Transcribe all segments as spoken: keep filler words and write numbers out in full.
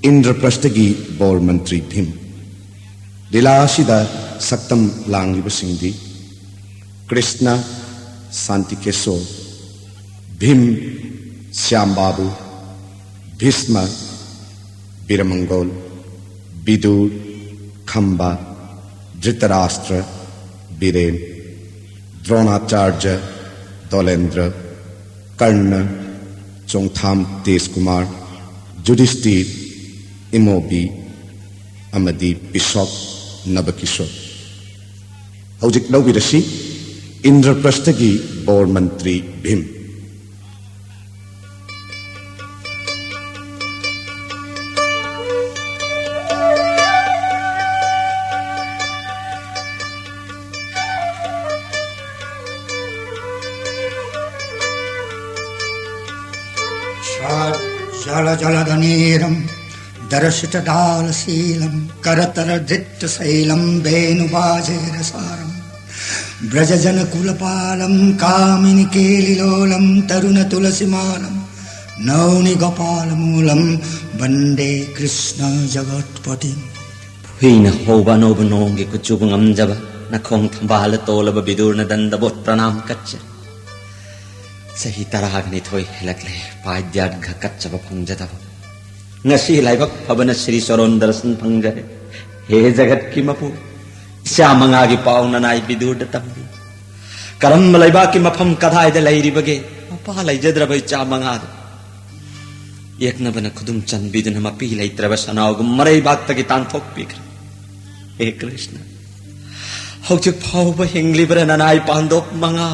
ꯏꯟꯗ꯭ꯔꯄ꯭ꯔꯁꯊꯒꯤ ꯕꯣꯔ ꯃꯟꯇ꯭ꯔꯤ ꯚꯤꯝ꯫ ꯂꯤꯂꯥ ꯑꯁꯤꯗ ꯁꯛꯇꯝ ꯂꯥꯡꯂꯤꯕꯁꯤꯡꯗꯤ ꯀ꯭ꯔꯤꯁꯅ, ꯁꯥꯟꯇꯤꯀꯦꯁꯣꯔ, ꯚꯤꯝ, ꯁ꯭ꯌꯥꯝꯕꯥꯕꯨ, ꯚꯤꯁꯃ, ꯕꯤꯔꯃꯪꯒꯣꯜ, ꯕꯤꯗꯨꯔ, ꯈꯝꯕ, ꯙ꯭ꯔꯤꯇꯔꯥꯁꯇ꯭ꯔ, ꯕꯤꯔꯦꯟ, ꯗ꯭ꯔꯣꯅꯥꯆꯥꯔꯖ, ꯗꯣꯂꯦꯟꯗ꯭ꯔ, ꯀꯔꯅ, ꯆꯣꯡꯊꯥꯝ ꯇꯦꯖꯀꯨꯃꯥꯔ, ꯖꯨꯗꯤꯁꯇꯤꯔ, ꯏꯃꯣꯕꯤ ꯑꯃꯗꯤ ꯕꯤꯁꯣꯞ ꯅꯕꯀꯤꯁꯣꯔ꯫ ꯍꯧꯖꯤꯛ ꯂꯧꯕꯤꯔꯁꯤ ꯏꯟꯗ꯭ꯔꯄ꯭ꯔꯁꯊꯒꯤ ꯕꯣꯔ ꯃꯟꯇ꯭ꯔꯤ ꯚꯤꯝ꯫ दरसितदालशीलं करतलदृष्टशैलं वेणुवाजेरसारम्। व्रजजनकुलपालं कामिनिकेलिलोलं तरुणतुलसीमालं नौनिगोपालमूलं वन्दे कृष्णजगत्पतिम्। ꯍꯨꯏꯅ ꯍꯧꯕ ꯑꯅꯧꯕ ꯅꯣꯡꯒꯤ ꯀꯨꯆꯨꯕꯨ ꯉꯝꯖꯕ ꯅꯈꯣꯡ ꯊꯝꯕꯥꯜꯗ ꯇꯣꯜꯂꯕ ꯕꯤꯗꯨꯔ ꯅꯗꯟꯗꯕꯨ ꯄ꯭ꯔꯅꯥꯝ ꯀꯠꯆꯔꯤ꯫ ꯆꯍꯤ ꯇꯔꯥꯒ ꯅꯤꯊꯣꯏ ꯍꯦꯜꯂꯛꯂꯦ ꯄꯥꯏꯗ꯭ꯌꯥꯔꯒ ꯀꯠꯆꯕ ꯐꯪꯖꯗꯕ꯫ ꯉꯁꯤ ꯂꯥꯏꯕꯛ ꯐꯕꯅ ꯁ꯭ꯔꯤ ꯆꯔꯣꯟ ꯗꯔꯁꯟ ꯐꯪꯖꯔꯦ꯫ ꯍꯦ ꯖꯒꯠꯀꯤ ꯃꯄꯨ, ꯏꯆꯥ ꯃꯉꯥꯒꯤ ꯄꯥꯎ ꯅꯅꯥꯏ ꯕꯤꯗꯨꯔꯗ ꯇꯝꯕꯤ꯫ ꯀꯔꯝꯕ ꯂꯩꯕꯥꯛꯀꯤ ꯃꯐꯝ ꯀꯗꯥꯏꯗ ꯂꯩꯔꯤꯕꯒꯦ? ꯃꯄꯥ ꯂꯩꯖꯗ꯭ꯔꯕ ꯏꯆꯥ ꯃꯉꯥꯗꯨ ꯌꯦꯛꯅꯕꯅ ꯈꯨꯗꯨꯝ ꯆꯟꯕꯤꯗꯨꯅ ꯃꯄꯤ ꯂꯩꯇ꯭ꯔꯕ ꯁꯅꯥꯎꯒꯨꯝ ꯃꯔꯩꯕꯥꯛꯇꯒꯤ ꯇꯥꯟꯊꯣꯛꯄꯤꯈ꯭ꯔꯦ꯫ ꯍꯦ ꯀ꯭ꯔꯤꯁꯅ, ꯍꯧꯖꯤꯛ ꯐꯥꯎꯕ ꯍꯤꯡꯂꯤꯕ꯭ꯔꯥ ꯅꯅꯥꯏ ꯄꯥꯟꯗꯣꯞ ꯃꯉꯥ?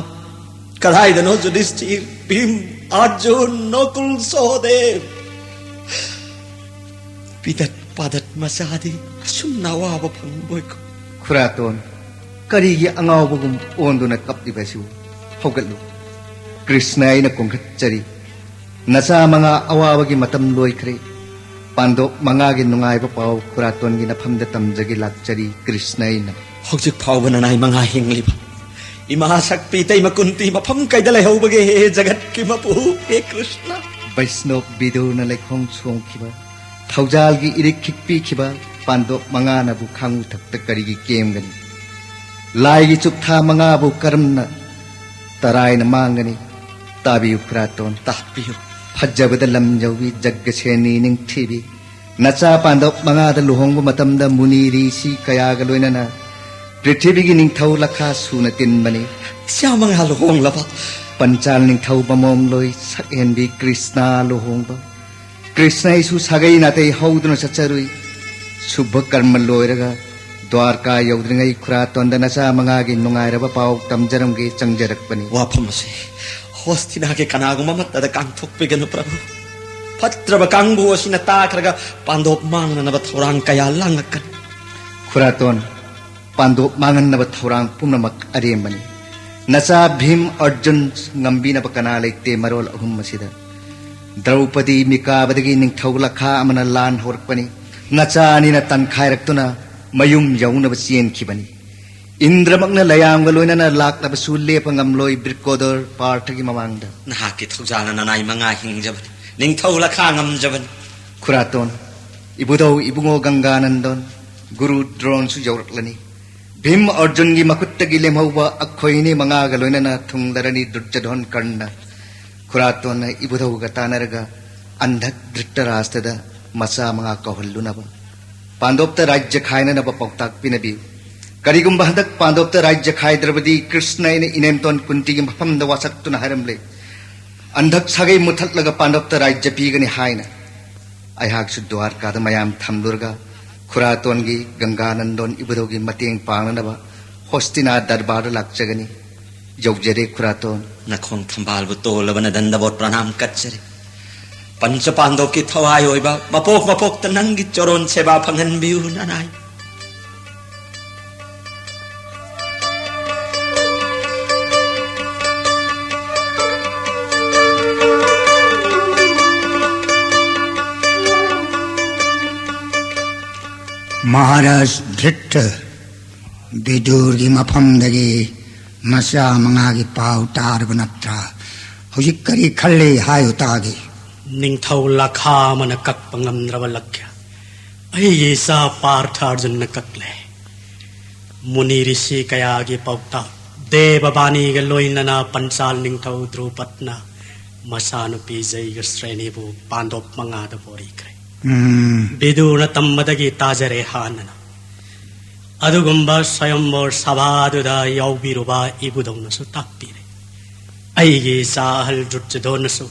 ꯀꯗꯥꯏꯗꯅꯣ ꯖꯨꯗꯤꯁꯇꯤꯔ, ꯚꯤꯝ, ꯑꯔꯖꯨꯟ, ꯅꯣꯀꯨꯜ, ꯁꯣꯍꯗꯦꯕ? ꯄꯤꯗꯠ ꯄꯥꯗꯠ ꯃꯆꯥꯗꯤ ꯑꯁꯨꯝꯅ ꯑꯋꯥꯕ ꯐꯪꯕꯣꯏꯀꯣ꯫ ꯈꯨꯔꯥꯇꯣꯟ, ꯀꯔꯤꯒꯤ ꯑꯉꯥꯎꯕꯒꯨꯝ ꯑꯣꯟꯗꯨꯅ ꯀꯞꯂꯤꯕ ꯑꯁꯤꯕꯨ? ꯍꯧꯒꯠꯂꯨ꯫ ꯀ꯭ꯔꯤꯁꯅ ꯑꯩꯅ ꯀꯣꯟꯈꯠꯆꯔꯤ꯫ ꯅꯆꯥ ꯃꯉꯥ ꯑꯋꯥꯕꯒꯤ ꯃꯇꯝ ꯂꯣꯏꯈ꯭ꯔꯦ꯫ ꯄꯥꯟꯗꯣꯞ ꯃꯉꯥꯒꯤ ꯅꯨꯡꯉꯥꯏꯕ ꯄꯥꯎ ꯈꯨꯔꯥꯇꯣꯟꯒꯤ ꯅꯐꯝꯗ ꯇꯝꯖꯒꯦ ꯂꯥꯛꯆꯔꯤ ꯀ꯭ꯔꯤꯁꯅ ꯑꯩꯅ꯫ ꯍꯧꯖꯤꯛ ꯐꯥꯎꯕ ꯅꯅꯥꯏ ꯃꯉꯥ ꯍꯤꯡꯂꯤꯕ ꯏꯃꯥ ꯁꯛꯄꯤ ꯏꯇꯩꯃ ꯀꯨꯟꯇꯤ ꯃꯐꯝ ꯀꯩꯗ ꯂꯩꯍꯧꯕꯒꯦ, ꯍꯦ ꯖꯒꯠꯀꯤ ꯃꯄꯨ, ꯍꯦ ꯀ꯭ꯔꯤꯁꯅ? ꯕꯩꯁꯅꯣꯞ ꯕꯤꯗꯨꯔꯅ ꯂꯩꯈꯣꯡ ꯁꯣꯡꯈꯤꯕ ꯊꯧꯖꯥꯜꯒꯤ ꯏꯔꯤꯛ ꯈꯤꯛꯄꯤꯈꯤꯕ ꯄꯥꯟꯗꯣꯞ ꯃꯉꯥꯅꯕꯨ ꯈꯥꯡꯉꯨ ꯊꯛꯇ ꯀꯔꯤꯒꯤ ꯀꯦꯝꯒꯅꯤ? ꯂꯥꯏꯒꯤ ꯆꯨꯞꯊꯥ ꯃꯉꯥꯕꯨ ꯀꯔꯝꯅ ꯇꯔꯥꯏꯅ ꯃꯥꯡꯒꯅꯤ? ꯇꯥꯕꯤꯌꯨ ꯈꯨꯔꯥꯇꯣꯟ, ꯇꯥꯛꯄꯤꯌꯨ꯫ ꯐꯖꯕꯗ ꯂꯝ ꯌꯧꯏ ꯖꯒꯁꯦꯅꯤ ꯅꯤꯡꯊꯤꯕꯤ꯫ ꯅꯆꯥ ꯄꯥꯟꯗꯣꯞ ꯃꯉꯥꯗ ꯂꯨꯍꯣꯡꯕ ꯃꯇꯝꯗ ꯃꯨꯅꯤ ꯔꯤꯁꯤ ꯀꯌꯥꯒ ꯂꯣꯏꯅꯅ ꯄ꯭ꯔꯤꯊꯤꯕꯤꯒꯤ ꯅꯤꯡꯊꯧ ꯂꯈꯥ ꯁꯨꯅ ꯇꯤꯟꯕꯅꯤ꯫ ꯏꯆꯥ ꯃꯉꯥ ꯂꯨꯍꯣꯡꯂꯕ? ꯄꯟꯆꯥꯜ ꯅꯤꯡꯊꯧ ꯃꯃꯣꯝꯂꯣꯏ ꯁꯛꯍꯦꯟꯕꯤ ꯀ꯭ꯔꯤꯁꯅ ꯂꯨꯍꯣꯡꯕ꯫ ꯀ꯭ꯔꯤꯁꯅ ꯏꯁꯨ ꯁꯥꯒꯩ ꯅꯥꯇꯩ ꯍꯧꯗꯨꯅ ꯆꯠꯆꯔꯨꯏ꯫ ꯁꯨꯚ ꯀꯔꯃ ꯂꯣꯏꯔꯒ ꯗ꯭ꯋꯥꯔꯀꯥ ꯌꯧꯗ꯭ꯔꯤꯉꯩ ꯈꯨꯔꯥꯇꯣꯟꯗ ꯅꯆꯥ ꯃꯉꯥꯒꯤ ꯅꯨꯡꯉꯥꯏꯔꯕ ꯄꯥꯎ ꯇꯝꯖꯔꯝꯒꯦ ꯆꯪꯖꯔꯛꯄꯅꯤ꯫ ꯋꯥꯐꯝ ꯑꯁꯤ ꯍꯣꯁꯇꯤꯅꯥꯒꯤ ꯀꯅꯥꯒꯨꯝꯕ ꯑꯃꯠꯇꯗ ꯀꯥꯡꯊꯣꯛꯄꯤꯒꯅꯨ ꯄ꯭ꯔꯚꯨ꯫ ꯐꯠꯇ꯭ꯔꯕ ꯀꯥꯡꯕꯨ ꯑꯁꯤꯅ ꯇꯥꯈ꯭ꯔꯒ ꯄꯥꯟꯗꯣꯞ ꯃꯥꯡꯅꯅꯕ ꯊꯧꯔꯥꯡ ꯀꯌꯥ ꯂꯥꯡꯉꯛꯀꯅꯤ꯫ ꯈꯨꯔꯥꯇꯣꯟ, ꯄꯥꯟꯗꯣꯞ ꯃꯥꯡꯍꯟꯅꯕ ꯊꯧꯔꯥꯡ ꯄꯨꯝꯅꯃꯛ ꯑꯔꯦꯝꯕꯅꯤ꯫ ꯅꯆꯥ ꯚꯤꯝ ꯑꯔꯖꯨꯟ ꯉꯝꯕꯤꯅꯕ ꯀꯅꯥ ꯂꯩꯇꯦ ꯃꯔꯣꯜ ꯑꯍꯨꯝ ꯑꯁꯤꯗ꯫ ꯗ꯭ꯔꯧꯄꯗꯤ ꯃꯤꯀꯥꯕꯗꯒꯤ ꯅꯤꯡꯊꯧ ꯂꯈꯥ ꯑꯃꯅ ꯂꯥꯟ ꯍꯧꯔꯛꯄꯅꯤ꯫ ꯅꯆꯥ ꯑꯅꯤꯅ ꯇꯟꯈꯥꯏꯔꯛꯇꯨꯅ ꯃꯌꯨꯝ ꯌꯧꯅꯕ ꯆꯦꯟꯈꯤꯕꯅꯤ꯫ ꯏꯟꯗ꯭ꯔꯃꯛꯅ ꯂꯌꯥꯝꯒ ꯂꯣꯏꯅꯅ ꯂꯥꯛꯂꯕꯁꯨ ꯂꯦꯞꯄ ꯉꯝꯂꯣꯏ ꯕ꯭ꯔꯤꯀꯣꯗꯣꯔ ꯄꯥꯔꯊꯒꯤ ꯃꯃꯥꯡꯗ꯫ ꯅꯍꯥꯛꯀꯤ ꯊꯧꯖꯥꯜꯅ ꯅꯅꯥꯏ ꯃꯉꯥ ꯍꯤꯡꯖꯕꯅꯤ, ꯅꯤꯡꯊꯧ ꯂꯈꯥ ꯉꯝꯖꯕꯅꯤ꯫ ꯈꯨꯔꯥꯇꯣꯟ, ꯏꯕꯨꯙꯧ ꯏꯕꯨꯡꯉꯣ ꯒꯪꯒꯥꯅꯟꯗꯣꯟ, ꯒꯨꯔꯨ ꯗ꯭ꯔꯣꯟꯁꯨ ꯌꯧꯔꯛꯂꯅꯤ꯫ ꯚꯤꯝ ꯑꯔꯖꯨꯟꯒꯤ ꯃꯈꯨꯠꯇꯒꯤ ꯂꯦꯝꯍꯧꯕ ꯑꯩꯈꯣꯏꯅꯤ ꯃꯉꯥꯒ ꯂꯣꯏꯅꯅ ꯊꯨꯡꯂꯔꯅꯤ ꯗꯨꯔꯖꯣꯙꯟ ꯀꯔꯅ꯫ ꯈꯨꯔꯥꯇꯣꯟꯅ ꯏꯕꯨꯙꯧꯒ ꯇꯥꯟꯅꯔꯒ ꯑꯟꯙꯛ ꯙ꯭ꯔꯤꯇꯔꯥꯁꯇꯗ ꯃꯆꯥ ꯃꯉꯥ ꯀꯧꯍꯜꯂꯨꯅꯕ, ꯄꯥꯟꯗꯣꯞꯇ ꯔꯥꯖ꯭ꯌ ꯈꯥꯏꯅꯅꯕ ꯄꯥꯎꯇꯥꯛ ꯄꯤꯅꯕꯤꯌꯨ꯫ ꯀꯔꯤꯒꯨꯝꯕ ꯍꯟꯗꯛ ꯄꯥꯟꯗꯣꯞꯇ ꯔꯥꯖ꯭ꯌ ꯈꯥꯏꯗ꯭ꯔꯕꯗꯤ ꯀ꯭ꯔꯤꯁꯅ ꯑꯩꯅ ꯏꯅꯦꯝꯇꯣꯟ ꯀꯨꯟꯇꯤꯒꯤ ꯃꯐꯝꯗ ꯋꯥꯁꯛꯇꯨꯅ ꯍꯥꯏꯔꯝꯂꯦ, "ꯑꯟꯙꯛ ꯁꯥꯒꯩ ꯃꯨꯊꯠꯂꯒ ꯄꯥꯟꯗꯣꯞꯇ ꯔꯥꯖ꯭ꯌ ꯄꯤꯒꯅꯤ" ꯍꯥꯏꯅ꯫ ꯑꯩꯍꯥꯛꯁꯨ ꯗ꯭ꯋꯥꯔꯀꯥꯗ ꯃꯌꯥꯝ ꯊꯝꯂꯨꯔꯒ ꯈꯨꯔꯥꯇꯣꯟꯒꯤ ꯒꯪꯒꯥꯅꯟꯗꯣꯟ ꯏꯕꯨꯙꯧꯒꯤ ꯃꯇꯦꯡ ꯄꯥꯡꯅꯅꯕ ꯍꯣꯁꯇꯤꯅꯥ ꯗꯔꯕꯥꯔꯗ ꯂꯥꯛꯆꯒꯅꯤ꯫ ꯌꯧꯖꯔꯦ ꯈꯨꯔꯥꯇꯣꯟ꯫ ꯅꯈꯣꯡ ꯊꯝꯕꯥꯜꯕꯨ ꯇꯣꯜꯂꯕ ꯅꯗꯟꯗꯕꯣꯠ ꯄ꯭ꯔꯅꯥꯝ ꯀꯠꯆꯔꯤ꯫ ꯄꯟꯆ ꯄꯥꯟꯗꯣꯞꯀꯤ ꯊꯋꯥꯏ ꯑꯣꯏꯕ ꯃꯄꯣꯛ ꯃꯄꯣꯛꯇ ꯅꯪꯒꯤ ꯆꯣꯔꯣꯟ ꯁꯦꯕꯥ ꯐꯪꯍꯟꯕꯤꯌꯨ ꯅꯅꯥꯏ꯫ ꯃꯍꯥꯔꯥꯖ ꯙ꯭ꯔꯤꯇ ꯕꯤꯗꯨꯔꯒꯤ ꯃꯐꯝꯗꯒꯤ ꯃꯆꯥ ꯃꯉꯥꯒꯤ ꯄꯥꯎ ꯇꯥꯔꯕ ꯅꯠꯇ꯭ꯔꯥ? ꯍꯧꯖꯤꯛ ꯀꯔꯤ ꯈꯜꯂꯤ ꯍꯥꯏꯌꯨ ꯇꯥꯒꯦ꯫ ꯅꯤꯡꯊꯧ ꯂꯥꯈꯥ ꯑꯃꯅ ꯀꯛꯄ ꯉꯝꯗ꯭ꯔꯕ ꯂꯛꯈ꯭ꯌ ꯑꯩꯒꯤ ꯏꯆꯥ ꯄꯥꯔꯊ ꯑꯔꯖꯨꯟꯅ ꯀꯛꯂꯦ꯫ ꯃꯨꯅꯤ ꯔꯤꯁꯤ ꯀꯌꯥꯒꯤ ꯄꯥꯎꯇꯥꯛ, ꯗꯦꯕ ꯕꯥꯅꯤꯒ ꯂꯣꯏꯅꯅ ꯄꯟꯆꯥꯜ ꯅꯤꯡꯊꯧ ꯗ꯭ꯔꯨꯄꯗꯅ ꯃꯆꯥꯅꯨꯄꯤ ꯖꯩꯒ ꯁ꯭ꯔꯦꯅꯤꯕꯨ ꯄꯥꯟꯗꯣꯞ ꯃꯉꯥꯗ ꯕꯣꯔꯤꯈ꯭ꯔꯦ꯫ ꯎꯝ꯫ ꯕꯤꯗꯨꯅ ꯇꯝꯕꯗꯒꯤ ꯇꯥꯖꯔꯦ ꯍꯥꯟꯅꯅ꯫ ꯑꯗꯨꯒꯨꯝꯕ ꯁ꯭ꯋꯌꯝꯕꯔ ꯁꯚꯥꯗꯨꯗ ꯌꯥꯎꯕꯤꯔꯨꯕ ꯏꯕꯨꯙꯧꯅꯁꯨ ꯇꯥꯛꯄꯤꯔꯦ꯫ ꯑꯩꯒꯤ ꯏꯆꯥ ꯑꯍꯜ ꯗꯨꯔꯖꯣꯙꯣꯟꯅꯁꯨ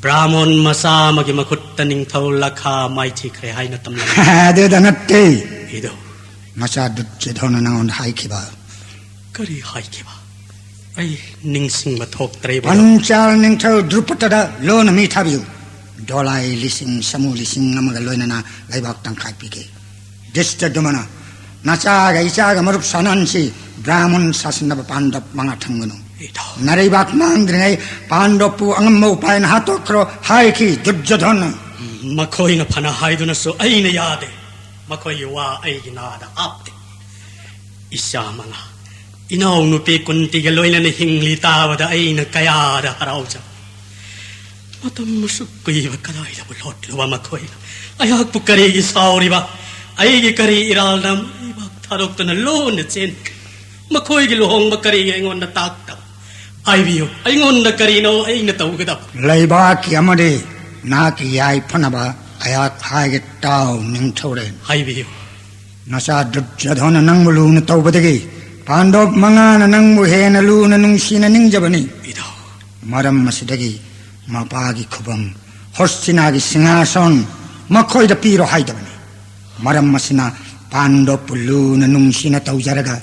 ꯕ꯭ꯔꯥꯍꯃꯣꯟ ꯃꯆꯥ ꯑꯃꯒꯤ ꯃꯈꯨꯠꯇ ꯅꯤꯡꯊꯧ ꯂꯈꯥ ꯃꯥꯏꯊꯤꯈ꯭ꯔꯦ ꯍꯥꯏꯅ ꯇꯝꯂꯝꯃꯤ꯫ ꯑꯗꯨꯗ ꯅꯠꯇꯦ꯫ ꯏꯗꯣ꯫ ꯃꯆꯥ ꯗꯨꯔꯖꯣꯙꯣꯟꯅ ꯅꯉꯣꯟꯗ ꯍꯥꯏꯈꯤꯕ꯫ ꯀꯔꯤ ꯍꯥꯏꯈꯤꯕ? ꯑꯩ ꯅꯤꯡꯁꯤꯡꯕ ꯊꯣꯛꯇ꯭ꯔꯦ, ꯏꯕꯨꯙꯧ꯫ ꯄꯟꯆꯥꯜ ꯅꯤꯡꯊꯧ ꯗ꯭ꯔꯨꯄꯗꯗ ꯂꯣꯟꯅ ꯃꯤ ꯊꯥꯕꯤꯌꯨ꯫ ꯗꯣꯂꯥꯏ ꯂꯤꯁꯤꯡ ꯁꯥꯃꯨ ꯂꯤꯁꯤꯡ ꯑꯃꯒ ꯂꯣꯏꯅꯅ ꯂꯩꯕꯥꯛ ꯇꯪꯈꯥꯏ ꯄꯤꯒꯦ꯫ ꯗ꯭ꯔꯤꯁꯇꯗꯨꯃꯅ ꯅꯆꯥꯒ ꯏꯆꯥꯒ ꯃꯔꯨꯞ ꯁꯥꯅꯍꯟꯁꯤ, ꯕ꯭ꯔꯥꯍꯃꯟ ꯁꯥꯁꯟꯅꯕ ꯄꯥꯟꯗꯕ ꯃꯉꯥ ꯊꯝꯒꯅꯨ꯫ ꯏꯇꯥꯎ꯫ ꯅꯔꯩꯕꯥꯛ ꯃꯥꯡꯗ꯭ꯔꯤꯉꯩ ꯄꯥꯟꯗꯕꯄꯨ ꯑꯉꯝꯕ ꯎꯄꯥꯏꯅ ꯍꯥꯠꯇꯣꯛꯈ꯭ꯔꯣ ꯍꯥꯏꯈꯤ ꯗꯨꯔꯖꯣꯙꯣꯟꯅ꯫ ꯃꯈꯣꯏꯅ ꯐꯅ ꯍꯥꯏꯗꯨꯅꯁꯨ ꯑꯩꯅ ꯌꯥꯗꯦ꯫ ꯃꯈꯣꯏꯒꯤ ꯋꯥ ꯑꯩꯒꯤ ꯅꯥꯗ ꯍꯥꯞꯇꯦ꯫ ꯏꯆꯥ ꯃꯉꯥ, ꯏꯅꯥꯎꯅꯨꯄꯤ ꯀꯨꯟꯇꯤꯒ ꯂꯣꯏꯅꯅ ꯍꯤꯡꯂꯤ ꯇꯥꯕꯗ ꯑꯩꯅ ꯀꯌꯥꯗ ꯍꯔꯥꯎꯖ꯫ ꯃꯇꯝ ꯑꯁꯨꯛ ꯀꯨꯏꯕ ꯀꯗꯥꯏꯗꯕꯨ ꯂꯣꯠꯂꯨꯕ ꯃꯈꯣꯏꯅ? ꯑꯩꯍꯥꯛꯄꯨ ꯀꯔꯤꯒꯤ ꯁꯥꯎꯔꯤꯕ? ꯑꯩꯒꯤ ꯀꯔꯤ ꯏꯔꯥꯜꯅ ꯂꯩꯕꯥꯛ ꯊꯥꯗꯣꯛꯇꯨꯅ ꯂꯣꯟꯅ ꯆꯦꯟꯈ꯭ꯔꯦ? ꯃꯈꯣꯏꯒꯤ ꯂꯨꯍꯣꯡꯕ ꯀꯔꯤꯒꯤ ꯑꯩꯉꯣꯟꯗ ꯇꯥꯛꯇꯕ? ꯍꯥꯏꯕꯤꯌꯨ, ꯑꯩꯉꯣꯟꯗ ꯀꯔꯤꯅꯣ ꯑꯩꯅ ꯇꯧꯒꯗꯕ? ꯂꯩꯕꯥꯛꯀꯤ ꯑꯃꯗꯤ ꯅꯍꯥꯛꯀꯤ ꯌꯥꯏꯐꯅꯕ ꯑꯩꯍꯥꯛ ꯍꯥꯏꯒꯦ ꯇꯥꯎ, ꯅꯤꯡꯊꯧꯔꯦꯜ꯫ ꯍꯥꯏꯕꯤꯌꯨ꯫ ꯅꯆꯥ ꯗꯨꯔꯖꯣꯙꯣꯟꯅ ꯅꯪꯕꯨ ꯂꯨꯅ ꯇꯧꯕꯗꯒꯤ ꯄꯥꯟꯗꯣꯞ ꯃꯉꯥꯅ ꯅꯪꯕꯨ ꯍꯦꯟꯅ ꯂꯨꯅ ꯅꯨꯡꯁꯤꯅ ꯅꯤꯡꯖꯕꯅꯤ꯫ ꯏꯙꯧ꯫ ꯃꯔꯝ ꯑꯁꯤꯗꯒꯤ ꯃꯄꯥꯒꯤ ꯈꯨꯕꯝ, ꯍꯣꯁꯇꯤꯅꯥꯒꯤ ꯁꯤꯡꯍꯥꯁꯣꯟ ꯃꯈꯣꯏꯗ ꯄꯤꯔꯣ ꯍꯥꯏꯗꯕꯅꯤ꯫ ꯃꯔꯝ ꯑꯁꯤꯅ ꯄꯥꯟꯗꯣꯞꯄꯨ ꯂꯨꯅ ꯅꯨꯡꯁꯤꯅ ꯇꯧꯖꯔꯒ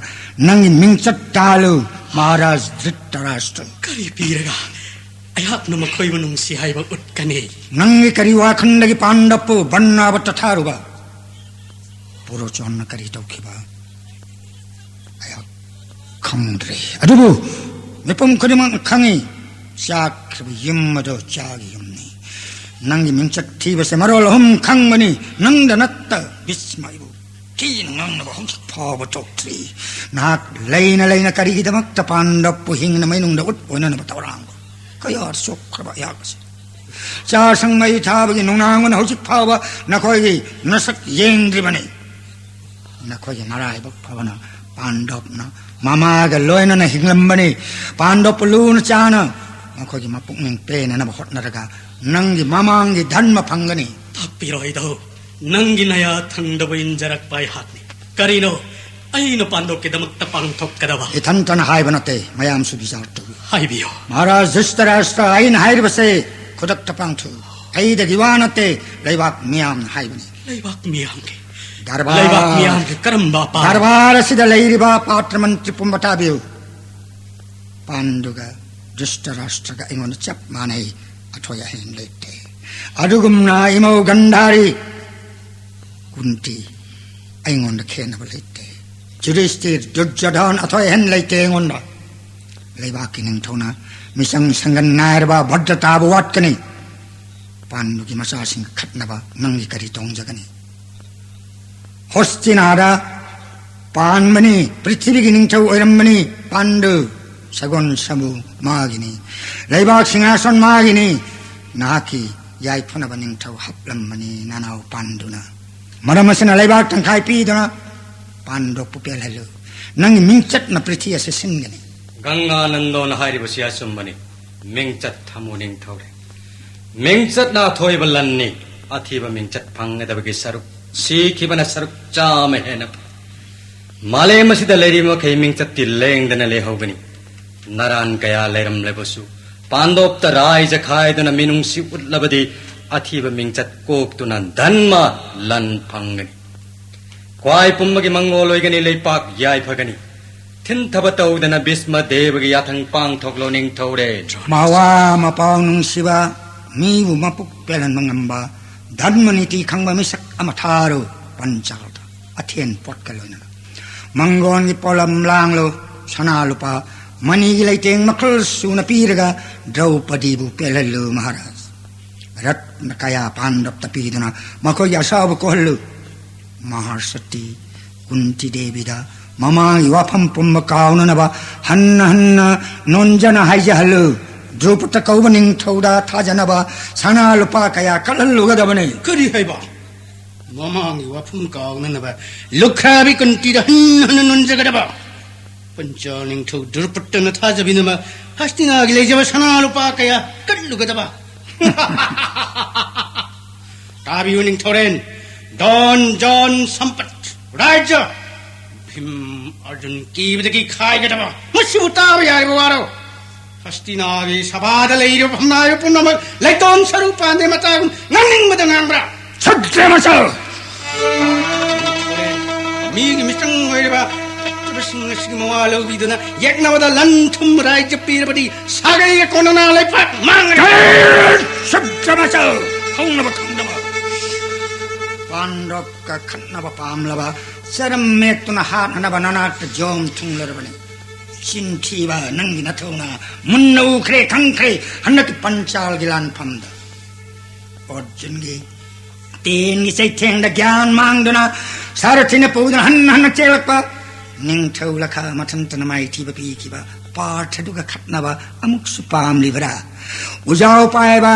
ꯅꯪꯒꯤ ꯃꯤꯡꯆꯠ ꯇꯥꯜꯂꯨ, ꯃꯍꯥꯔꯥꯖ ꯙ꯭ꯔꯤꯇꯔꯥꯁꯇ꯭ꯔ꯫ ꯀꯔꯤ ꯄꯤꯔꯒ ꯑꯩꯍꯥꯛꯅ ꯃꯈꯣꯏꯕꯨ ꯅꯨꯡꯁꯤ ꯍꯥꯏꯕ ꯎꯠꯀꯅꯤ? ꯅꯪꯒꯤ ꯀꯔꯤ ꯋꯥꯈꯜꯗꯒꯤ ꯄꯥꯟꯗꯣꯞꯄꯨ ꯕꯟꯅꯥꯕ ꯇꯊꯥꯔꯨꯕ? ꯄꯨꯔꯣꯆꯣꯟꯅ ꯀꯔꯤ ꯇꯧꯈꯤꯕ? ꯑꯩꯍꯥꯛ ꯈꯪꯗ꯭ꯔꯦ꯫ ꯑꯗꯨꯕꯨ ꯃꯤꯄꯨꯝ ꯈꯨꯗꯤꯡꯃꯛꯅ ꯈꯪꯉꯤ, ꯆꯥꯛꯈ꯭ꯔꯕ ꯌꯨꯝ ꯑꯗꯨ ꯆꯥꯒꯤ ꯌꯨꯝꯅꯤ꯫ ꯅꯪꯒꯤ ꯃꯤꯡꯆꯠ ꯊꯤꯕꯁꯦ ꯃꯔꯣꯜ ꯑꯍꯨꯝ ꯈꯪꯕꯅꯤ꯫ ꯅꯪꯗ ꯅꯠꯇ ꯚꯤꯁꯃ ꯏꯕꯨ ꯊꯤꯅ ꯉꯥꯡꯅꯕ ꯍꯧꯖꯤꯛ ꯐꯥꯎꯕ ꯊꯣꯛꯇ꯭ꯔꯤ꯫ ꯅꯍꯥꯛ ꯂꯩꯅ ꯂꯩꯅ ꯀꯔꯤꯒꯤꯗꯃꯛꯇ ꯄꯥꯟꯗꯕꯄꯨ ꯍꯤꯡꯅ ꯃꯩꯅꯨꯡꯗ ꯎꯠ ꯑꯣꯏꯅꯅꯕ ꯊꯧꯔꯥꯡ ꯀꯌꯥ ꯆꯣꯛꯈ꯭ꯔꯕ ꯑꯩꯍꯥꯛ ꯑꯁꯤ? ꯆꯥꯁꯪ ꯃꯩ ꯊꯥꯕꯒꯤ ꯅꯨꯡꯅꯥꯡꯕꯅ ꯍꯧꯖꯤꯛ ꯐꯥꯎꯕ ꯅꯈꯣꯏꯒꯤ ꯅꯁꯛ ꯌꯦꯡꯗ꯭ꯔꯤꯕꯅꯤ꯫ ꯅꯈꯣꯏꯒꯤ ꯅꯔꯥꯏꯕꯛ ꯐꯕꯅ ꯄꯥꯟꯗꯣꯞꯅ ꯃꯃꯥꯒ ꯂꯣꯏꯅꯅ ꯍꯤꯡꯂꯝꯕꯅꯤ꯫ ꯄꯥꯟꯗꯣꯞꯄꯨ ꯂꯨꯅ ꯆꯥꯅ ꯃꯈꯣꯏꯒꯤ ꯃꯄꯨꯛꯅꯤꯡ ꯄꯦꯟꯅꯅꯕ ꯍꯣꯠꯅꯔꯒ ꯅꯪꯒꯤ ꯃꯃꯥꯡꯒꯤ ꯙꯟꯃ ꯐꯪꯒꯅꯤ꯫ ꯇꯥꯛꯄꯤꯔꯣ ꯏꯙꯧ, ꯅꯪꯒꯤ ꯅꯌꯥ ꯊꯪꯗꯕ ꯏꯟꯖꯔꯛꯄ ꯑꯩꯍꯥꯛꯅꯤ꯫ ꯀꯔꯤꯅꯣ ꯑꯩꯅ ꯄꯥꯟꯗꯣꯞꯀꯤꯗꯃꯛꯇ ꯄꯥꯡꯊꯣꯛꯀꯗꯕ? ꯏꯊꯟꯇꯅ ꯍꯥꯏꯕ ꯅꯠꯇꯦ, ꯃꯌꯥꯝꯁꯨ ꯕꯤꯆꯥꯔ ꯇꯧꯏ꯫ ꯍꯥꯏꯕꯤꯌꯨ꯫ ꯃꯍꯥꯔꯥꯖ ꯙ꯭ꯔꯤꯇꯔꯥꯁꯇ꯭ꯔ, ꯑꯩꯅ ꯍꯥꯏꯔꯤꯕꯁꯦ ꯈꯨꯗꯛꯇ ꯄꯥꯡꯊꯣꯛꯎ꯫ ꯑꯩꯗꯒꯤ ꯋꯥ ꯅꯠꯇꯦ, ꯂꯩꯕꯥꯛ ꯃꯤꯌꯥꯝꯅ ꯍꯥꯏꯕꯅꯤ꯫ ꯂꯩꯕꯥꯛ ꯃꯤꯌꯥꯝꯒꯤ? ꯗꯔꯕꯥꯔ, ꯂꯩꯕꯥꯛ ꯃꯤꯌꯥꯝꯒꯤ ꯀꯔꯝꯕ ꯑꯄꯥꯝꯕ? ꯗꯔꯕꯥꯔ ꯑꯁꯤꯗ ꯂꯩꯔꯤꯕ ꯄꯥꯇ꯭ꯔ ꯃꯟꯇ꯭ꯔꯤ ꯄꯨꯝꯕ ꯇꯥꯕꯤꯌꯨ꯫ ꯄꯥꯟꯗꯨꯒ ꯙ꯭ꯔꯤꯇꯔꯥꯁꯇ꯭ꯔꯒ ꯑꯩꯉꯣꯟꯗ ꯆꯞ ꯃꯥꯟꯅꯩ, ꯑꯊꯣꯏ ꯑꯍꯦꯟ ꯂꯩꯇꯦ꯫ ꯑꯗꯨꯒꯨꯝꯅ ꯏꯃꯧ ꯒꯟꯙꯥꯔꯤ ꯀꯨꯟꯇꯤ, ꯑꯩꯉꯣꯟꯗ ꯈꯦꯠꯅꯕ ꯂꯩꯇꯦ꯫ ꯌꯨꯙꯤꯁꯇꯤꯔ, ꯗꯨꯔꯖꯣꯙꯟ, ꯑꯊꯣꯏ ꯑꯍꯦꯟ ꯂꯩꯇꯦ ꯑꯩꯉꯣꯟꯗ꯫ ꯂꯩꯕꯥꯛꯀꯤ ꯅꯤꯡꯊꯧꯅ ꯃꯤꯆꯪ ꯁꯪꯒꯟ ꯅꯥꯏꯔꯕ ꯚꯗ꯭ꯔꯇꯥꯕꯨ ꯋꯥꯠꯀꯅꯤ꯫ ꯄꯥꯟꯗꯨꯒꯤ ꯃꯆꯥꯁꯤꯡ ꯈꯠꯅꯕ ꯅꯪꯒꯤ ꯀꯔꯤ ꯇꯣꯡꯖꯒꯅꯤ? ꯍꯣꯁꯇꯤꯅꯥꯗ ꯄꯥꯟꯕꯅꯤ, ꯄ꯭ꯔꯤꯊꯤꯕꯤꯒꯤ ꯅꯤꯡꯊꯧ ꯑꯣꯏꯔꯝꯕꯅꯤ ꯄꯥꯟꯗꯨ꯫ ꯁꯒꯣꯜ ꯁꯥꯃꯨ ꯃꯥꯒꯤꯅꯤ, ꯂꯩꯕꯥꯛ ꯁꯤꯡꯍꯥꯁꯟ ꯃꯥꯒꯤꯅꯤ꯫ ꯅꯍꯥꯛꯀꯤ ꯌꯥꯏꯐꯅꯕ ꯅꯤꯡꯊꯧ ꯍꯥꯞꯂꯝꯕꯅꯤ ꯅꯅꯥꯎ ꯄꯥꯟꯗꯨꯅ꯫ ꯃꯔꯝ ꯑꯁꯤꯅ ꯂꯩꯕꯥꯛ ꯇꯪꯈꯥꯏ ꯄꯤꯗꯨꯅ ꯄꯥꯟꯗꯣꯞꯄꯨ ꯄꯦꯜꯍꯜꯂꯨ꯫ ꯅꯪꯒꯤ ꯃꯤꯡꯆꯠꯅ ꯄ꯭ꯔꯤꯊꯤ ꯑꯁꯤ ꯁꯤꯟꯒꯅꯤ꯫ ꯒꯪꯒꯥꯅꯟꯗꯣꯅ ꯍꯥꯏꯔꯤꯕꯁꯤ ꯑꯆꯨꯝꯕꯅꯤ꯫ ꯃꯤꯡꯆꯠ ꯊꯝꯃꯨ ꯅꯤꯡꯊꯧꯔꯦꯜ꯫ ꯃꯤꯡꯆꯠꯅ ꯑꯊꯣꯏꯕ ꯂꯟꯅꯤ꯫ ꯑꯊꯤꯕ ꯃꯤꯡꯆꯠ ꯐꯪꯒꯗꯕꯒꯤ ꯁꯔꯨꯛ, ꯁꯤꯈꯤꯕꯅ ꯁꯔꯨꯛ ꯆꯥꯝꯃ ꯍꯦꯟꯅ ꯐꯩ꯫ ꯃꯥꯂꯦꯝ ꯑꯁꯤꯗ ꯂꯩꯔꯤꯕ ꯃꯈꯩ ꯃꯤꯡꯆꯠꯇꯤ ꯂꯦꯡꯗꯅ ꯂꯩꯍꯧꯒꯅꯤ꯫ ꯅꯔꯥꯟ ꯀꯌꯥ ꯂꯩꯔꯝꯂꯕꯁꯨ, ꯄꯥꯟꯗꯣꯞꯇ ꯔꯥꯏ ꯆꯈꯥꯏꯗꯨꯅ ꯃꯤꯅꯨꯡꯁꯤ ꯎꯠꯂꯕꯗꯤ, ꯑꯊꯤꯕ ꯃꯤꯡꯆꯠ ꯀꯣꯛꯇꯨꯅ ꯙꯟꯃ ꯂꯟ ꯐꯪꯒꯅꯤ꯫ ꯈ꯭ꯋꯥꯏ ꯄꯨꯝꯕꯒꯤ ꯃꯪꯒꯣꯜ ꯑꯣꯏꯒꯅꯤ, ꯂꯩꯄꯥꯛ ꯌꯥꯏꯐꯒꯅꯤ꯫ ꯊꯤꯟꯊꯕ ꯇꯧꯗꯅ ꯚꯤꯁꯃ ꯗꯦꯕꯒꯤ ꯌꯥꯊꯪ ꯄꯥꯡꯊꯣꯛꯂꯣ ꯅꯤꯡꯊꯧꯔꯦꯜ꯫ ꯃꯋꯥ ꯃꯄꯥꯎ ꯅꯨꯡꯁꯤꯕ, ꯃꯤꯕꯨ ꯃꯄꯨꯛ ꯄꯦꯜꯍꯟꯕ ꯉꯝꯕ, ꯙꯔꯃ ꯅꯤꯇꯤ ꯈꯪꯕ ꯃꯤꯁꯛ ꯑꯃ ꯊꯥꯔꯨ ꯄꯟꯆꯥꯜꯗ, ꯑꯊꯦꯟ ꯄꯣꯠꯀ ꯂꯣꯏꯅꯅ꯫ ꯃꯪꯒꯣꯟꯒꯤ ꯄꯣꯠꯂꯝ ꯂꯥꯡꯂꯨ, ꯁꯅꯥ ꯂꯨꯄꯥ, ꯃꯅꯤꯒꯤ ꯂꯩꯇꯦꯡ ꯃꯈꯜ ꯁꯨꯅ ꯄꯤꯔꯒ ꯗ꯭ꯔꯧꯄꯗꯤꯕꯨ ꯄꯦꯜꯍꯜꯂꯨ ꯃꯍꯥꯔꯥꯖ꯫ ꯔꯠꯅ ꯀꯌꯥ ꯄꯥꯟꯗꯞꯇ ꯄꯤꯗꯨꯅ ꯃꯈꯣꯏꯒꯤ ꯑꯁꯥꯎꯕ ꯀꯣꯛꯍꯜꯂꯨ꯫ ꯃꯍꯥꯔꯁꯇꯤ ꯀꯨꯟꯇꯤ ꯗꯦꯕꯤꯗ ꯃꯃꯥꯒꯤ ꯋꯥꯐꯝ ꯄꯨꯝꯕ ꯀꯥꯎꯅꯅꯕ ꯍꯟꯅ ꯍꯟꯅ ꯅꯣꯟꯖꯅ ꯍꯥꯏꯖꯍꯜꯂꯨ꯫ ꯗ꯭ꯔꯨꯄꯗ ꯀꯧꯕ ꯅꯤꯡꯊꯧꯗ ꯊꯥꯖꯅꯕ ꯁꯅꯥ ꯂꯨꯄꯥ ꯀꯌꯥ ꯀꯠꯍꯜꯂꯨꯒꯗꯕꯅꯤ꯫ ꯀꯔꯤ ꯍꯥꯏꯕ? ꯃꯃꯥꯡꯒꯤ ꯋꯥꯐꯝ ꯀꯥꯎꯅꯅꯕ ꯂꯨꯈ꯭ꯔꯥꯕꯤ ꯀꯨꯟꯇꯤꯗ ꯍꯟꯅ ꯍꯟꯅ ꯅꯣꯟꯖꯒꯗꯕ꯫ ꯄꯟꯆꯥ ꯅꯤꯡꯊꯧ ꯗ꯭ꯔꯨꯄꯗꯅ ꯊꯥꯖꯕꯤꯅꯕ ꯍꯁꯇꯤꯅꯥꯒꯤ ꯂꯩꯖꯕ ꯁꯅꯥ ꯂꯨꯄꯥ ꯀꯌꯥ ꯀꯠꯂꯨꯒꯗꯕ꯫ ꯇꯥꯕꯤꯌꯨ ꯅꯤꯡꯊꯧꯔꯦꯟ, ꯗꯣꯟ ꯖꯣꯟ ꯁꯝꯄꯠ ꯔꯥꯖ꯭ꯌ ꯚꯤꯝ ꯑꯔꯖꯨꯟ ꯀꯤꯕꯗꯒꯤ ꯈꯥꯏꯒꯗꯕ꯫ ꯃꯁꯤꯕꯨ ꯇꯥꯕ ꯌꯥꯔꯤꯕ ꯋꯥꯔꯣ? ꯍꯁꯇꯤꯅꯥꯒꯤ ꯁꯚꯥꯗ ꯂꯩꯔꯤꯕ ꯐꯝꯅꯥꯏꯕ ꯄꯨꯝꯅꯃꯛ ꯂꯩꯇꯣꯟ ꯁꯔꯨ ꯄꯥꯟꯗꯦ ꯃꯇꯥꯒꯨꯝ ꯉꯥꯡꯅꯤꯡꯕꯗ ꯉꯥꯡꯕ꯭ꯔꯥ? ꯁꯨꯗ꯭ꯔ ꯃꯆꯜ! ꯃꯤꯒꯤ ꯃꯤꯆꯪ ꯑꯣꯏꯔꯕ ꯐꯠꯇꯕꯁꯤꯡ ꯑꯁꯤꯒꯤ ꯃꯋꯥ ꯂꯧꯕꯤꯗꯨꯅ ꯌꯦꯛꯅꯕꯗ ꯂꯟ ꯊꯨꯝ ꯔꯥꯏꯖ ꯄꯤꯔꯕꯗꯤ ꯁꯥꯒꯩꯒ ꯀꯣꯟꯅꯅ ꯂꯩꯄꯥꯛ ꯃꯥꯡꯒꯅꯤ꯫ ꯁꯨꯗ꯭ꯔ ꯃꯆꯜ! ꯍꯧꯅꯕ ꯈꯪꯗꯕ꯫ ꯄꯥꯟꯗꯕ ꯀꯈꯠꯅꯕ ꯄꯥꯝꯂꯕ ꯆꯔꯝ ꯃꯦꯠꯇꯨꯅ ꯍꯥꯠꯅꯅꯕ ꯅꯅꯥꯛꯇ ꯖꯣꯝ ꯊꯨꯡꯂꯔꯕꯅꯤ꯫ ꯆꯤꯟꯊꯤꯕ ꯅꯪꯒꯤ ꯅꯊꯧꯅ ꯃꯨꯟꯅ ꯎꯈ꯭ꯔꯦ, ꯈꯪꯈ꯭ꯔꯦ ꯍꯟꯗꯛꯀꯤ ꯄꯟꯆꯥꯜꯒꯤ ꯂꯥꯟꯐꯝꯗ꯫ ꯑꯔꯖꯨꯟꯒꯤ ꯇꯦꯟꯒꯤ ꯆꯩꯊꯦꯡꯗ ꯒ꯭ꯌꯥꯟ ꯃꯥꯡꯗꯨꯅ ꯁꯥꯔꯊꯤꯅ ꯄꯨꯗꯨꯅ ꯍꯟꯅ ꯍꯟꯅ ꯆꯦꯜꯂꯛꯄ ꯅꯤꯡꯊꯧ ꯂꯈꯥ ꯃꯊꯟꯇꯅ ꯃꯥꯏꯊꯤꯕ ꯄꯤꯈꯤꯕ ꯄꯥꯔꯊꯗꯨꯒ ꯈꯠꯅꯕ ꯑꯃꯨꯛꯁꯨ ꯄꯥꯝꯂꯤꯕ꯭ꯔꯥ? ꯎꯖꯥꯎ ꯄꯥꯏꯕ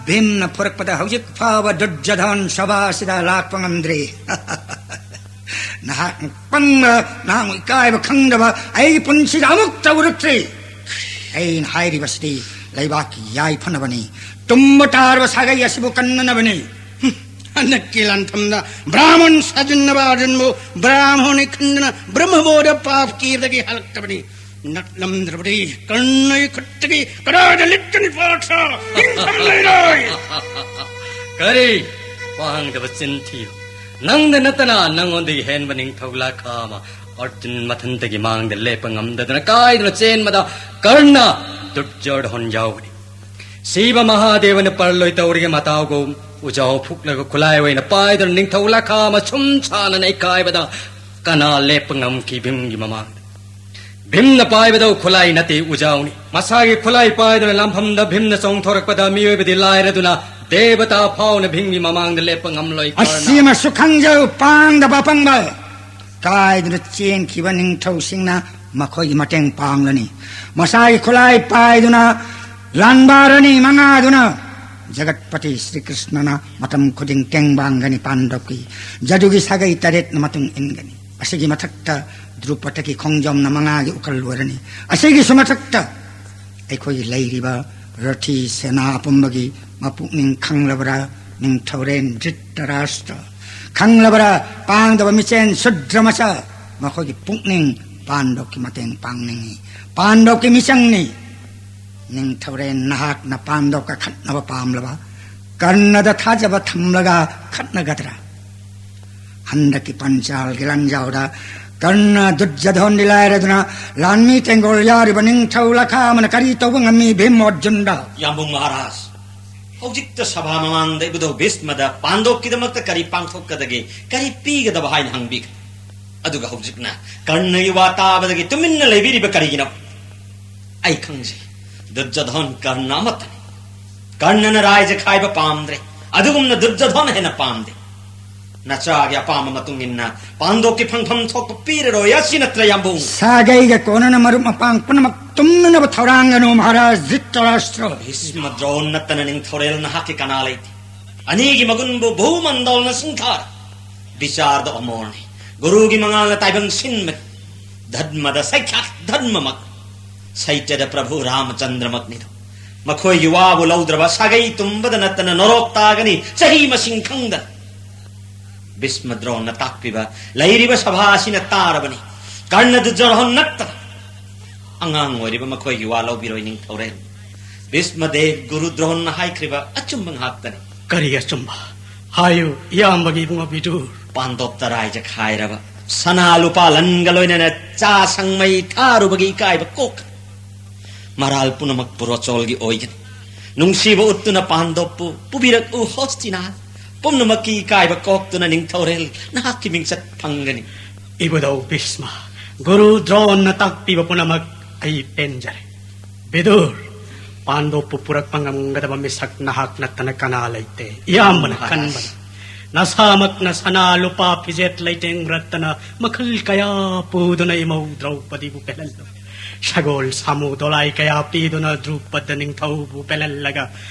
ꯚꯤꯝꯅ ꯐꯨꯔꯛꯄꯗ ꯍꯧꯖꯤꯛ ꯐꯥꯎꯕ ꯗꯨꯔꯖꯣꯙꯟ ꯁꯚꯥ ꯑꯁꯤꯗ ꯂꯥꯛꯄ ꯉꯝꯗ꯭ꯔꯤ꯫ ꯅꯍꯥꯛ ꯄꯪꯕ, ꯅꯍꯥꯛ ꯏꯀꯥꯏꯕ ꯈꯪꯗꯕ ꯑꯩꯒꯤ ꯄꯨꯟꯁꯤꯗ ꯑꯃꯨꯛꯇ ꯎꯔꯛꯇ꯭ꯔꯤ꯫ ꯑꯩꯅ ꯍꯥꯏꯔꯤꯕꯁꯤꯗꯤ ꯂꯩꯕꯥꯛꯀꯤ ꯌꯥꯏꯐꯅꯕꯅꯤ꯫ ꯇꯨꯝꯕ ꯇꯥꯔꯕ ꯁꯥꯒꯩ ꯑꯁꯤꯕꯨ ꯀꯟꯅꯅꯕꯅꯤ꯫ ꯍꯨꯝ, ꯍꯟꯗꯛꯀꯤ ꯂꯥꯟꯐꯝꯗ ꯕ꯭ꯔꯥꯍꯃꯟ ꯁꯥꯖꯤꯟꯅꯕ ꯑꯔꯖꯨꯟꯕꯨ ꯕ꯭ꯔꯥꯍꯃꯣꯅꯤ ꯈꯟꯗꯨꯅ ꯕ꯭ꯔꯍꯃꯕꯣꯙ ꯄꯥꯞ ꯀꯤꯕꯗꯒꯤ ꯍꯜꯂꯛꯇꯕꯅꯤ꯫ ꯅꯠꯂꯝꯗ꯭ꯔꯕꯗꯤ ꯀꯔꯅꯒꯤ ꯈꯨꯠꯇꯒꯤ ꯀꯗꯥꯏꯗ ꯂꯤꯠꯀꯅꯤ ꯄꯥꯔꯊ? ꯍꯤꯡꯐꯝ ꯂꯩꯔꯣꯏ꯫ ꯀꯔꯤ? ꯄꯥꯡꯗꯕ ꯆꯤꯟ ꯊꯤꯌꯨ꯫ ꯅꯪꯗ ꯅꯠꯇꯅ ꯅꯪꯉꯣꯟꯗꯒꯤ ꯍꯦꯟꯕ ꯅꯤꯡꯊꯧ ꯂꯥꯈꯥ ꯑꯃ ꯑꯔꯖꯨꯟ ꯃꯊꯟꯇꯒꯤ ꯃꯥꯡꯗ ꯂꯦꯞꯄ ꯉꯝꯗꯗꯨꯅ ꯀꯥꯏꯗꯨꯅ ꯆꯦꯟꯕꯗ ꯀꯔꯅ ꯗꯨꯔꯖꯣꯙꯟ ꯌꯥꯎꯕꯅꯤ꯫ ꯁꯤꯕ ꯃꯍꯥꯗꯦꯕꯅ ꯄꯔꯂꯣꯏ ꯇꯧꯔꯤꯒ ꯃꯇꯥꯎꯒꯨꯝ ꯎꯖꯥꯎ ꯐꯨꯛꯂꯒ ꯈꯨꯠꯂꯥꯏ ꯑꯣꯏꯅ ꯄꯥꯏꯗꯨꯅ ꯅꯤꯡꯊꯧ ꯂꯥꯈꯥ ꯑꯃ ꯁꯨꯝ ꯁꯥꯅ ꯅꯩꯈꯥꯏꯕꯗ ꯀꯅꯥ ꯂꯦꯞꯄ ꯉꯝꯈꯤ ꯚꯤꯝꯒꯤ ꯃꯃꯥꯡꯗ? ꯚꯤꯝꯅ ꯄꯥꯏꯕꯗ ꯈꯨꯠꯂꯥꯏ ꯅꯠꯇꯦ, ꯎꯖꯥꯎꯅꯤ꯫ ꯃꯁꯥꯒꯤ ꯈꯨꯠꯂꯥꯏ ꯄꯥꯏꯗꯨꯅ ꯂꯥꯟꯐꯝꯗ ꯚꯤꯝꯅ ꯆꯣꯡꯊꯣꯔꯛꯄꯗ ꯃꯤꯑꯣꯏꯕꯗꯤ ꯂꯥꯏꯔꯗꯨꯅ ꯗꯦꯕꯇꯥ ꯐꯥꯎꯅ ꯚꯤꯝꯒꯤ ꯃꯃꯥꯡꯗ ꯂꯦꯞꯄ ꯉꯝꯂꯣꯏ ꯀꯔꯅ꯫ ꯑꯁꯤꯃꯁꯨ ꯈꯪꯖꯧ, ꯄꯥꯡꯗꯕ ꯑꯄꯪꯕ꯫ ꯀꯥꯏꯗꯨꯅ ꯆꯦꯟꯈꯤꯕ ꯅꯤꯡꯊꯧꯁꯤꯡꯅ ꯃꯈꯣꯏꯒꯤ ꯃꯇꯦꯡ ꯄꯥꯡꯂꯅꯤ꯫ ꯃꯁꯥꯒꯤ ꯈꯨꯠꯂꯥꯏ ꯄꯥꯏꯗꯨꯅ ꯂꯥꯟꯕꯥꯔꯅꯤ ꯃꯉꯥꯗꯨꯅ ꯖꯒꯠꯄꯇꯤ ꯁ꯭ꯔꯤ ꯀ꯭ꯔꯤꯁꯅꯅ ꯃꯇꯝ ꯈꯨꯗꯤꯡ ꯇꯦꯡꯕꯥꯡꯒꯅꯤ ꯄꯥꯟꯗꯕꯀꯤ꯫ ꯖꯗꯨꯒꯤ ꯁꯥꯒꯩ ꯇꯔꯦꯠꯅ ꯃꯇꯨꯡ ꯏꯟꯒꯅꯤ꯫ ꯑꯁꯤꯒꯤ ꯃꯊꯛꯇ ꯗ꯭ꯔꯨꯄꯗꯒꯤ ꯈꯣꯡꯖꯣꯝꯅ ꯃꯉꯥꯒꯤ ꯎꯀꯜ ꯑꯣꯏꯔꯅꯤ꯫ ꯑꯁꯤꯒꯤꯁꯨ ꯃꯊꯛꯇ ꯑꯩꯈꯣꯏꯒꯤ ꯂꯩꯔꯤꯕ ꯔꯊꯤ ꯁꯦꯅꯥ ꯄꯨꯝꯕꯒꯤ ꯃꯄꯨꯛꯅꯤꯡ ꯈꯪꯂꯕ꯭ꯔꯥ ꯅꯤꯡꯊꯧꯔꯦꯟ ꯙ꯭ꯔꯤꯇꯔꯥꯁꯇ꯭ꯔ? ꯈꯪꯂꯕ꯭ꯔꯥ ꯄꯥꯡꯗꯕ ꯃꯤꯆꯦꯟ ꯁꯨꯗ꯭ꯔ ꯃꯆꯥ? ꯃꯈꯣꯏꯒꯤ ꯄꯨꯛꯅꯤꯡ ꯄꯥꯟꯗꯕꯀꯤ ꯃꯇꯦꯡ ꯄꯥꯡꯅꯤꯡꯏ, ꯄꯥꯟꯗꯕꯀꯤ ꯃꯤꯆꯪꯅꯤ꯫ ꯅꯤꯡꯊꯧꯔꯦꯟ ꯅꯍꯥꯛꯅ ꯄꯥꯟꯗꯕꯀ ꯈꯠꯅꯕ ꯄꯥꯝꯂꯕ ꯀꯔꯅꯗ ꯊꯥꯖꯕ ꯊꯝꯂꯒ ꯈꯠꯅꯒꯗ꯭ꯔꯥ? ꯍꯟꯗꯛꯀꯤ ꯄꯟꯆꯥꯜꯒꯤ ꯂꯥꯟꯖꯥꯎꯗ ꯀꯔꯅ ꯗꯨꯔꯖꯙꯣꯟꯗꯤ ꯂꯥꯏꯔꯗꯨꯅ ꯂꯥꯟꯃꯤ ꯇꯦꯡꯒꯣꯜ ꯌꯥꯎꯔꯤꯕ ꯅꯤꯡꯊꯧ ꯂꯈꯥ ꯑꯃꯅ ꯀꯔꯤ ꯇꯧꯕ ꯉꯝꯃꯤ ꯚꯤꯝ ꯑꯔꯖꯨꯟꯗ? ꯌꯥꯝꯕꯨꯡ ꯃꯍꯥꯔꯥꯖ, ꯍꯧꯖꯤꯛꯇ ꯁꯚꯥ ꯃꯃꯥꯡꯗ ꯏꯕꯨꯙꯧ ꯚꯤꯁꯃꯗ ꯄꯥꯟꯗꯣꯞꯀꯤꯗꯃꯛꯇ ꯀꯔꯤ ꯄꯥꯡꯊꯣꯛꯀꯗꯒꯦ, ꯀꯔꯤ ꯄꯤꯒꯗꯕ ꯍꯥꯏꯅ ꯍꯪꯕꯤꯈ꯭ꯔꯦ꯫ ꯑꯗꯨꯒ ꯍꯧꯖꯤꯛꯅ ꯀꯔꯅꯒꯤ ꯋꯥ ꯇꯥꯕꯗꯒꯤ ꯇꯨꯃꯤꯟꯅ ꯂꯩꯕꯤꯔꯤꯕ ꯀꯔꯤꯒꯤꯅꯣ? ꯑꯩ ꯈꯪꯖꯩ, ꯗꯨꯔꯖꯣꯙꯣꯟ ꯀꯔꯅ ꯑꯃꯠꯇꯅꯤ꯫ ꯀꯔꯅꯅ ꯔꯥꯏꯖ ꯈꯥꯏꯕ ꯄꯥꯝꯗ꯭ꯔꯦ, ꯑꯗꯨꯒꯨꯝꯅ ꯗꯨꯔꯖꯣꯙꯣꯟ ꯍꯦꯟꯅ ꯄꯥꯝꯗꯦ꯫ ꯅꯆꯥꯒꯤ ꯑꯄꯥꯝꯕ ꯃꯇꯨꯡ ꯏꯟꯅ ꯄꯥꯟꯗꯣꯞꯀꯤ ꯐꯪꯐꯝ ꯊꯣꯛꯄ ꯄꯤꯔꯔꯣꯏ, ꯑꯁꯤ ꯅꯠꯇ꯭ꯔ ꯌꯥꯝꯕꯨꯡ? ꯁꯥꯒꯩꯒ ꯀꯣꯟꯅꯅ ꯃꯔꯨꯞ ꯃꯄꯥꯡ ꯄꯨꯝꯅꯃꯛ ꯇꯨꯝꯅꯅꯕ ꯊꯧꯔꯥꯡꯒꯅꯨ ꯃꯍꯥꯔꯥꯖ ꯙ꯭ꯔꯤꯇꯔꯥꯁꯇ꯭ꯔ꯫ ꯚꯤꯁꯃ ꯗ꯭ꯔꯣꯟ ꯅꯠꯇꯅ ꯅꯤꯡꯊꯧꯔꯦꯜ ꯅꯍꯥꯛꯀꯤ ꯀꯅꯥ ꯂꯩꯇꯦ꯫ ꯑꯅꯤꯒꯤ ꯃꯒꯨꯟꯕꯨ ꯚꯨꯃꯟꯗꯣꯜꯅ ꯁꯤꯡꯊꯥꯔꯦ꯫ ꯕꯤꯆꯥꯔꯗ ꯑꯃꯣꯔꯅꯤ꯫ ꯒꯨꯔꯨꯒꯤ ꯃꯉꯥꯜꯅ ꯇꯥꯏꯕꯪ ꯁꯤꯟꯕꯅꯤ꯫ ꯙꯔꯃꯗ ꯁꯩꯈ꯭ꯌꯥꯠ ꯙꯔꯃꯃꯛ, ꯁꯩꯇ꯭ꯌꯗ ꯄ꯭ꯔꯚꯨ ꯔꯥꯃꯆꯟꯗ꯭ꯔꯃꯛꯅꯤꯗꯣ꯫ ꯃꯈꯣꯏꯒꯤ ꯋꯥꯕꯨ ꯂꯧꯗ꯭ꯔꯕ ꯁꯥꯒꯩ ꯇꯨꯝꯕꯗ ꯅꯠꯇꯅ ꯅꯣꯔꯣꯛ ꯇꯥꯒꯅꯤ, ꯆꯍꯤ ꯃꯁꯤꯡ ꯈꯪꯗꯅ꯫ ꯚꯤꯁꯃ ꯗ꯭ꯔꯣꯟꯅ ꯇꯥꯛꯄꯤꯕ ꯂꯩꯔꯤꯕ ꯁꯚꯥ ꯑꯁꯤꯅ ꯇꯥꯔꯕꯅꯤ꯫ ꯀꯔꯅ ꯗꯨꯔꯖꯣꯙꯣꯟ ꯅꯠꯇꯅ ꯑꯉꯥꯡ ꯑꯣꯏꯔꯤꯕ ꯃꯈꯣꯏꯒꯤ ꯋꯥ ꯂꯧꯕꯤꯔꯣꯏ ꯅꯤꯡꯊꯧꯔꯦꯜ꯫ ꯚꯤꯁꯃ ꯗꯦꯕ ꯒꯨꯔꯨ ꯗ꯭ꯔꯣꯟꯅ ꯍꯥꯏꯈ꯭ꯔꯤꯕ ꯑꯆꯨꯝꯕ ꯉꯥꯛꯇꯅꯤ꯫ ꯀꯔꯤ ꯑꯆꯨꯝꯕ? ꯍꯥꯏꯌꯨ, ꯏꯌꯥꯝꯕꯒꯤ ꯏꯕꯨꯡꯉꯣ ꯕꯤꯗꯨꯔ꯫ ꯄꯥꯟꯗꯣꯞꯇ ꯔꯥꯏꯖ ꯈꯥꯏꯔꯕ, ꯁꯅꯥ ꯂꯨꯄꯥ ꯂꯟꯒ ꯂꯣꯏꯅꯅ ꯆꯥ ꯁꯪꯃꯩ ꯊꯥꯔꯨꯕꯒꯤ ꯏꯀꯥꯏꯕ ꯀꯣꯛꯈ꯭ꯔꯦ꯫ ꯃꯔꯥꯜ ꯄꯨꯝꯅꯃꯛꯄꯨ ꯔꯣꯆꯣꯜꯒꯤ ꯑꯣꯏꯒꯅꯤ꯫ ꯅꯨꯡꯁꯤꯕ ꯎꯠꯇꯨꯅ ꯄꯥꯟꯗꯣꯞꯄꯨ ꯄꯨꯕꯤꯔꯛꯎ ꯍꯣꯁꯇꯤꯅꯥ꯫ ꯄꯨꯝꯅꯃꯛꯀꯤ ꯏꯀꯥꯏꯕ ꯀꯣꯛꯇꯨꯅ ꯅꯤꯡꯊꯧꯔꯦꯜ ꯅꯍꯥꯛꯀꯤ ꯃꯤꯡꯆꯠ ꯐꯪꯒꯅꯤ꯫ ꯏꯕꯨꯙꯧ ꯚꯤꯁꯃ, ꯒꯨꯔꯨ ꯗ꯭ꯔꯣꯟꯅ ꯇꯥꯛꯄꯤꯕ ꯄꯨꯝꯅꯃꯛ ꯑꯩ ꯄꯦꯟꯖꯔꯦ꯫ ꯕꯤꯗꯨꯔ, ꯄꯥꯟꯗꯣꯞꯄꯨ ꯄꯨꯔꯛꯄ ꯉꯝꯒꯗꯕ ꯃꯤꯁꯛ ꯅꯍꯥꯛ ꯅꯠꯇꯅ ꯀꯅꯥ ꯂꯩꯇꯦ꯫ ꯏꯌꯥꯝꯕꯅ ꯃꯍꯥꯔꯥꯖ꯫ ꯈꯟꯕꯗ ꯅꯁꯥꯃꯛꯅ ꯁꯅꯥ ꯂꯨꯄꯥ ꯐꯤꯖꯦꯠ ꯂꯩꯇꯦꯡ ꯔꯠꯇꯅ ꯃꯈꯜ ꯀꯌꯥ ꯄꯨꯗꯨꯅ ꯏꯃꯧ ꯗ꯭ꯔꯧꯄꯗꯤꯕꯨ ꯄꯦꯜꯍꯜꯂꯨ꯫ ꯁꯒꯣꯜ ꯁꯥꯃꯨ ꯗꯣꯂꯥꯏ ꯀꯌꯥ ꯄꯤꯗꯨꯅ ꯗ꯭ꯔꯨꯄꯗ ꯅꯤꯡꯊꯧꯕꯨ ꯄꯦꯜꯍꯜꯂꯒ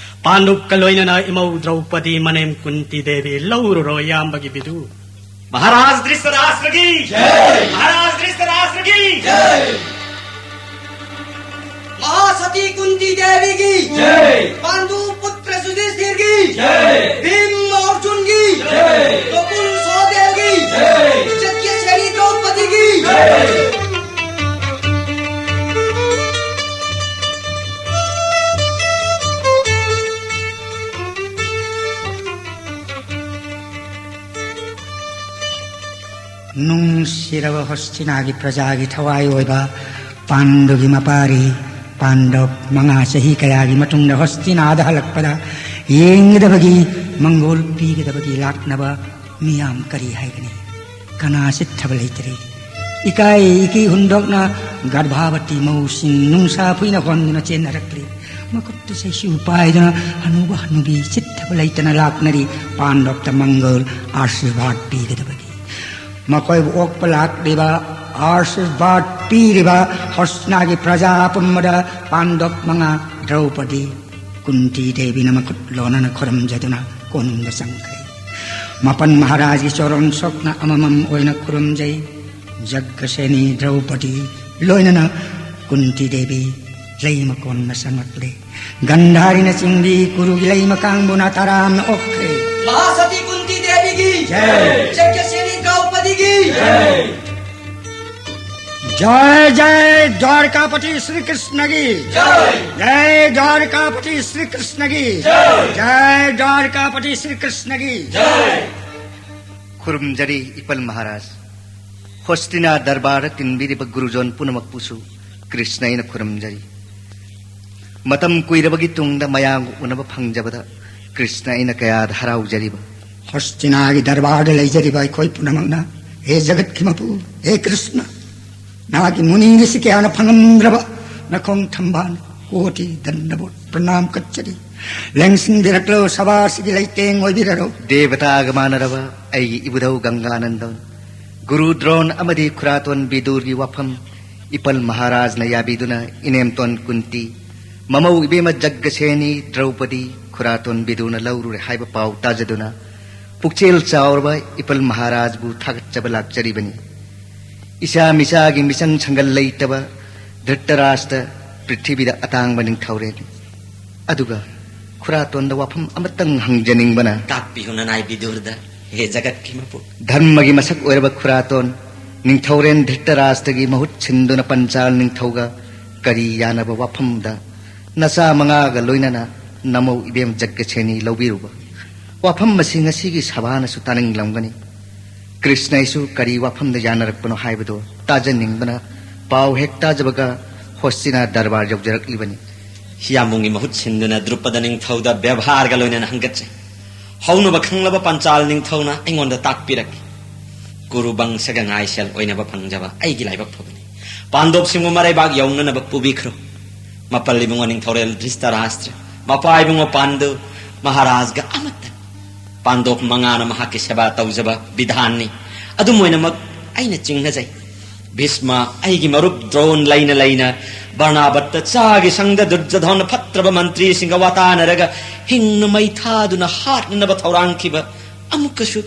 ꯄꯥꯟꯗꯨꯞꯀ ꯂꯣꯏꯅꯅ ꯏꯃꯧ ꯗ꯭ꯔꯧꯄꯗꯤ ꯃꯅꯦꯝ ꯀꯨꯟꯇꯤ ꯗꯦꯕꯤ ꯂꯧꯔꯨꯔꯣ ꯏꯌꯥꯝꯕꯒꯤ ꯕꯤꯗꯨ꯫ ꯃꯍꯥꯔꯥꯖ ꯙ꯭ꯔꯤꯁꯇꯔꯥꯁ꯭ꯇ꯭ꯔꯒꯤ ꯖꯩ! ꯃꯍꯥꯔꯥꯖ ꯙ꯭ꯔꯤꯁꯇꯔꯥꯁ꯭ꯇ꯭ꯔꯒꯤ ꯖꯩ! ꯃꯍꯥꯁꯇꯤ ꯀꯨꯟꯇꯤ ꯗꯦꯕꯤꯒꯤ ꯖꯩ! ꯄꯥꯟꯗꯨ ꯄꯨꯇ꯭ꯔ ꯌꯨꯙꯤꯁꯊꯤꯔꯒꯤ ꯖꯩ! ꯚꯤꯝ ꯑꯔꯖꯨꯟꯒꯤ ꯖꯩ! ꯅꯀꯨꯜ ꯁꯍꯗꯦꯕꯒꯤ ꯖꯩ! ꯁꯇ꯭ꯌꯁꯦꯅꯤ ꯗ꯭ꯔꯧꯄꯗꯤꯒꯤ ꯖꯩ! ꯅꯨꯡꯁꯤꯔꯕ ꯍꯣꯁꯇꯤꯅꯥꯒꯤ ꯄ꯭ꯔꯖꯥꯒꯤ ꯊꯋꯥꯏ ꯑꯣꯏꯕ ꯄꯥꯟꯗꯨꯒꯤ ꯃꯄꯥꯔꯤ ꯄꯥꯟꯗꯕ ꯃꯉꯥ ꯆꯍꯤ ꯀꯌꯥꯒꯤ ꯃꯇꯨꯡꯗ ꯍꯣꯁꯇꯤꯅꯥꯗ ꯍꯜꯂꯛꯄꯗ ꯌꯦꯡꯒꯗꯕꯒꯤ, ꯃꯪꯒꯣꯜ ꯄꯤꯒꯗꯕꯒꯤ ꯂꯥꯛꯅꯕ ꯃꯤꯌꯥꯝ ꯀꯔꯤ ꯍꯥꯏꯒꯅꯤ? ꯀꯅꯥ ꯆꯤꯠꯊꯕ ꯂꯩꯇ꯭ꯔꯤ? ꯏꯀꯥꯏ ꯏꯀꯤ ꯍꯨꯟꯗꯣꯛꯅ ꯒꯔꯚꯥꯕꯇꯤ ꯃꯧꯁꯤꯡ ꯅꯨꯡꯁꯥ ꯐꯨꯏꯅ ꯍꯣꯟꯗꯨꯅ ꯆꯦꯟꯅꯔꯛꯂꯤ꯫ ꯃꯈꯨꯠꯇ ꯆꯩꯁꯨ ꯄꯥꯏꯗꯨꯅ ꯍꯅꯨꯕ ꯍꯅꯨꯕꯤ ꯆꯤꯠꯊꯕ ꯂꯩꯇꯅ ꯂꯥꯛꯅꯔꯤ ꯄꯥꯟꯗꯕꯇ ꯃꯪꯒꯣꯜ ꯑꯥꯁꯤꯔꯕꯥꯗ ꯄꯤꯒꯗꯕꯒꯤ꯫ ꯃꯈꯣꯏꯕꯨ ꯑꯣꯛꯄ ꯂꯥꯛꯂꯤꯕ, ꯑꯥꯁꯤꯔꯕꯥꯗ ꯄꯤꯔꯤꯕ ꯍꯣꯁꯅꯥꯒꯤ ꯄ꯭ꯔꯖꯥ ꯄꯨꯝꯕꯗ ꯄꯥꯟꯗꯕ ꯃꯉꯥ ꯗ꯭ꯔꯧꯄꯗꯤ ꯀꯨꯟꯇꯤ ꯗꯦꯕꯤꯅ ꯃꯈꯨꯠ ꯂꯣꯟꯅꯅ ꯈꯨꯔꯨꯝꯖꯗꯨꯅ ꯀꯣꯅꯨꯡꯗ ꯆꯪꯈ꯭ꯔꯦ꯫ ꯃꯥꯄꯟ ꯃꯍꯥꯔꯥꯖꯒꯤ ꯆꯣꯔꯣꯟ ꯁꯣꯛꯅ ꯑꯃꯃꯝ ꯑꯣꯏꯅ ꯈꯨꯔꯨꯝꯖꯩ꯫ ꯖꯒ꯭ꯒꯁꯦꯅꯤ ꯗ꯭ꯔꯧꯄꯗꯤ ꯂꯣꯏꯅꯅ ꯀꯨꯟꯇꯤ ꯗꯦꯕꯤ ꯂꯩꯃ ꯀꯣꯟꯅ ꯆꯪꯂꯛꯂꯦ꯫ ꯒꯟꯙꯥꯔꯤꯅ ꯆꯤꯡꯕꯤ ꯀꯨꯔꯨꯒꯤ ꯂꯩꯃ ꯀꯥꯡꯕꯨꯅ ꯇꯔꯥꯝꯅ ꯑꯣꯛꯈ꯭ꯔꯦ꯫ ꯃꯍꯥꯁꯇꯤ ꯀꯨꯟꯇꯤ ꯗꯦꯕꯤꯒꯤ ꯖꯩ! ꯖꯒ꯭ꯒꯁꯦꯅꯤ ꯗ꯭ꯔꯧꯄꯗꯤꯒꯤ ꯖꯩ! ꯖꯩ ꯖꯩ ꯗ꯭ꯋꯥꯔꯀꯥꯄꯇꯤ ꯁ꯭ꯔꯤ ꯀ꯭ꯔꯤꯁꯅꯒꯤ ꯖꯩ! ꯖꯩ ꯗ꯭ꯋꯥꯔꯀꯥꯄꯇꯤ ꯁ꯭ꯔꯤ ꯀ꯭ꯔꯤꯁꯅꯒꯤ ꯖꯩ! ꯖꯩ ꯗ꯭ꯋꯥꯔꯀꯥꯄꯇꯤ ꯁ꯭ꯔꯤ ꯀ꯭ꯔꯤꯁꯅꯒꯤ ꯖꯩ! ꯈꯨꯔꯨꯝꯖꯔꯤ ꯏꯄꯜ ꯃꯍꯥꯔꯥꯖ꯫ ꯍꯣꯁꯇꯤꯅꯥ ꯗꯔꯕꯥꯔꯗ ꯇꯤꯟꯕꯤꯔꯤꯕ ꯒꯨꯔꯨꯖꯣꯟ ꯄꯨꯝꯅꯃꯛꯄꯨꯁꯨ ꯀ꯭ꯔꯤꯁꯅ ꯑꯩꯅ ꯈꯨꯔꯨꯝꯖꯔꯤ꯫ ꯃꯇꯝ ꯀꯨꯏꯔꯕꯒꯤ ꯇꯨꯡꯗ ꯃꯌꯥꯝꯒ ꯎꯅꯕ ꯐꯪꯖꯕꯗ ꯀ꯭ꯔꯤꯁꯅ ꯑꯩꯅ ꯀꯌꯥꯗ ꯍꯔꯥꯎꯖꯔꯤꯕ꯫ ꯍꯣꯁꯇꯤꯅꯥꯒꯤ ꯗꯔꯕꯥꯔꯗ ꯂꯩꯖꯔꯤꯕ ꯑꯩꯈꯣꯏ ꯄꯨꯝꯅꯃꯛꯅ, ꯍꯦ ꯖꯒꯠꯀꯤ ꯃꯄꯨ, ꯍꯦ ꯀ꯭ꯔꯤꯁꯅ, ꯅꯍꯥꯛꯀꯤ ꯃꯨꯅꯤ ꯔꯤꯁꯤ ꯀꯌꯥꯅ ꯐꯪꯉꯝꯗ꯭ꯔꯕ ꯅꯈꯣꯡ ꯊꯝꯕꯥꯜ ꯀꯣꯇꯤ ꯗꯟꯗꯕꯣꯠ ꯄ꯭ꯔꯅꯥꯝ ꯀꯠꯆꯔꯤ꯫ ꯂꯦꯡꯁꯤꯟꯕꯤꯔꯛꯂꯣ, ꯁꯚꯥꯁꯤꯒꯤ ꯂꯩꯇꯦꯡ ꯑꯣꯏꯕꯤꯔꯔꯣ꯫ ꯗꯦꯕꯇꯥꯒ ꯃꯥꯟꯅꯔꯕ ꯑꯩꯒꯤ ꯏꯕꯨꯙꯧ ꯒꯪꯒꯥꯅꯟꯗꯣꯟ, ꯒꯨꯔꯨ ꯗ꯭ꯔꯣꯟ ꯑꯃꯗꯤ ꯈꯨꯔꯥꯇꯣꯟ ꯕꯤꯗꯨꯔꯒꯤ ꯋꯥꯐꯝ ꯏꯄꯜ ꯃꯍꯥꯔꯥꯖꯅ ꯌꯥꯕꯤꯗꯨꯅ ꯏꯅꯦꯝꯇꯣꯟ ꯀꯨꯟꯇꯤ, ꯃꯃꯧ ꯏꯕꯦꯝꯃ ꯖꯒ꯭ꯒꯁꯦꯅꯤ ꯗ꯭ꯔꯧꯄꯗꯤ ꯈꯨꯔꯥꯇꯣꯟ ꯕꯤꯗꯨꯅ ꯂꯧꯔꯨꯔꯦ ꯍꯥꯏꯕ ꯄꯥꯎ ꯇꯥꯖꯗꯨꯅ, ꯄꯨꯛꯆꯦꯜ ꯆꯥꯎꯔꯕ ꯏꯄꯜ ꯃꯍꯥꯔꯥꯖꯕꯨ ꯊꯥꯒꯠꯆꯕ ꯂꯥꯛꯆꯔꯤꯕꯅꯤ꯫ ꯏꯆꯥ ꯃꯤꯆꯥꯒꯤ ꯃꯤꯆꯪ ꯁꯪꯒꯜ ꯂꯩꯇꯕ ꯙ꯭ꯔꯤꯇꯔꯥꯁꯇ꯭ꯔ, ꯄ꯭ꯔꯤꯊꯤꯕꯤꯗ ꯑꯇꯥꯡꯕ ꯅꯤꯡꯊꯧꯔꯦꯜ꯫ ꯑꯗꯨꯒ ꯈꯨꯔꯥꯇꯣꯟꯗ ꯋꯥꯐꯝ ꯑꯃꯇꯪ ꯍꯪꯖꯅꯤꯡꯕꯅ, ꯇꯥꯛꯄꯤꯌꯨ ꯅꯅꯥꯏ ꯕꯤꯗꯨꯔꯗ, ꯍꯦ ꯖꯒꯠꯀꯤ ꯃꯄꯨ꯫ ꯙꯔꯃꯒꯤ ꯃꯁꯛ ꯑꯣꯏꯔꯕ ꯈꯨꯔꯥꯇꯣꯟ, ꯅꯤꯡꯊꯧꯔꯦꯜ ꯙ꯭ꯔꯤꯇꯔꯥꯁꯇ꯭ꯔꯒꯤ ꯃꯍꯨꯠ ꯁꯤꯟꯗꯨꯅ ꯄꯟꯆꯥꯜ ꯅꯤꯡꯊꯧꯒ ꯀꯔꯤ ꯌꯥꯅꯕ ꯋꯥꯐꯝꯗ ꯅꯆꯥ ꯃꯉꯥꯒ ꯂꯣꯏꯅꯅ ꯅꯃꯧ ꯏꯕꯦꯝ ꯖꯒ꯭ꯒꯁꯦꯅꯤ ꯂꯧꯕꯤꯔꯨꯕ? ꯋꯥꯐꯝ ꯑꯁꯤ ꯉꯁꯤꯒꯤ ꯁꯚꯥꯅꯁꯨ ꯇꯥꯅꯤꯡꯂꯝꯒꯅꯤ꯫ ꯀ꯭ꯔꯤꯁꯅꯁꯨ ꯀꯔꯤ ꯋꯥꯐꯝꯗ ꯌꯥꯅꯔꯛꯄꯅꯣ ꯍꯥꯏꯕꯗꯨ ꯇꯥꯖꯅꯤꯡꯕꯅ ꯄꯥꯎ ꯍꯦꯛ ꯇꯥꯖꯕꯒ ꯍꯣꯁꯇꯤꯅꯥ ꯗꯔꯕꯥꯔ ꯌꯧꯖꯔꯛꯂꯤꯕꯅꯤ꯫ ꯍꯤꯌꯥꯃꯨꯡꯒꯤ ꯃꯍꯨꯠ ꯁꯤꯟꯗꯨꯅ ꯗ꯭ꯔꯨꯄꯗ ꯅꯤꯡꯊꯧꯗ ꯕꯦꯕꯥꯔꯒ ꯂꯣꯏꯅꯅ ꯍꯪꯒꯠꯆꯩ꯫ ꯍꯧꯅꯕ ꯈꯪꯂꯕ ꯄꯟꯆꯥꯜ ꯅꯤꯡꯊꯧꯅ ꯑꯩꯉꯣꯟꯗ ꯇꯥꯛꯄꯤꯔꯛꯈꯤ꯫ ꯀꯨꯔꯨ ꯕꯪꯁꯒ ꯉꯥꯏꯁꯦꯜ ꯑꯣꯏꯅꯕ ꯐꯪꯖꯕ ꯑꯩꯒꯤ ꯂꯥꯏꯕꯛ ꯐꯕꯅꯤ꯫ ꯄꯥꯟꯗꯣꯞꯁꯤꯡꯕꯨ ꯃꯔꯩꯕꯥꯛ ꯌꯧꯅꯅꯕ ꯄꯨꯕꯤꯈ꯭ꯔꯣ꯫ ꯃꯄꯜ ꯏꯕꯨꯡꯉꯣ ꯅꯤꯡꯊꯧꯔꯦꯜ ꯙ꯭ꯔꯤꯇꯔꯥꯁꯇ꯭ꯔ, ꯃꯄꯥ ꯏꯕꯨꯡꯉꯣ ꯄꯥꯟꯗꯨ, ꯃꯍꯥꯔꯥꯖꯒ ꯑꯃꯠꯇ꯫ ꯄꯥꯟꯗꯣꯞ ꯃꯉꯥꯅ ꯃꯍꯥꯛꯀꯤ ꯁꯦꯕꯥ ꯇꯧꯖꯕ ꯕꯤꯙꯥꯟꯅꯤ꯫ ꯑꯗꯨꯝ ꯑꯣꯏꯅꯃꯛ ꯑꯩꯅ ꯆꯤꯡꯅꯖꯩ꯫ ꯚꯤꯁꯃ, ꯑꯩꯒꯤ ꯃꯔꯨꯞ ꯗ꯭ꯔꯣꯟ ꯂꯩꯅ ꯂꯩꯅ ꯕꯔꯅꯥꯕꯠꯇ ꯆꯥꯒꯤ ꯁꯪꯗ ꯗꯨꯔꯖꯙꯣꯟ ꯐꯠꯇ꯭ꯔꯕ ꯃꯟꯇ꯭ꯔꯤꯁꯤꯡꯒ ꯋꯥꯇꯥꯅꯔꯒ ꯍꯤꯡꯅ ꯃꯩ ꯊꯥꯗꯨꯅ ꯍꯥꯠꯅꯅꯕ ꯊꯧꯔꯥꯡꯈꯤꯕ ꯑꯃꯨꯛꯀꯁꯨ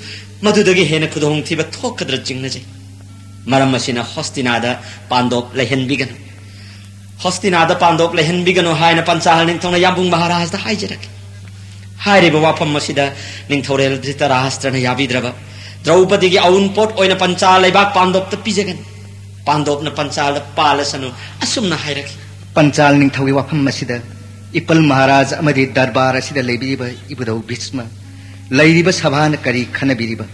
ꯃꯗꯨꯗꯒꯤ ꯍꯦꯟꯅ ꯈꯨꯗꯣꯡꯊꯤꯕ ꯊꯣꯛꯀꯗ꯭ꯔꯥ ꯆꯤꯡꯅꯖꯩ꯫ ꯃꯔꯝ ꯑꯁꯤꯅ ꯍꯣꯁꯇꯤꯅꯥꯗ ꯄꯥꯟꯗꯣꯞ ꯂꯩꯍꯟꯕꯤꯒꯅꯨ꯫ ꯍꯣꯁꯇꯤꯅꯥꯗ ꯄꯥꯟꯗꯣꯞ ꯂꯩꯍꯟꯕꯤꯒꯅꯨ ꯍꯥꯏꯅ ꯄꯟꯆꯥꯜ ꯅꯤꯡꯊꯧꯅ ꯌꯥꯝꯕꯨꯡ ꯃꯍꯥꯔꯥꯖꯗ ꯍꯥꯏꯖꯔꯛꯈꯤ꯫ ꯍꯥꯏꯔꯤꯕ ꯋꯥꯐꯝ ꯑꯁꯤꯗ ꯅꯤꯡꯊꯧꯔꯦꯜ ꯙ꯭ꯔꯤꯇꯔꯥꯁꯇ꯭ꯔꯅ ꯌꯥꯕꯤꯗ꯭ꯔꯕ ꯗ꯭ꯔꯧꯄꯗꯤꯒꯤ ꯑꯎꯟꯄꯣꯠ ꯑꯣꯏꯅ ꯄꯟꯆꯥꯜ ꯂꯩꯕꯥꯛ ꯄꯥꯟꯗꯣꯞꯇ ꯄꯤꯖꯒꯅꯤ꯫ ꯄꯥꯟꯗꯣꯞꯅ ꯄꯟꯆꯥꯜꯗ ꯄꯥꯜꯂꯁꯅꯨ ꯑꯁꯨꯝꯅ ꯍꯥꯏꯔꯛꯈꯤ꯫ ꯄꯟꯆꯥꯜ ꯅꯤꯡꯊꯧꯒꯤ ꯋꯥꯐꯝ ꯑꯁꯤꯗ ꯏꯄꯜ ꯃꯍꯥꯔꯥꯖ ꯑꯃꯗꯤ ꯗꯔꯕꯥꯔ ꯑꯁꯤꯗ ꯂꯩꯕꯤꯔꯤꯕ ꯏꯕꯨꯙꯧ ꯚꯤꯁꯃ, ꯂꯩꯔꯤꯕ ꯁꯚꯥꯅ ꯀꯔꯤ ꯈꯟꯅꯕꯤꯔꯤꯕ?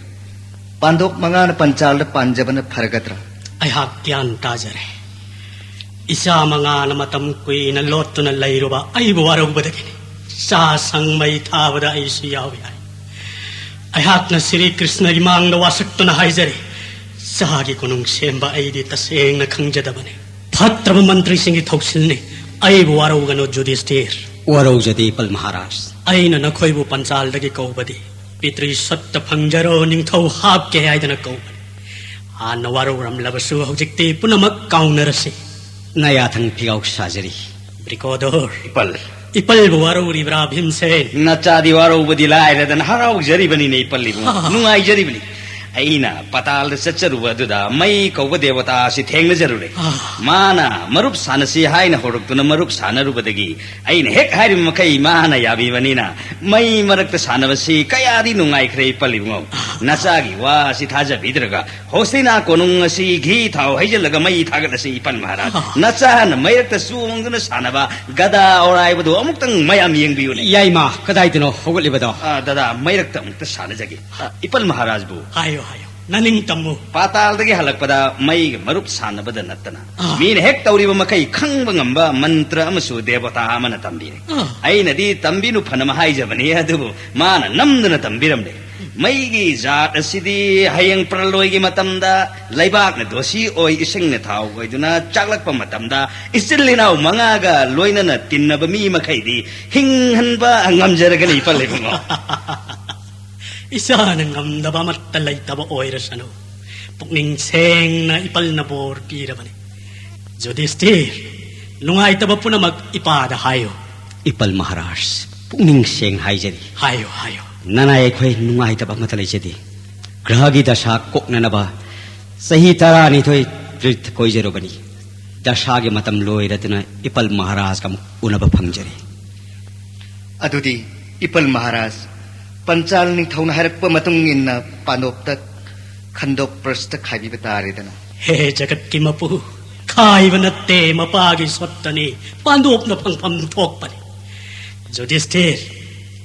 ꯄꯥꯟꯗꯣꯞ ꯃꯉꯥꯅ ꯄꯟꯆꯥꯜꯗ ꯄꯥꯟꯖꯕꯅ ꯐꯔꯒꯗ꯭ꯔꯥ? ꯑꯩꯍꯥꯛ ꯒ꯭ꯌꯥꯟ ꯇꯥꯖꯔꯦ꯫ ꯏꯆꯥ ꯃꯉꯥꯅ ꯃꯇꯝ ꯀꯨꯏꯅ ꯂꯣꯠꯇꯨꯅ ꯂꯩꯔꯨꯕ ꯑꯩꯕꯨ ꯋꯥꯔꯧꯕꯗꯒꯤꯅꯤ꯫ ꯆꯥ ꯁꯪ ꯃꯩ ꯊꯥꯕꯗ ꯑꯩꯁꯨ ꯌꯥꯎꯏ ꯍꯥꯏ꯫ ꯑꯩꯍꯥꯛꯅ ꯁ꯭ꯔꯤ ꯀ꯭ꯔꯤꯁꯅꯒꯤ ꯃꯥꯡꯗ ꯋꯥꯁꯛꯇꯨꯅ ꯍꯥꯏꯖꯔꯤ, ꯆꯥꯒꯤ ꯀꯣꯅꯨꯡ ꯁꯦꯝꯕ ꯑꯩꯗꯤ ꯇꯁꯦꯡꯅ ꯈꯪꯖꯗꯕꯅꯤ꯫ ꯐꯠꯇ꯭ꯔꯕ ꯃꯟꯇ꯭ꯔꯤꯁꯤꯡꯒꯤ ꯊꯧꯁꯤꯜꯅꯤ꯫ ꯑꯩꯕꯨ ꯋꯥꯔꯧꯒꯅꯨ ꯖꯨꯗꯤꯁꯇꯤꯔ꯫ ꯋꯥꯔꯧꯖꯗꯦ ꯏꯄꯜ ꯃꯍꯥꯔꯥꯖ꯫ ꯑꯩꯅ ꯅꯈꯣꯏꯕꯨ ꯄꯟꯆꯥꯜꯗꯒꯤ ꯀꯧꯕꯗꯤ ꯄꯤꯇ꯭ꯔꯤ ꯁꯠꯇ ꯐꯪꯖꯔꯣ ꯅꯤꯡꯊꯧ ꯍꯥꯞꯀꯦ ꯍꯥꯏꯗꯅ ꯀꯧꯕꯅꯤ꯫ ꯍꯥꯟꯅ ꯋꯥꯔꯧꯔꯝꯂꯕꯁꯨ ꯍꯧꯖꯤꯛꯇꯤ ꯄꯨꯝꯅꯃꯛ ꯀꯥꯎꯅꯔꯁꯤ꯫ ꯅꯌꯥꯊꯪ ꯐꯤꯒꯥꯎ ꯁꯥꯖꯔꯤ꯫ ꯕ꯭ꯔꯤꯀꯣꯗꯣꯔ꯫ ꯏꯄꯜ꯫ ꯏꯄꯜꯕꯨ ꯋꯥꯔꯧꯔꯤꯕ꯭ꯔꯥ ꯚꯤꯝꯁꯦꯟ? ꯅꯆꯥꯗꯤ ꯋꯥꯔꯧꯕꯗꯤ ꯂꯥꯏꯔꯗꯅ ꯍꯔꯥꯎꯖꯔꯤꯕꯅꯤꯅꯦ ꯏꯄꯜ ꯏꯕꯨꯡꯉꯣ꯫ ꯅꯨꯡꯉꯥꯏꯖꯔꯤꯕꯅꯤ꯫ ꯑꯩꯅ ꯄꯇꯥꯜꯗ ꯆꯠꯆꯔꯨꯕ ꯑꯗꯨꯗ ꯃꯩ ꯀꯧꯕ ꯗꯦꯕꯇꯥ ꯑꯁꯤ ꯊꯦꯡꯅꯖꯔꯨꯔꯦ꯫ ꯃꯥꯅ ꯃꯔꯨꯞ ꯁꯥꯟꯅꯁꯤ ꯍꯥꯏꯅ ꯍꯧꯔꯛꯇꯨꯅ ꯃꯔꯨꯞ ꯁꯥꯟꯅꯔꯨꯕꯗꯒꯤ ꯑꯩꯅ ꯍꯦꯛ ꯍꯥꯏꯔꯤꯕ ꯃꯈꯩ ꯃꯥꯅ ꯌꯥꯕꯤꯕꯅꯤꯅ ꯃꯩ ꯃꯔꯛꯇ ꯁꯥꯟꯅꯕꯁꯤ ꯀꯌꯥꯗꯤ ꯅꯨꯡꯉꯥꯏꯈ꯭ꯔꯦ ꯏꯄꯜ ꯏꯕꯨꯡꯉꯣ꯫ ꯅꯆꯥꯒꯤ ꯋꯥ ꯑꯁꯤ ꯊꯥꯖꯕꯤꯗ꯭ꯔꯒ ꯍꯣꯁꯇꯤꯅꯥ ꯀꯣꯅꯨꯡ ꯑꯁꯤ ꯘꯤ ꯊꯥꯎ ꯍꯩꯖꯤꯜꯂꯒ ꯃꯩ ꯊꯥꯒꯠꯂꯁꯤ ꯏꯄꯜ ꯃꯍꯥꯔꯥꯖ꯫ ꯅꯆꯥꯅ ꯃꯩꯔꯛꯇ ꯆꯣꯡꯗꯨꯅ ꯁꯥꯟꯅꯕ ꯒꯗꯥ ꯑꯣꯔꯥꯏꯕꯗꯨ ꯑꯃꯨꯛꯇꯪ ꯃꯌꯥꯝ ꯌꯦꯡꯕꯤꯌꯨꯅꯦ꯫ ꯌꯥꯏꯃ, ꯀꯗꯥꯏꯗꯅꯣ ꯍꯧꯒꯠꯂꯤꯕꯗꯣ? ꯑ, ꯗꯗꯥ, ꯃꯩꯔꯛꯇ ꯑꯃꯨꯛꯇ ꯁꯥꯟꯅꯖꯒꯦ꯫ ꯑ, ꯏꯄꯜ ꯃꯍꯥꯔꯥꯖꯕꯨ ꯍꯥꯏꯌꯣ ꯍꯥꯏꯌꯣ, ꯅꯅꯤꯡ ꯇꯝꯃꯨ꯫ ꯄꯥꯇꯥꯜꯗꯒꯤ ꯍꯜꯂꯛꯄꯗ ꯃꯩꯒ ꯃꯔꯨꯞ ꯁꯥꯟꯅꯕꯗ ꯅꯠꯇꯅ ꯑꯥ꯫ ꯃꯤꯅ ꯍꯦꯛ ꯇꯧꯔꯤꯕ ꯃꯈꯩ ꯈꯪꯕ ꯉꯝꯕ ꯃꯟꯇ꯭ꯔ ꯑꯃꯁꯨ ꯗꯦꯕꯇꯥ ꯑꯃꯅ ꯇꯝꯕꯤꯔꯦ꯫ ꯑꯥ꯫ ꯑꯩꯅꯗꯤ ꯇꯝꯕꯤꯅꯨ ꯐꯅꯕ ꯍꯥꯏꯖꯕꯅꯤ, ꯑꯗꯨꯕꯨ ꯃꯥꯅ ꯅꯝꯗꯅ ꯇꯝꯕꯤꯔꯝꯂꯦ꯫ ꯃꯩꯒꯤ ꯖꯥꯠ ꯑꯁꯤꯗꯤ ꯍꯌꯦꯡ ꯄ꯭ꯔꯂꯣꯏꯒꯤ ꯃꯇꯝꯗ ꯂꯩꯕꯥꯛꯅ ꯗꯣꯁꯤ ꯑꯣꯏ, ꯏꯁꯤꯡꯅ ꯊꯥꯎ ꯑꯣꯏꯗꯨꯅ ꯆꯥꯛꯂꯛꯄ ꯃꯇꯝꯗ ꯏꯆꯤꯜ ꯏꯅꯥꯎ ꯃꯉꯥꯒ ꯂꯣꯏꯅꯅ ꯇꯤꯟꯅꯕ ꯃꯤ ꯃꯈꯩꯗꯤ ꯍꯤꯡꯍꯟꯕ ꯉꯝꯖꯔꯒꯅꯤ ꯏꯄꯜ ꯏꯕꯨꯡꯉꯣ꯫ ꯏꯆꯥꯅ ꯉꯝꯗꯕ ꯑꯃꯠꯇ ꯂꯩꯇꯕ ꯑꯣꯏꯔꯁꯅꯨ꯫ ꯄꯨꯛꯅꯤꯡ ꯁꯦꯡꯅ ꯏꯄꯜꯅ ꯕꯣꯔ ꯄꯤꯔꯕꯅꯤ꯫ ꯖꯨꯗꯤꯁꯇꯤꯔ, ꯅꯨꯡꯉꯥꯏꯇꯕ ꯄꯨꯝꯅꯃꯛ ꯏꯄꯥꯗ ꯍꯥꯏꯌꯨ꯫ ꯏꯄꯜ ꯃꯍꯥꯔꯥꯖ, ꯄꯨꯛꯅꯤꯡ ꯁꯦꯡꯅ ꯍꯥꯏꯖꯔꯤ꯫ ꯍꯥꯏꯌꯨ, ꯍꯥꯏꯌꯨ꯫ ꯅꯅꯥꯏ ꯑꯩꯈꯣꯏ ꯅꯨꯡꯉꯥꯏꯇꯕ ꯑꯃꯠꯇ ꯂꯩꯖꯗꯦ꯫ ꯒ꯭ꯔꯍꯒꯤ ꯗꯁꯥ ꯀꯣꯛꯅꯅꯕ ꯆꯍꯤ ꯇꯔꯥꯅꯤꯊꯣꯏ ꯇ꯭ꯔꯤꯠ ꯀꯣꯏꯖꯔꯨꯕꯅꯤ꯫ ꯗꯁꯥꯒꯤ ꯃꯇꯝ ꯂꯣꯏꯔꯗꯨꯅ ꯏꯄꯜ ꯃꯍꯥꯔꯥꯖꯒ ꯑꯃꯨꯛ ꯎꯅꯕ ꯐꯪꯖꯔꯦ꯫ ꯑꯗꯨꯗꯤ ꯏꯄꯜ ꯃꯍꯥꯔꯥꯖ, ꯄꯟꯆꯥꯜ ꯅꯤꯡꯊꯧꯅ ꯍꯥꯏꯔꯛꯄ ꯃꯇꯨꯡ ꯏꯟꯅ ꯄꯥꯟꯗꯣꯞꯇ ꯈꯟꯗꯣꯛ ꯄ꯭ꯔꯁꯇ ꯈꯥꯏꯕꯤꯕ ꯇꯥꯔꯦꯗꯅ꯫ ꯍꯦ ꯖꯒꯠꯀꯤ ꯃꯄꯨ, ꯈꯥꯏꯕ ꯅꯠꯇꯦ, ꯃꯄꯥꯒꯤ ꯁꯣꯠꯇꯅꯤ, ꯄꯥꯟꯗꯣꯞꯅ ꯐꯪꯐꯝ ꯊꯣꯛꯄꯅꯤ꯫ ꯖꯨꯗꯤꯁꯇꯤꯔ,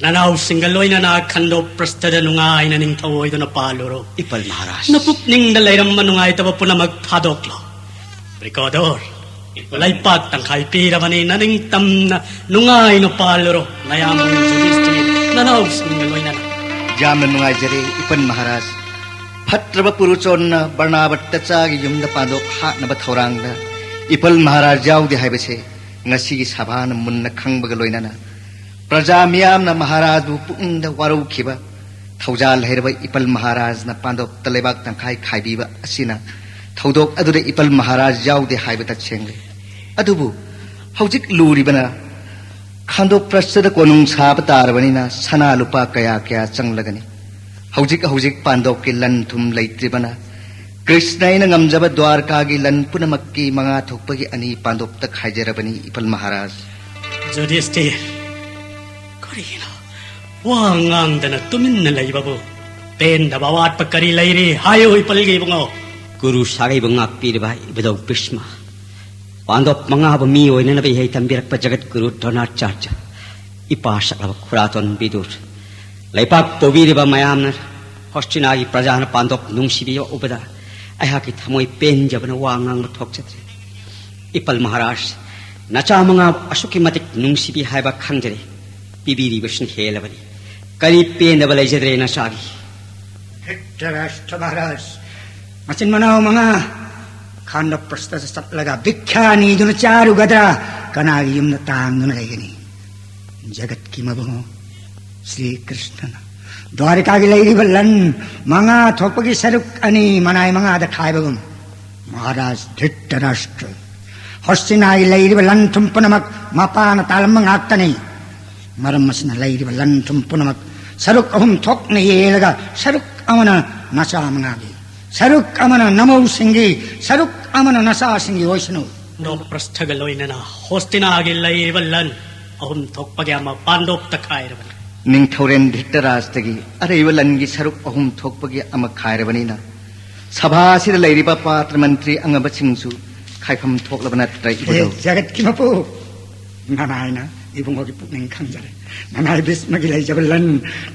ꯅꯅꯥꯎꯁꯤꯡꯒ ꯂꯣꯏꯅꯅ ꯈꯟꯗꯣꯛ ꯄ꯭ꯔꯁꯇꯗ ꯅꯨꯡꯉꯥꯏꯅ ꯅꯤꯡꯊꯧ ꯑꯣꯏꯗꯨꯅ ꯄꯥꯜꯂꯨꯔꯣ꯫ ꯏꯄꯜ ꯃꯍꯥꯔꯥꯖ꯫ ꯅꯄꯨꯛꯅꯤꯡꯗ ꯂꯩꯔꯝꯕ ꯅꯨꯡꯉꯥꯏꯇꯕ ꯄꯨꯝꯅꯃꯛ ꯊꯥꯗꯣꯛꯂꯣ꯫ ꯕ꯭ꯔꯤꯀꯣꯗꯣꯔ, ꯂꯩꯄꯥꯛ ꯇꯪꯈꯥꯏ ꯄꯤꯔꯕꯅꯤ, ꯅꯅꯤꯡꯇꯝꯅ ꯅꯨꯡꯉꯥꯏꯅ ꯄꯥꯜꯂꯨꯔꯣ꯫ ꯅꯌꯥꯝꯕ ꯖꯨꯗꯤꯁꯇꯤꯔ, ꯅꯅꯥꯎꯁꯤꯡꯒ ꯂꯣꯏꯅꯅ꯫ ꯌꯥꯝꯅ ꯅꯨꯡꯉꯥꯏꯖꯔꯦ ꯏꯄꯜ ꯃꯍꯥꯔꯥꯖ꯫ ꯐꯠꯇ꯭ꯔꯕ ꯄꯨꯔꯨꯆꯣꯟꯅ ꯕꯔꯅꯥꯕꯠꯇꯆꯥꯒꯤ ꯌꯨꯝꯗ ꯄꯥꯟꯗꯣꯞ ꯍꯥꯠꯅꯕ ꯊꯧꯔꯥꯡꯗ ꯏꯄꯜ ꯃꯍꯥꯔꯥꯖ ꯌꯥꯎꯗꯦ ꯍꯥꯏꯕꯁꯦ ꯉꯁꯤꯒꯤ ꯁꯚꯥꯅ ꯃꯨꯟꯅ ꯈꯪꯕꯒ ꯂꯣꯏꯅꯅ ꯄ꯭ꯔꯖꯥ ꯃꯤꯌꯥꯝꯅ ꯃꯍꯥꯔꯥꯖꯕꯨ ꯄꯨꯛꯅꯤꯡꯗ ꯋꯥꯔꯧꯈꯤꯕ, ꯊꯧꯖꯥꯜ ꯍꯩꯔꯕ ꯏꯄꯜ ꯃꯍꯥꯔꯥꯖꯅ ꯄꯥꯟꯗꯣꯞꯇ ꯂꯩꯕꯥꯛ ꯇꯪꯈꯥꯏ ꯈꯥꯏꯕꯤꯕ ꯑꯁꯤꯅ ꯊꯧꯗꯣꯛ ꯑꯗꯨꯗ ꯏꯄꯜ ꯃꯍꯥꯔꯥꯖ ꯌꯥꯎꯗꯦ ꯍꯥꯏꯕ ꯇꯁꯦꯡꯂꯦ꯫ ꯑꯗꯨꯕꯨ ꯍꯧꯖꯤꯛ ꯂꯨꯔꯤꯕꯅ ꯈꯥꯟꯗꯣꯛ ꯄ꯭ꯔꯁꯇꯗ ꯀꯣꯅꯨꯡ ꯁꯥꯕ ꯇꯥꯔꯕꯅꯤꯅ ꯁꯅꯥ ꯂꯨꯄꯥ ꯀꯌꯥ ꯀꯌꯥ ꯆꯪꯂꯒꯅꯤ꯫ ꯍꯧꯖꯤꯛ ꯍꯧꯖꯤꯛ ꯄꯥꯟꯗꯣꯞꯀꯤ ꯂꯟ ꯊꯨꯝ ꯂꯩꯇ꯭ꯔꯤꯕꯅ ꯀ꯭ꯔꯤꯁꯅ ꯑꯩꯅ ꯉꯝꯖꯕ ꯗ꯭ꯋꯥꯔꯀꯥꯒꯤ ꯂꯟ ꯄꯨꯝꯅꯃꯛꯀꯤ ꯃꯉꯥ ꯊꯣꯛꯄꯒꯤ ꯑꯅꯤ ꯄꯥꯟꯗꯣꯞꯇ ꯈꯥꯏꯖꯔꯕꯅꯤ ꯏꯄꯜ ꯃꯍꯥꯔꯥꯖ꯫ ꯌꯨꯙꯤꯁꯇꯤꯔ, ꯀꯔꯤꯒꯤꯅꯣ ꯋꯥ ꯉꯥꯡꯗꯅ ꯇꯨꯃꯤꯟꯅ ꯂꯩꯕꯕꯨ? ꯄꯦꯟꯗꯕ ꯑꯋꯥꯠꯄ ꯀꯔꯤ ꯂꯩꯔꯤ? ꯍꯥꯏꯌꯨ, ꯏꯄꯜꯒꯤ ꯏꯕꯨꯡꯉꯣ꯫ ꯀꯨꯔꯨ ꯁꯥꯒꯩꯕꯨ ꯉꯥꯛꯄꯤꯔꯤꯕ ꯏꯕꯨꯙꯧ ꯚꯤꯁꯃ, ꯄꯥꯟꯗꯣꯞ ꯃꯉꯥꯕꯨ ꯃꯤ ꯑꯣꯏꯅꯅꯕ ꯏꯍꯩ ꯇꯝꯕꯤꯔꯛꯄ ꯖꯒꯠ ꯒꯨꯔꯨ ꯗ꯭ꯔꯣꯅꯥꯆꯥꯔꯌ, ꯏꯄꯥ ꯁꯛꯂꯕ ꯈꯨꯔꯥꯇꯣꯟ ꯕꯤꯗꯨꯔ, ꯂꯩꯄꯥꯛ ꯄꯨꯕꯤꯔꯤꯕ ꯃꯌꯥꯝꯅ, ꯍꯣꯁꯇꯤꯅꯥꯒꯤ ꯄ꯭ꯔꯖꯥꯅ ꯄꯥꯟꯗꯣꯞ ꯅꯨꯡꯁꯤꯕꯤꯕ ꯎꯕꯗ ꯑꯩꯍꯥꯛꯀꯤ ꯊꯃꯣꯏ ꯄꯦꯟꯖꯕꯅ ꯋꯥ ꯉꯥꯡꯕ ꯊꯣꯛꯆꯗ꯭ꯔꯦ꯫ ꯏꯄꯜ ꯃꯍꯥꯔꯥꯖ, ꯅꯆꯥ ꯃꯉꯥꯕꯨ ꯑꯁꯨꯛꯀꯤ ꯃꯇꯤꯛ ꯅꯨꯡꯁꯤꯕꯤ ꯍꯥꯏꯕ ꯈꯪꯖꯔꯦ꯫ ꯄꯤꯕꯤꯔꯤꯕꯁꯤꯅ ꯍꯦꯜꯂꯕꯅꯤ꯫ ꯀꯔꯤ ꯄꯦꯟꯗꯕ ꯂꯩꯖꯗ꯭ꯔꯦ ꯅꯆꯥꯒꯤ? ꯙ꯭ꯔꯤꯇꯔꯥꯁ꯭ꯇ꯭ꯔ ꯃꯍꯥꯔꯥꯖ, ꯃꯆꯤꯟ ꯃꯅꯥꯎ ꯃꯉꯥ ꯈꯥꯟꯗꯣꯛ ꯄ꯭ꯔꯁꯇꯗ ꯆꯠꯂꯒ ꯚꯤꯛꯈ꯭ꯌꯥ ꯅꯤꯗꯨꯅ ꯆꯥꯔꯨꯒꯗ꯭ꯔꯥ? ꯀꯅꯥꯒꯤ ꯌꯨꯝꯗ ꯇꯥꯡꯗꯨꯅ ꯂꯩꯒꯅꯤ? ꯖꯒꯠꯀꯤ ꯃꯕꯨꯡꯉꯣ ꯁ꯭ꯔꯤ ꯀ꯭ꯔꯤꯁꯅꯅ ꯗ꯭ꯋꯥꯔꯤꯀꯥꯒꯤ ꯂꯩꯔꯤꯕ ꯂꯟ ꯃꯉꯥ ꯊꯣꯛꯄꯒꯤ ꯁꯔꯨꯛ ꯑꯅꯤ ꯃꯅꯥꯏ ꯃꯉꯥꯗ ꯈꯥꯏꯕꯒꯨꯝ, ꯃꯍꯥꯔꯥꯖ ꯙ꯭ꯔꯤꯇꯔꯥꯁ꯭ꯇ꯭ꯔ, ꯍꯣꯁꯇꯤꯅꯥꯒꯤ ꯂꯩꯔꯤꯕ ꯂꯟ ꯊꯨꯝ ꯄꯨꯝꯅꯃꯛ ꯃꯄꯥꯅ ꯇꯥꯜꯂꯝꯕ ꯉꯥꯛꯇꯅꯤ꯫ ꯃꯔꯝ ꯑꯁꯤꯅ ꯂꯩꯔꯤꯕ ꯂꯟ ꯊꯨꯝ ꯄꯨꯝꯅꯃꯛ ꯁꯔꯨꯛ ꯑꯍꯨꯝ ꯊꯣꯛꯅ ꯌꯦꯜꯂꯒ ꯁꯔꯨꯛ ꯑꯃꯅ ꯅꯆꯥ ꯃꯉꯥꯒꯤ, ꯁꯔꯨꯛ ꯑꯃꯅ ꯅꯃꯧꯁꯤꯡꯒꯤ, ꯁꯔꯨꯛ ꯑꯃꯅ ꯅꯆꯥꯁꯤꯡꯒꯤ ꯑꯣꯏꯁꯅꯨ꯫ ꯅꯣꯄ꯭ꯔꯁꯊꯒ ꯂꯣꯏꯅꯅ ꯍꯣꯁꯇꯤꯅꯥꯒꯤ ꯂꯩꯔꯤꯕ ꯂꯟ ꯑꯍꯨꯝ ꯊꯣꯛꯄꯒꯤ ꯑꯃ ꯄꯥꯟꯗꯣꯞꯇ ꯈꯥꯏꯔꯕꯅꯤ꯫ ꯅꯤꯡꯊꯧꯔꯦꯟ ꯙ꯭ꯔꯤꯇꯔꯥꯁꯇꯒꯤ ꯑꯔꯩꯕ ꯂꯟꯒꯤ ꯁꯔꯨꯛ ꯑꯍꯨꯝ ꯊꯣꯛꯄꯒꯤ ꯑꯃ ꯈꯥꯏꯔꯕꯅꯤꯅ, ꯁꯚꯥ ꯑꯁꯤꯗ ꯂꯩꯔꯤꯕ ꯄꯥꯇ꯭ꯔ ꯃꯟꯇ꯭ꯔꯤ ꯑꯉꯝꯕꯁꯤꯡꯁꯨ ꯈꯥꯏꯐꯝ ꯊꯣꯛꯂꯕ ꯅꯠꯇ꯭ꯔ, ꯍꯦ ꯏꯕꯨꯙꯧ? ꯖꯒꯠꯀꯤ ꯃꯄꯨ, ꯅꯅꯥꯏꯅ ꯏꯕꯨꯡꯉꯣꯒꯤ ꯄꯨꯛꯅꯤꯡ ꯈꯪꯖꯔꯦ꯫ ꯅꯅꯥꯏ ꯚꯤꯁꯃꯒꯤ ꯂꯩꯖꯕ ꯂꯟ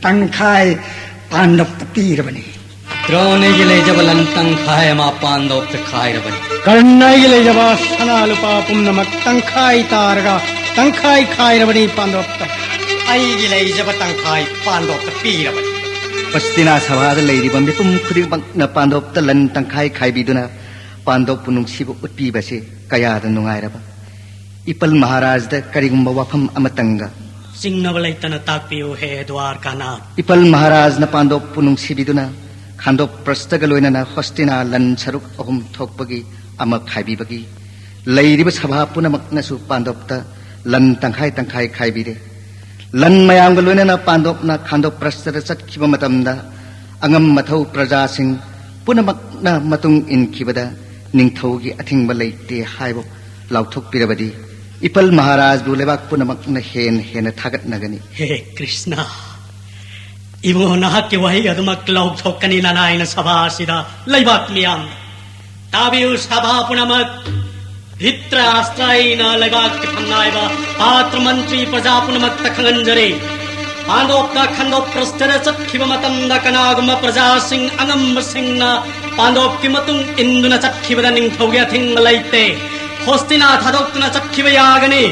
ꯇꯪꯈꯥꯏ ꯄꯥꯟꯗꯣꯞꯇ ꯄꯤꯔꯕꯅꯤ꯫ ꯗ꯭ꯔꯣꯅꯤꯒꯤ ꯂꯩꯖꯕ ꯂꯟ ꯇꯪꯈꯥꯏ ꯑꯃ ꯄꯥꯟꯗꯣꯞꯇ ꯈꯥꯏꯔꯕꯅꯤ꯫ ꯀꯔꯅꯒꯤ ꯂꯩꯖꯕ ꯁꯅꯥ ꯂꯨꯄꯥ ꯄꯨꯝꯅꯃꯛ ꯇꯪꯈꯥꯏ ꯇꯥꯔꯒ ꯇꯪꯈꯥꯏ ꯈꯥꯏꯔꯕꯅꯤ ꯄꯥꯟꯗꯣꯞꯇ꯫ ꯑꯩꯒꯤ ꯂꯩꯖꯕ ꯇꯪꯈꯥꯏ ꯄꯥꯟꯗꯣꯞꯇ ꯄꯤꯔꯕꯅꯤ꯫ ꯍꯣꯁꯇꯤꯅꯥ ꯁꯚꯥꯗ ꯂꯩꯔꯤꯕ ꯃꯤꯄꯨꯝ ꯈꯨꯗꯤꯡꯃꯛꯅ ꯄꯥꯟꯗꯣꯞꯇ ꯂꯟ ꯇꯪꯈꯥꯏ ꯈꯥꯏꯕꯤꯗꯨꯅ ꯄꯥꯟꯗꯣꯞꯄꯨ ꯅꯨꯡꯁꯤꯕ ꯎꯠꯄꯤꯕꯁꯤ ꯀꯌꯥꯗ ꯅꯨꯡꯉꯥꯏꯔꯕ! ꯏꯄꯜ ꯃꯍꯥꯔꯥꯖꯗ ꯀꯔꯤꯒꯨꯝꯕ ꯋꯥꯐꯝ ꯑꯃꯇꯪꯒ ꯆꯤꯡꯅꯕ ꯂꯩꯇꯅ ꯇꯥꯛꯄꯤꯌꯨ, ꯍꯦ ꯗ꯭ꯋꯥꯔꯀꯥꯅꯥꯊ꯫ ꯏꯄꯜ ꯃꯍꯥꯔꯥꯖꯅ ꯄꯥꯟꯗꯣꯞꯄꯨ ꯅꯨꯡꯁꯤꯕꯤꯗꯨꯅ ꯈꯥꯟꯗꯣꯞ ꯄ꯭ꯔꯁꯇꯒ ꯂꯣꯏꯅꯅ ꯍꯣꯁꯇꯤꯅꯥ ꯂꯟ ꯁꯔꯨꯛ ꯑꯍꯨꯝ ꯊꯣꯛꯄꯒꯤ ꯑꯃ ꯈꯥꯏꯕꯤꯕꯒꯤ ꯂꯩꯔꯤꯕ ꯁꯚꯥ ꯄꯨꯝꯅꯃꯛꯅꯁꯨ ꯄꯥꯟꯗꯣꯞꯇ ꯂꯟ ꯇꯪꯈꯥꯏ ꯇꯪꯈꯥꯏ ꯈꯥꯏꯕꯤꯔꯦ꯫ ꯂꯟ ꯃꯌꯥꯝꯒ ꯂꯣꯏꯅꯅ ꯄꯥꯟꯗꯣꯞꯅ ꯈꯥꯟꯗꯣꯞ ꯄ꯭ꯔꯁꯇꯗ ꯆꯠꯈꯤꯕ ꯃꯇꯝꯗ ꯑꯉꯝ ꯃꯊꯧ ꯄ꯭ꯔꯖꯥꯁꯤꯡ ꯄꯨꯝꯅꯃꯛꯅ ꯃꯇꯨꯡ ꯏꯟꯈꯤꯕꯗ ꯅꯤꯡꯊꯧꯒꯤ ꯑꯊꯤꯡꯕ ꯂꯩꯇꯦ ꯍꯥꯏꯕ ꯂꯥꯎꯊꯣꯛꯄꯤꯔꯕꯗꯤ ꯏꯄꯜ ꯃꯍꯥꯔꯥꯖꯕꯨ ꯂꯩꯕꯥꯛ ꯄꯨꯝꯅꯃꯛꯅ ꯍꯦꯟꯅ ꯍꯦꯟꯅ ꯊꯥꯒꯠꯅꯒꯅꯤ꯫ ꯍꯦ ꯀ꯭ꯔꯤꯁꯅ, ꯏꯕꯨꯡꯉꯣ, ꯅꯍꯥꯛꯀꯤ ꯋꯥꯍꯩ ꯑꯗꯨꯃꯛ ꯂꯥꯎꯊꯣꯛꯀꯅꯤ ꯅꯅꯥꯏꯅ ꯁꯚꯥ ꯑꯁꯤꯗ ꯂꯩꯕꯥꯛ ꯃꯤꯌꯥꯝ꯫ ꯇꯥꯕꯤꯌꯨ ꯁꯚꯥ ꯄꯨꯝꯅꯃꯛ, ꯙ꯭ꯔꯤꯇꯔꯥꯁꯇ꯭ꯔ ꯑꯩꯅ ꯂꯩꯕꯥꯛꯀꯤ ꯐꯝꯅꯥꯏꯕ ꯄꯥꯇ꯭ꯔ ꯃꯟꯇ꯭ꯔꯤ ꯄ꯭ꯔꯖꯥ ꯄꯨꯝꯅꯃꯛꯇ ꯈꯪꯍꯟꯖꯔꯤ꯫ ꯄꯥꯟꯗꯣꯞꯇ ꯈꯟꯗꯣꯛ ꯄ꯭ꯔꯁꯇꯗ ꯆꯠꯈꯤꯕ ꯃꯇꯝꯗ ꯀꯅꯥꯒꯨꯝꯕ ꯄ꯭ꯔꯖꯥꯁꯤꯡ ꯑꯉꯝꯕꯁꯤꯡꯅ ꯄꯥꯟꯗꯣꯞꯀꯤ ꯃꯇꯨꯡ ꯏꯟꯗꯨꯅ ꯆꯠꯈꯤꯕꯗ ꯅꯤꯡꯊꯧꯒꯤ ꯑꯊꯤꯡꯕ ꯂꯩꯇꯦ꯫ ꯍꯣꯁꯇꯤꯅꯥ ꯊꯥꯗꯣꯛꯇꯨꯅ ꯆꯠꯈꯤꯕ ꯌꯥꯒꯅꯤ꯫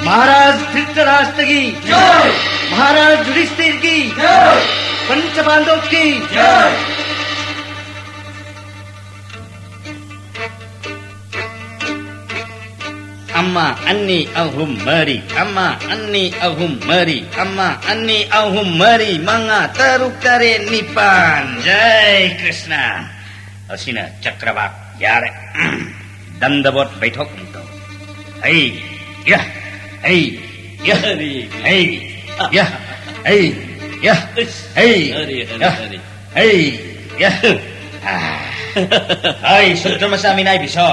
ꯃꯍꯥꯔꯥꯖ ꯙ꯭ꯔꯤꯇꯔꯥꯁꯇ꯭ꯔꯒꯤ ꯖꯥꯏ! ꯃꯍꯥꯔꯥꯖ ꯌꯨꯙꯤꯁꯊꯤꯔꯒꯤ ꯖꯥꯏ! ꯄꯟꯆ ꯄꯥꯟꯗꯣꯞꯀꯤ ꯖꯥꯏ! ꯑꯃ, ꯑꯅꯤ, ꯑꯍꯨꯝ, ꯃꯔꯤ꯫ ꯑꯃ, ꯑꯅꯤ, ꯑꯍꯨꯝ, ꯃꯔꯤ꯫ ꯑꯃ, ꯑꯅꯤ, ꯑꯍꯨꯝ, ꯃꯔꯤ, ꯃꯉꯥ, ꯇꯔꯨꯛ, ꯇꯔꯦꯠ, ꯅꯤꯄꯥꯟ꯫ ꯖꯥꯏ ꯀ꯭ꯔꯤꯁꯅ꯫ ꯑꯁꯤꯅ ꯆꯀ꯭ꯔꯕꯥꯛ ꯌꯥꯔꯦ꯫ ꯗꯟꯗꯕꯣꯠ ꯕꯩꯊꯣꯛ ꯑꯃꯨꯛ ꯇꯧ꯫ ꯍꯩ, ꯌꯥ, ꯍꯩ, ꯌꯥ, ꯍꯔꯤ꯫ ꯍꯩ, ꯌꯥ, ꯍꯩ, ꯌꯥ, ꯏꯁ, ꯍꯩ, ꯍꯔꯤ, ꯍꯔꯤ, ꯌꯥ, ꯍꯔꯤ꯫ ꯍꯩ, ꯌꯥ꯫ ꯑꯥ꯫ ꯍꯩ, ꯁꯨꯗ꯭ꯔ ꯃꯆꯥ ꯃꯤꯅꯥꯏ ꯕꯤꯁꯣ꯫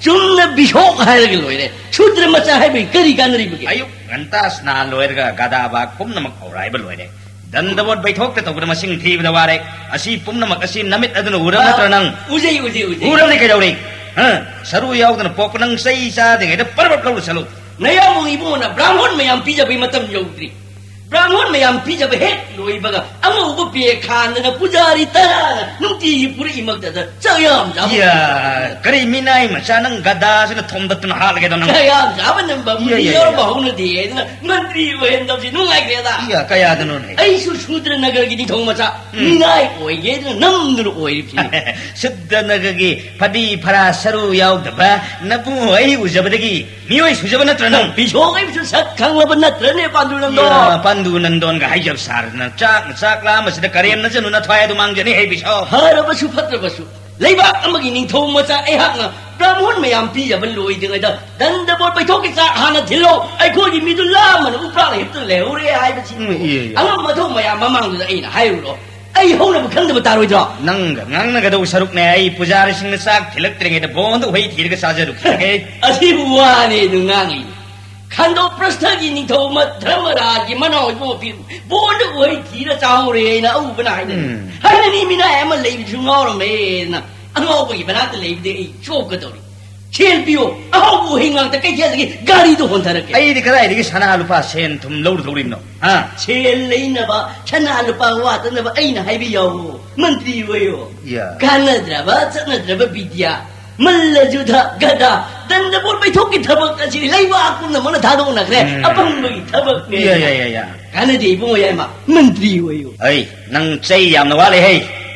ꯆꯨꯝꯅ ꯕꯤꯁꯣꯛ ꯍꯥꯏꯔꯒ ꯂꯣꯏꯔꯦ꯫ ꯁꯨꯗ꯭ꯔ ꯃꯆꯥ ꯍꯥꯏꯕꯒꯤ ꯀꯔꯤ ꯀꯥꯟꯅꯔꯤꯕꯒꯦ? ꯑꯌꯨꯛ ꯉꯟꯇꯥ ꯁ꯭ꯅꯥꯟ ꯂꯣꯏꯔꯒ ꯒꯗꯥ ꯕꯥꯛ ꯄꯨꯝꯅꯃꯛ ꯍꯧꯔꯥꯏꯕ ꯂꯣꯏꯔꯦ꯫ ꯗꯟꯗꯕꯣꯠ ꯕꯩꯊꯣꯛꯇ ꯇꯧꯕꯗ ꯃꯁꯤꯡ ꯊꯤꯕꯗ ꯋꯥꯔꯦ꯫ ꯑꯁꯤ ꯄꯨꯝꯅꯃꯛ ꯑꯁꯤ ꯅꯃꯤꯠ ꯑꯗꯨꯅ ꯎꯔꯕ ꯅꯠꯇ꯭ꯔ ꯅꯪ? ꯎꯖꯩ, ꯎꯖꯩ, ꯎꯖꯩ꯫ ꯎꯔꯕꯗꯤ ꯀꯩꯗꯧꯔꯦ? ꯍꯥ? ꯁꯔꯨ ꯌꯥꯎꯗꯅ ꯄꯣꯛꯄ ꯅꯪ ꯆꯩ ꯆꯥꯗ꯭ꯔꯤꯉꯩꯗ ꯄꯔꯕꯠ ꯂꯧꯔ ꯆꯠꯂꯨ꯫ ꯅꯌꯥꯝꯕ ꯏꯕꯨꯡꯉꯣꯅ ꯕ꯭ꯔꯥꯍꯃꯣꯟ ꯃꯌꯥꯝ ꯄꯤꯖꯕꯩ ꯃꯇꯝ ꯌꯧꯗ꯭ꯔꯤ꯫ ꯕ꯭ꯔꯥꯍꯃꯣꯟ ꯃꯌꯥꯝ ꯄꯤꯖꯕ ꯍꯦꯛ ꯂꯣꯏꯕꯒ ꯑꯉꯧꯕ ꯄꯦꯛ ꯈꯥꯟꯗꯅ ꯄꯨꯖꯥꯔꯤ ꯇꯔꯥꯅ ꯅꯨꯡꯇꯤꯒꯤ ꯄꯨꯔꯛꯏꯃꯛꯇꯗ ꯆꯥꯛ ꯌꯥꯝ ꯆꯥꯕ ꯏꯌꯥ, ꯀꯔꯤ ꯃꯤꯅꯥꯏ ꯃꯆꯥ ꯅꯪ ꯒꯗꯥꯁꯤꯅ ꯊꯣꯝꯗꯠꯇꯨꯅ ꯍꯥꯠꯂꯒꯦꯗꯣ ꯅꯪ? ꯆꯥꯛ ꯌꯥꯝ ꯆꯥꯕ ꯅꯝꯕ ꯏꯌꯥ, ꯃꯤ ꯏꯌꯥ, ꯌꯥꯎꯔꯕ ꯏꯌꯥ꯫ ꯍꯧꯅꯗꯦ ꯍꯥꯏꯗꯅ ꯃꯟꯇ꯭ꯔꯤ ꯑꯣꯏꯍꯟꯗꯕꯁꯤ ꯅꯨꯡꯉꯥꯏꯈ꯭ꯔꯦꯗ꯫ ꯏꯌꯥ, ꯀꯌꯥꯗꯅꯣꯅꯦ? ꯑꯩꯁꯨ ꯁꯨꯗ꯭ꯔꯅꯒꯔꯒꯤ ꯅꯤꯡꯊꯧ ꯃꯆꯥ ꯎꯝ꯫ ꯃꯤꯅꯥꯏ ꯑꯣꯏꯒꯦꯗꯅ ꯅꯝꯗꯨꯅ ꯑꯣꯏꯔꯤꯕꯁꯤꯅꯤ꯫ ꯁꯨꯗ꯭ꯔꯅꯒꯔꯒꯤ ꯐꯗꯤ ꯐꯔꯥ ꯁꯔꯨ ꯌꯥꯎꯗꯕ ꯅꯕꯨꯡ ꯑꯩ ꯎꯖꯕꯗꯒꯤ ꯃꯤꯑꯣꯏ ꯁꯨꯖꯕ ꯅꯠꯇ꯭ꯔ ꯅꯪ? ꯅꯪ ꯄꯤꯁꯣꯛ ꯑꯩꯕꯁꯨ ꯁꯛ ꯈꯪꯂꯕ ꯅꯠꯇ꯭ꯔꯅꯦ, ꯄꯥꯟꯗꯨ ꯅꯪꯗꯣ? ꯏꯌꯥ, ꯄꯥꯟꯗꯨ ꯅꯟꯗꯣꯟꯒ ꯍꯥꯏꯖꯕ ꯁꯥꯔꯗꯅ ꯆꯥꯛꯅ ꯆꯥꯛ ꯂꯥꯝꯕꯁꯤꯗ ꯀꯔꯦꯝꯅꯖꯅꯨ, ꯅꯊ꯭ꯋꯥꯏ ꯑꯗꯨ ꯃꯥꯡꯖꯅꯤ ꯍꯩꯕꯤꯁꯣ꯫ ꯐꯔꯕꯁꯨ ꯐꯠꯇ꯭ꯔꯕꯁꯨ ꯂꯩꯕꯥꯛ ꯑꯃꯒꯤ ꯅꯤꯡꯊꯧ ꯃꯆꯥ ꯑꯩꯍꯥꯛꯅ ꯕ꯭ꯔꯥꯍꯃꯣꯟ ꯃꯌꯥꯝ ꯄꯤꯖꯕ ꯂꯣꯏꯗ꯭ꯔꯤꯉꯩꯗ ꯗꯟꯗꯕꯣꯠ ꯄꯩꯊꯣꯛꯀꯤ ꯆꯥꯛ ꯍꯥꯟꯅ ꯊꯤꯜꯂꯣ, ꯑꯩꯈꯣꯏꯒꯤ ꯃꯤꯗꯨ ꯂꯥꯝꯃꯅ ꯎꯄ꯭ꯔꯥꯛꯅ ꯍꯤꯞꯇꯨꯅ ꯂꯩꯍꯧꯔꯦ ꯍꯥꯏꯕꯁꯤ ꯎꯝ, ꯏꯌꯦ, ꯏꯌꯦ꯫ ꯑꯉꯝ ꯑꯊꯧ ꯃꯌꯥꯝ ꯃꯃꯥꯡꯗꯨꯗ ꯑꯩꯅ ꯍꯥꯏꯔꯨꯔꯣ? ꯑꯩ ꯍꯧꯅꯕ ꯈꯪꯗꯕ ꯇꯥꯔꯣꯏꯗ꯭ꯔꯣ? ꯅꯪꯒ ꯉꯥꯡꯅꯒꯗꯧꯕ ꯁꯔꯨꯛꯅꯦ ꯑꯩ ꯄꯨꯖꯥꯔꯤꯁꯤꯡꯅ ꯆꯥꯛ ꯊꯤꯜꯂꯛꯇ꯭ꯔꯤꯉꯩꯗ ꯕꯣꯟꯗ ꯎꯍꯩ ꯊꯤꯔꯒ ꯆꯥꯖꯔꯨꯈꯤꯒꯦ꯫ ꯑꯁꯤꯕꯨ ꯋꯥꯅꯦ ꯑꯗꯨ ꯉꯥꯡꯂꯤꯅꯤ꯫ ꯈꯥꯟꯗꯣ ꯄ꯭ꯔꯁꯊꯒꯤ ꯅꯤꯡꯊꯧ ꯃ-, ꯙꯔꯃꯔꯥꯖꯒꯤ ꯃꯅꯥꯎ ꯏꯕꯨꯡ ꯑꯄꯤꯛꯄ ꯕꯣꯟꯗ ꯎꯍꯩ ꯊꯤꯔ ꯆꯥꯍꯧꯔꯦ ꯍꯥꯏꯅ ꯑꯎꯕꯅ ꯍꯥꯏꯅꯔꯤ꯫ ꯎꯝ꯫ ꯍꯥꯏꯅꯅꯤ ꯃꯤꯅꯥꯏ ꯑꯃ ꯂꯩꯕꯁꯨ ꯉꯥꯎꯔꯝꯃꯦꯅ ꯑꯉꯥꯎꯕꯒꯤ ꯃꯅꯥꯛꯇ ꯂꯩꯕꯗꯤ ꯑꯩ ꯆꯣꯞꯀꯗꯧꯔꯤ꯫ ꯁꯦꯜ ꯄꯤꯌꯣ, ꯑꯍꯥꯎꯕ ꯎꯍꯩ ꯉꯥꯛꯇ ꯀꯩꯊꯦꯜꯗꯒꯤ ꯒꯥꯔꯤꯗ ꯍꯣꯟꯊꯔꯛꯀꯦ꯫ ꯑꯩꯗꯤ ꯀꯗꯥꯏꯗꯒꯤ ꯁꯅꯥ ꯂꯨꯄꯥ ꯁꯦꯟ ꯊꯨꯝ ꯂꯧꯔꯨꯗꯧꯔꯤꯕꯅꯣ? ꯍꯥ? ꯁꯦꯜ ꯂꯩꯅꯕ ꯁꯅꯥ ꯂꯨꯄꯥ ꯋꯥꯠꯇꯅꯕ ꯑꯩꯅ ꯍꯥꯏꯕ ꯌꯥꯎꯋꯣ, ꯃꯟꯇ꯭ꯔꯤ ꯑꯣꯏꯌꯣ꯫ ꯌꯥ꯫ ꯀꯥꯟꯅꯗ꯭ꯔꯕ, ꯆꯠꯅꯗ꯭ꯔꯕ ꯕꯤꯗ꯭ꯌꯥ, ꯃꯜꯂ ꯖꯨꯙ, ꯒꯗꯥ, ꯗꯟꯗꯕꯣꯠ ꯄꯩꯊꯣꯛꯀꯤ ꯊꯕꯛ ꯑꯁꯤ ꯂꯩꯕꯥꯛ ꯄꯨꯝꯅꯃꯛꯅ ꯊꯥꯗꯣꯛꯅꯈ꯭ꯔꯦ꯫ ꯎꯝ꯫ ꯑꯄꯪꯕꯒꯤ ꯊꯕꯛꯅꯦ꯫ ꯌꯥ, ꯌꯥ, ꯌꯥ, ꯌꯥ꯫ ꯀꯥꯟꯅꯗꯦ ꯏꯕꯨꯡꯉꯣ ꯌꯥꯏꯃ, ꯃꯟꯇ꯭ꯔꯤ ꯑꯣꯏꯌꯣ꯫ ꯑꯩ ꯅꯪ ꯆꯩ ꯌꯥꯝꯅ ꯋꯥꯠꯂꯦ ꯍꯦ꯫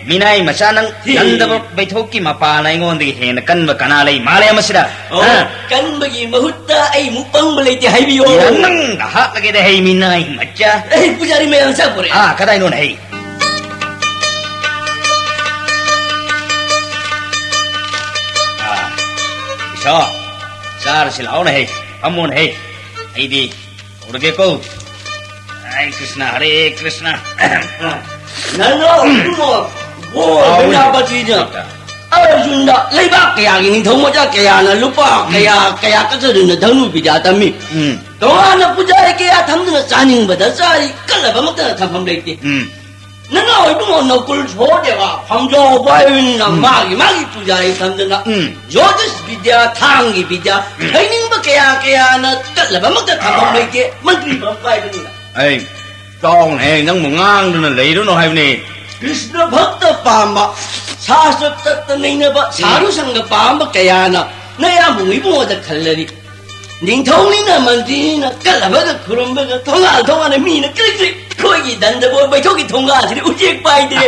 ꯃꯤꯅꯥꯏ ꯃꯆꯥ ꯅꯪ ꯍꯦ꯫ ꯅꯟꯗꯕ ꯕꯩꯊꯣꯛꯀꯤ ꯃꯄꯥꯅ ꯑꯩꯉꯣꯟꯗꯒꯤ ꯍꯦꯟꯅ ꯀꯟꯕ ꯀꯅꯥ ꯂꯩ ꯃꯥꯂꯦꯝ ꯑꯁꯤꯗ? ꯑꯣ, ꯍꯥ? ꯀꯟꯕꯒꯤ ꯃꯍꯨꯠꯇ ꯑꯩ ꯃꯨꯛ ꯄꯪꯕ ꯂꯩꯇꯦ ꯍꯥꯏꯕꯤꯌꯣ꯫ ꯌꯥ, ꯅꯪꯒ ꯍꯥꯠꯂꯒꯦꯗ ꯍꯩ ꯃꯤꯅꯥꯏ ꯃꯆꯥ꯫ ꯑꯩ ꯄꯨꯖꯥꯔꯤ ꯃꯌꯥꯝ ꯆꯠꯈ꯭ꯔꯦ꯫ ꯑꯥ, ꯀꯗꯥꯏꯅꯣꯅ ꯍꯩ? ꯑꯥ, ꯏꯁꯣ, ꯆꯥꯔꯁꯤ ꯂꯥꯛꯑꯣꯅ ꯍꯩ, ꯐꯝꯃꯣꯅ ꯍꯩ꯫ ꯑꯩꯗꯤ ꯍꯧꯔꯒꯦꯀꯣ꯫ ꯍꯔꯦ ꯀ꯭ꯔꯤꯁꯅ, ꯍꯔꯦ ꯀ꯭ꯔꯤꯁꯅ꯫ ꯅꯪꯅ ꯏꯕꯨꯡꯉꯣ, ꯕꯣꯔ ꯑꯥꯎ꯫ ꯁꯦꯅꯥꯄꯇꯤꯅ ꯑꯥꯎ꯫ ꯑꯔꯖꯨꯟꯗ ꯂꯩꯕꯥꯛ ꯀꯌꯥꯒꯤ ꯅꯤꯡꯊꯧ ꯃꯆꯥ ꯀꯌꯥꯅ ꯂꯨꯄꯥ ꯎꯝ꯫ ꯀꯌꯥ, ꯀꯌꯥ ꯀꯠꯆꯗꯨꯅ ꯙꯅꯨ ꯕꯤꯗ꯭ꯌꯥ ꯇꯝꯃꯤ꯫ ꯎꯝ꯫ ꯇꯣꯉꯥꯟꯅ ꯄꯨꯖꯥꯔꯤ ꯀꯌꯥ ꯊꯝꯗꯨꯅ ꯆꯥꯅꯤꯡꯕꯗ ꯆꯥꯔꯤ, ꯀꯜꯂꯕ ꯑꯃꯠꯇꯅ ꯊꯝꯐꯝ ꯂꯩꯇꯦ꯫ ꯎꯝ꯫ ꯅꯅꯥꯎ ꯏꯕꯨꯡꯉꯣ ꯅꯀꯨꯜ ꯁꯣꯍꯗꯦꯕ, ꯐꯝꯖꯥꯎ ꯕꯥꯏꯔꯨꯅ ꯎꯝ꯫ ꯃꯥꯒꯤ ꯃꯥꯒꯤ ꯄꯨꯖꯥꯔꯤ ꯊꯝꯗꯅ ꯎꯝ꯫ ꯖꯣꯇꯤꯁ ꯕꯤꯗ꯭ꯌꯥ, ꯊꯥꯡꯒꯤ ꯕꯤꯗ꯭ꯌꯥ, ꯎꯝ꯫ ꯍꯩꯅꯤꯡꯕ ꯀꯌꯥ ꯀꯌꯥꯅ ꯀꯠꯂꯕ ꯑꯃꯠꯇ ꯊꯝꯐꯝ ꯂꯩꯇꯦ꯫ ꯃꯟꯇ꯭ꯔꯤ ꯐꯝ ꯄꯥꯏꯕꯅꯤꯅ꯫ ꯑꯩ ꯆꯥꯎꯅꯦꯍꯦ, ꯅꯪꯕꯨ ꯉꯥꯡꯗꯨꯅ ꯂꯩꯔꯨꯅꯨ ꯍꯥꯏꯕꯅꯤ꯫ ꯀ꯭ꯔꯤꯁꯅ ꯚꯛꯇ ꯄꯥꯝꯕ, ꯁꯥꯁꯇ꯭ꯔ ꯇꯠꯇ ꯅꯩꯅꯕ, ꯁꯥꯙꯨ ꯁꯪꯒ ꯄꯥꯝꯕ ꯀꯌꯥꯅ ꯅꯌꯥꯝꯕ ꯏꯕꯨꯡꯉꯣꯗ ꯈꯜꯂꯗꯤ, ꯅꯤꯡꯊꯧꯅꯤꯅ ꯃꯟꯇ꯭ꯔꯤꯅꯤꯅ ꯀꯜꯂꯕꯒ ꯈꯨꯔꯨꯝꯕꯒ ꯊꯣꯡꯒꯥꯜ ꯊꯣꯡꯒꯥꯜꯅ ꯃꯤꯅ ꯀ꯭ꯔꯤꯛ ꯀ꯭ꯔꯤꯛ, ꯑꯩꯈꯣꯏꯒꯤ ꯗꯟꯗꯕꯣꯏ ꯕꯩꯊꯣꯛꯀꯤ ꯊꯣꯡꯒꯥꯜꯁꯤꯗꯤ ꯎꯆꯦꯛ ꯄꯥꯏꯗꯦ꯫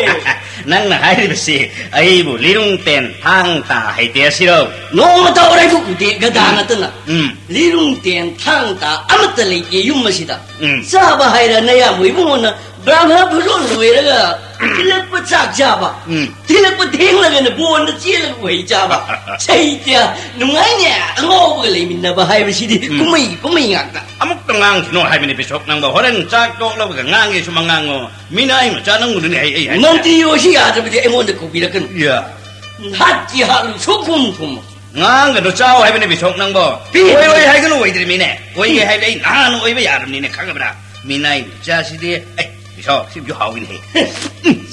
ꯅꯪꯅ ꯍꯥꯏꯔꯤꯕꯁꯤ ꯑꯩꯕꯨ ꯂꯤꯔꯨꯡ ꯇꯦꯟ ꯊꯥꯡ ꯇꯥ ꯍꯩꯇꯦ ꯁꯤꯔꯣ? ꯅꯣꯡꯃꯇ ꯑꯣꯔꯥꯏꯕꯨ ꯎꯗꯦ ꯒꯗꯥ ꯅꯠꯇꯅ꯫ ꯎꯝ꯫ ꯂꯤꯔꯨꯡ ꯇꯦꯟ ꯊꯥꯡ ꯇꯥ ꯑꯃꯠꯇ ꯂꯩꯇꯦ ꯌꯨꯝ ꯑꯁꯤꯗ꯫ ꯎꯝ꯫ ꯆꯥꯕ ꯍꯥꯏꯔ ꯅꯌꯥꯝꯕ ꯏꯕꯨꯡꯉꯣꯅ ꯕ꯭ꯔꯥꯍꯃ ꯐꯨꯔꯣꯟ ꯂꯣꯏꯔꯒ ꯊꯤꯜꯂꯛꯄ ꯆꯥꯛ ꯆꯥꯕ꯫ ꯎꯝ꯫ ꯊꯤꯜꯂꯛꯄ ꯊꯦꯡꯂꯒꯅ ꯕꯣꯟꯗ ꯆꯦꯜꯂꯒ ꯎꯍꯩ ꯆꯥꯕ꯫ ꯁꯩꯇ꯭ꯌ ꯅꯨꯡꯉꯥꯏꯅꯦ ꯑꯉꯥꯎꯕꯒ ꯂꯩꯃꯤꯟꯅꯕ ꯍꯥꯏꯕꯁꯤꯗꯤ ꯎꯝ꯫ ꯀꯨꯝꯍꯩ ꯀꯨꯝꯍꯩ ꯉꯥꯛꯇ꯫ ꯑꯃꯨꯛꯇ ꯉꯥꯡꯈꯤꯅꯣ ꯍꯥꯏꯕꯅꯤ ꯕꯤꯁꯣꯞ ꯅꯪꯕ꯫ ꯍꯣꯔꯦꯟ ꯆꯥꯛ ꯇꯣꯛꯂꯕꯒ ꯉꯥꯡꯒꯦꯁꯨ ꯃꯉꯥꯡꯉꯣ꯫ ꯃꯤꯅꯥꯏ ꯃꯆꯥ ꯅꯪꯕꯨꯗꯨꯅꯦ ꯑꯩ, ꯑꯩ ꯍꯥꯏꯁꯦ꯫ ꯃꯟꯇ꯭ꯔꯤ ꯑꯣꯏꯁꯤ ꯌꯥꯗ꯭ꯔꯕꯗꯤ ꯑꯩꯉꯣꯟꯗ ꯀꯧꯕꯤꯔꯛꯀꯅꯨ꯫ ꯌꯥ꯫ ꯍꯥꯠꯀꯤ ꯍꯥꯠꯂꯨ ꯁꯨꯛ ꯈꯨꯝ ꯈꯨꯝꯃꯣ꯫ ꯉꯥꯡꯒꯗꯣ ꯆꯥꯎ ꯍꯥꯏꯕꯅꯦ ꯕꯤꯁꯣꯛ ꯅꯪꯕꯣ꯫ ꯄꯤ꯫ ꯑꯣꯏ ꯑꯣꯏ ꯍꯥꯏꯒꯅꯨ ꯑꯣꯏꯗ꯭ꯔꯤꯃꯤꯅꯦ꯫ ꯑꯣꯏꯒꯦ ꯎꯝ꯫ ꯍꯥꯏꯕꯗꯤ ꯑꯩ ꯅꯍꯥꯟ ꯑꯣꯏꯕ ꯌꯥꯔꯕꯅꯤꯅꯦ ꯈꯪꯉꯕ꯭ꯔꯥ? ꯃꯤꯅꯥꯏ ꯃꯆꯥꯁꯤꯗꯤ꯫ ꯑꯦ ꯕꯤꯁꯣꯛ ꯁꯤꯁꯨ ꯍꯥꯎꯏꯅꯦ꯫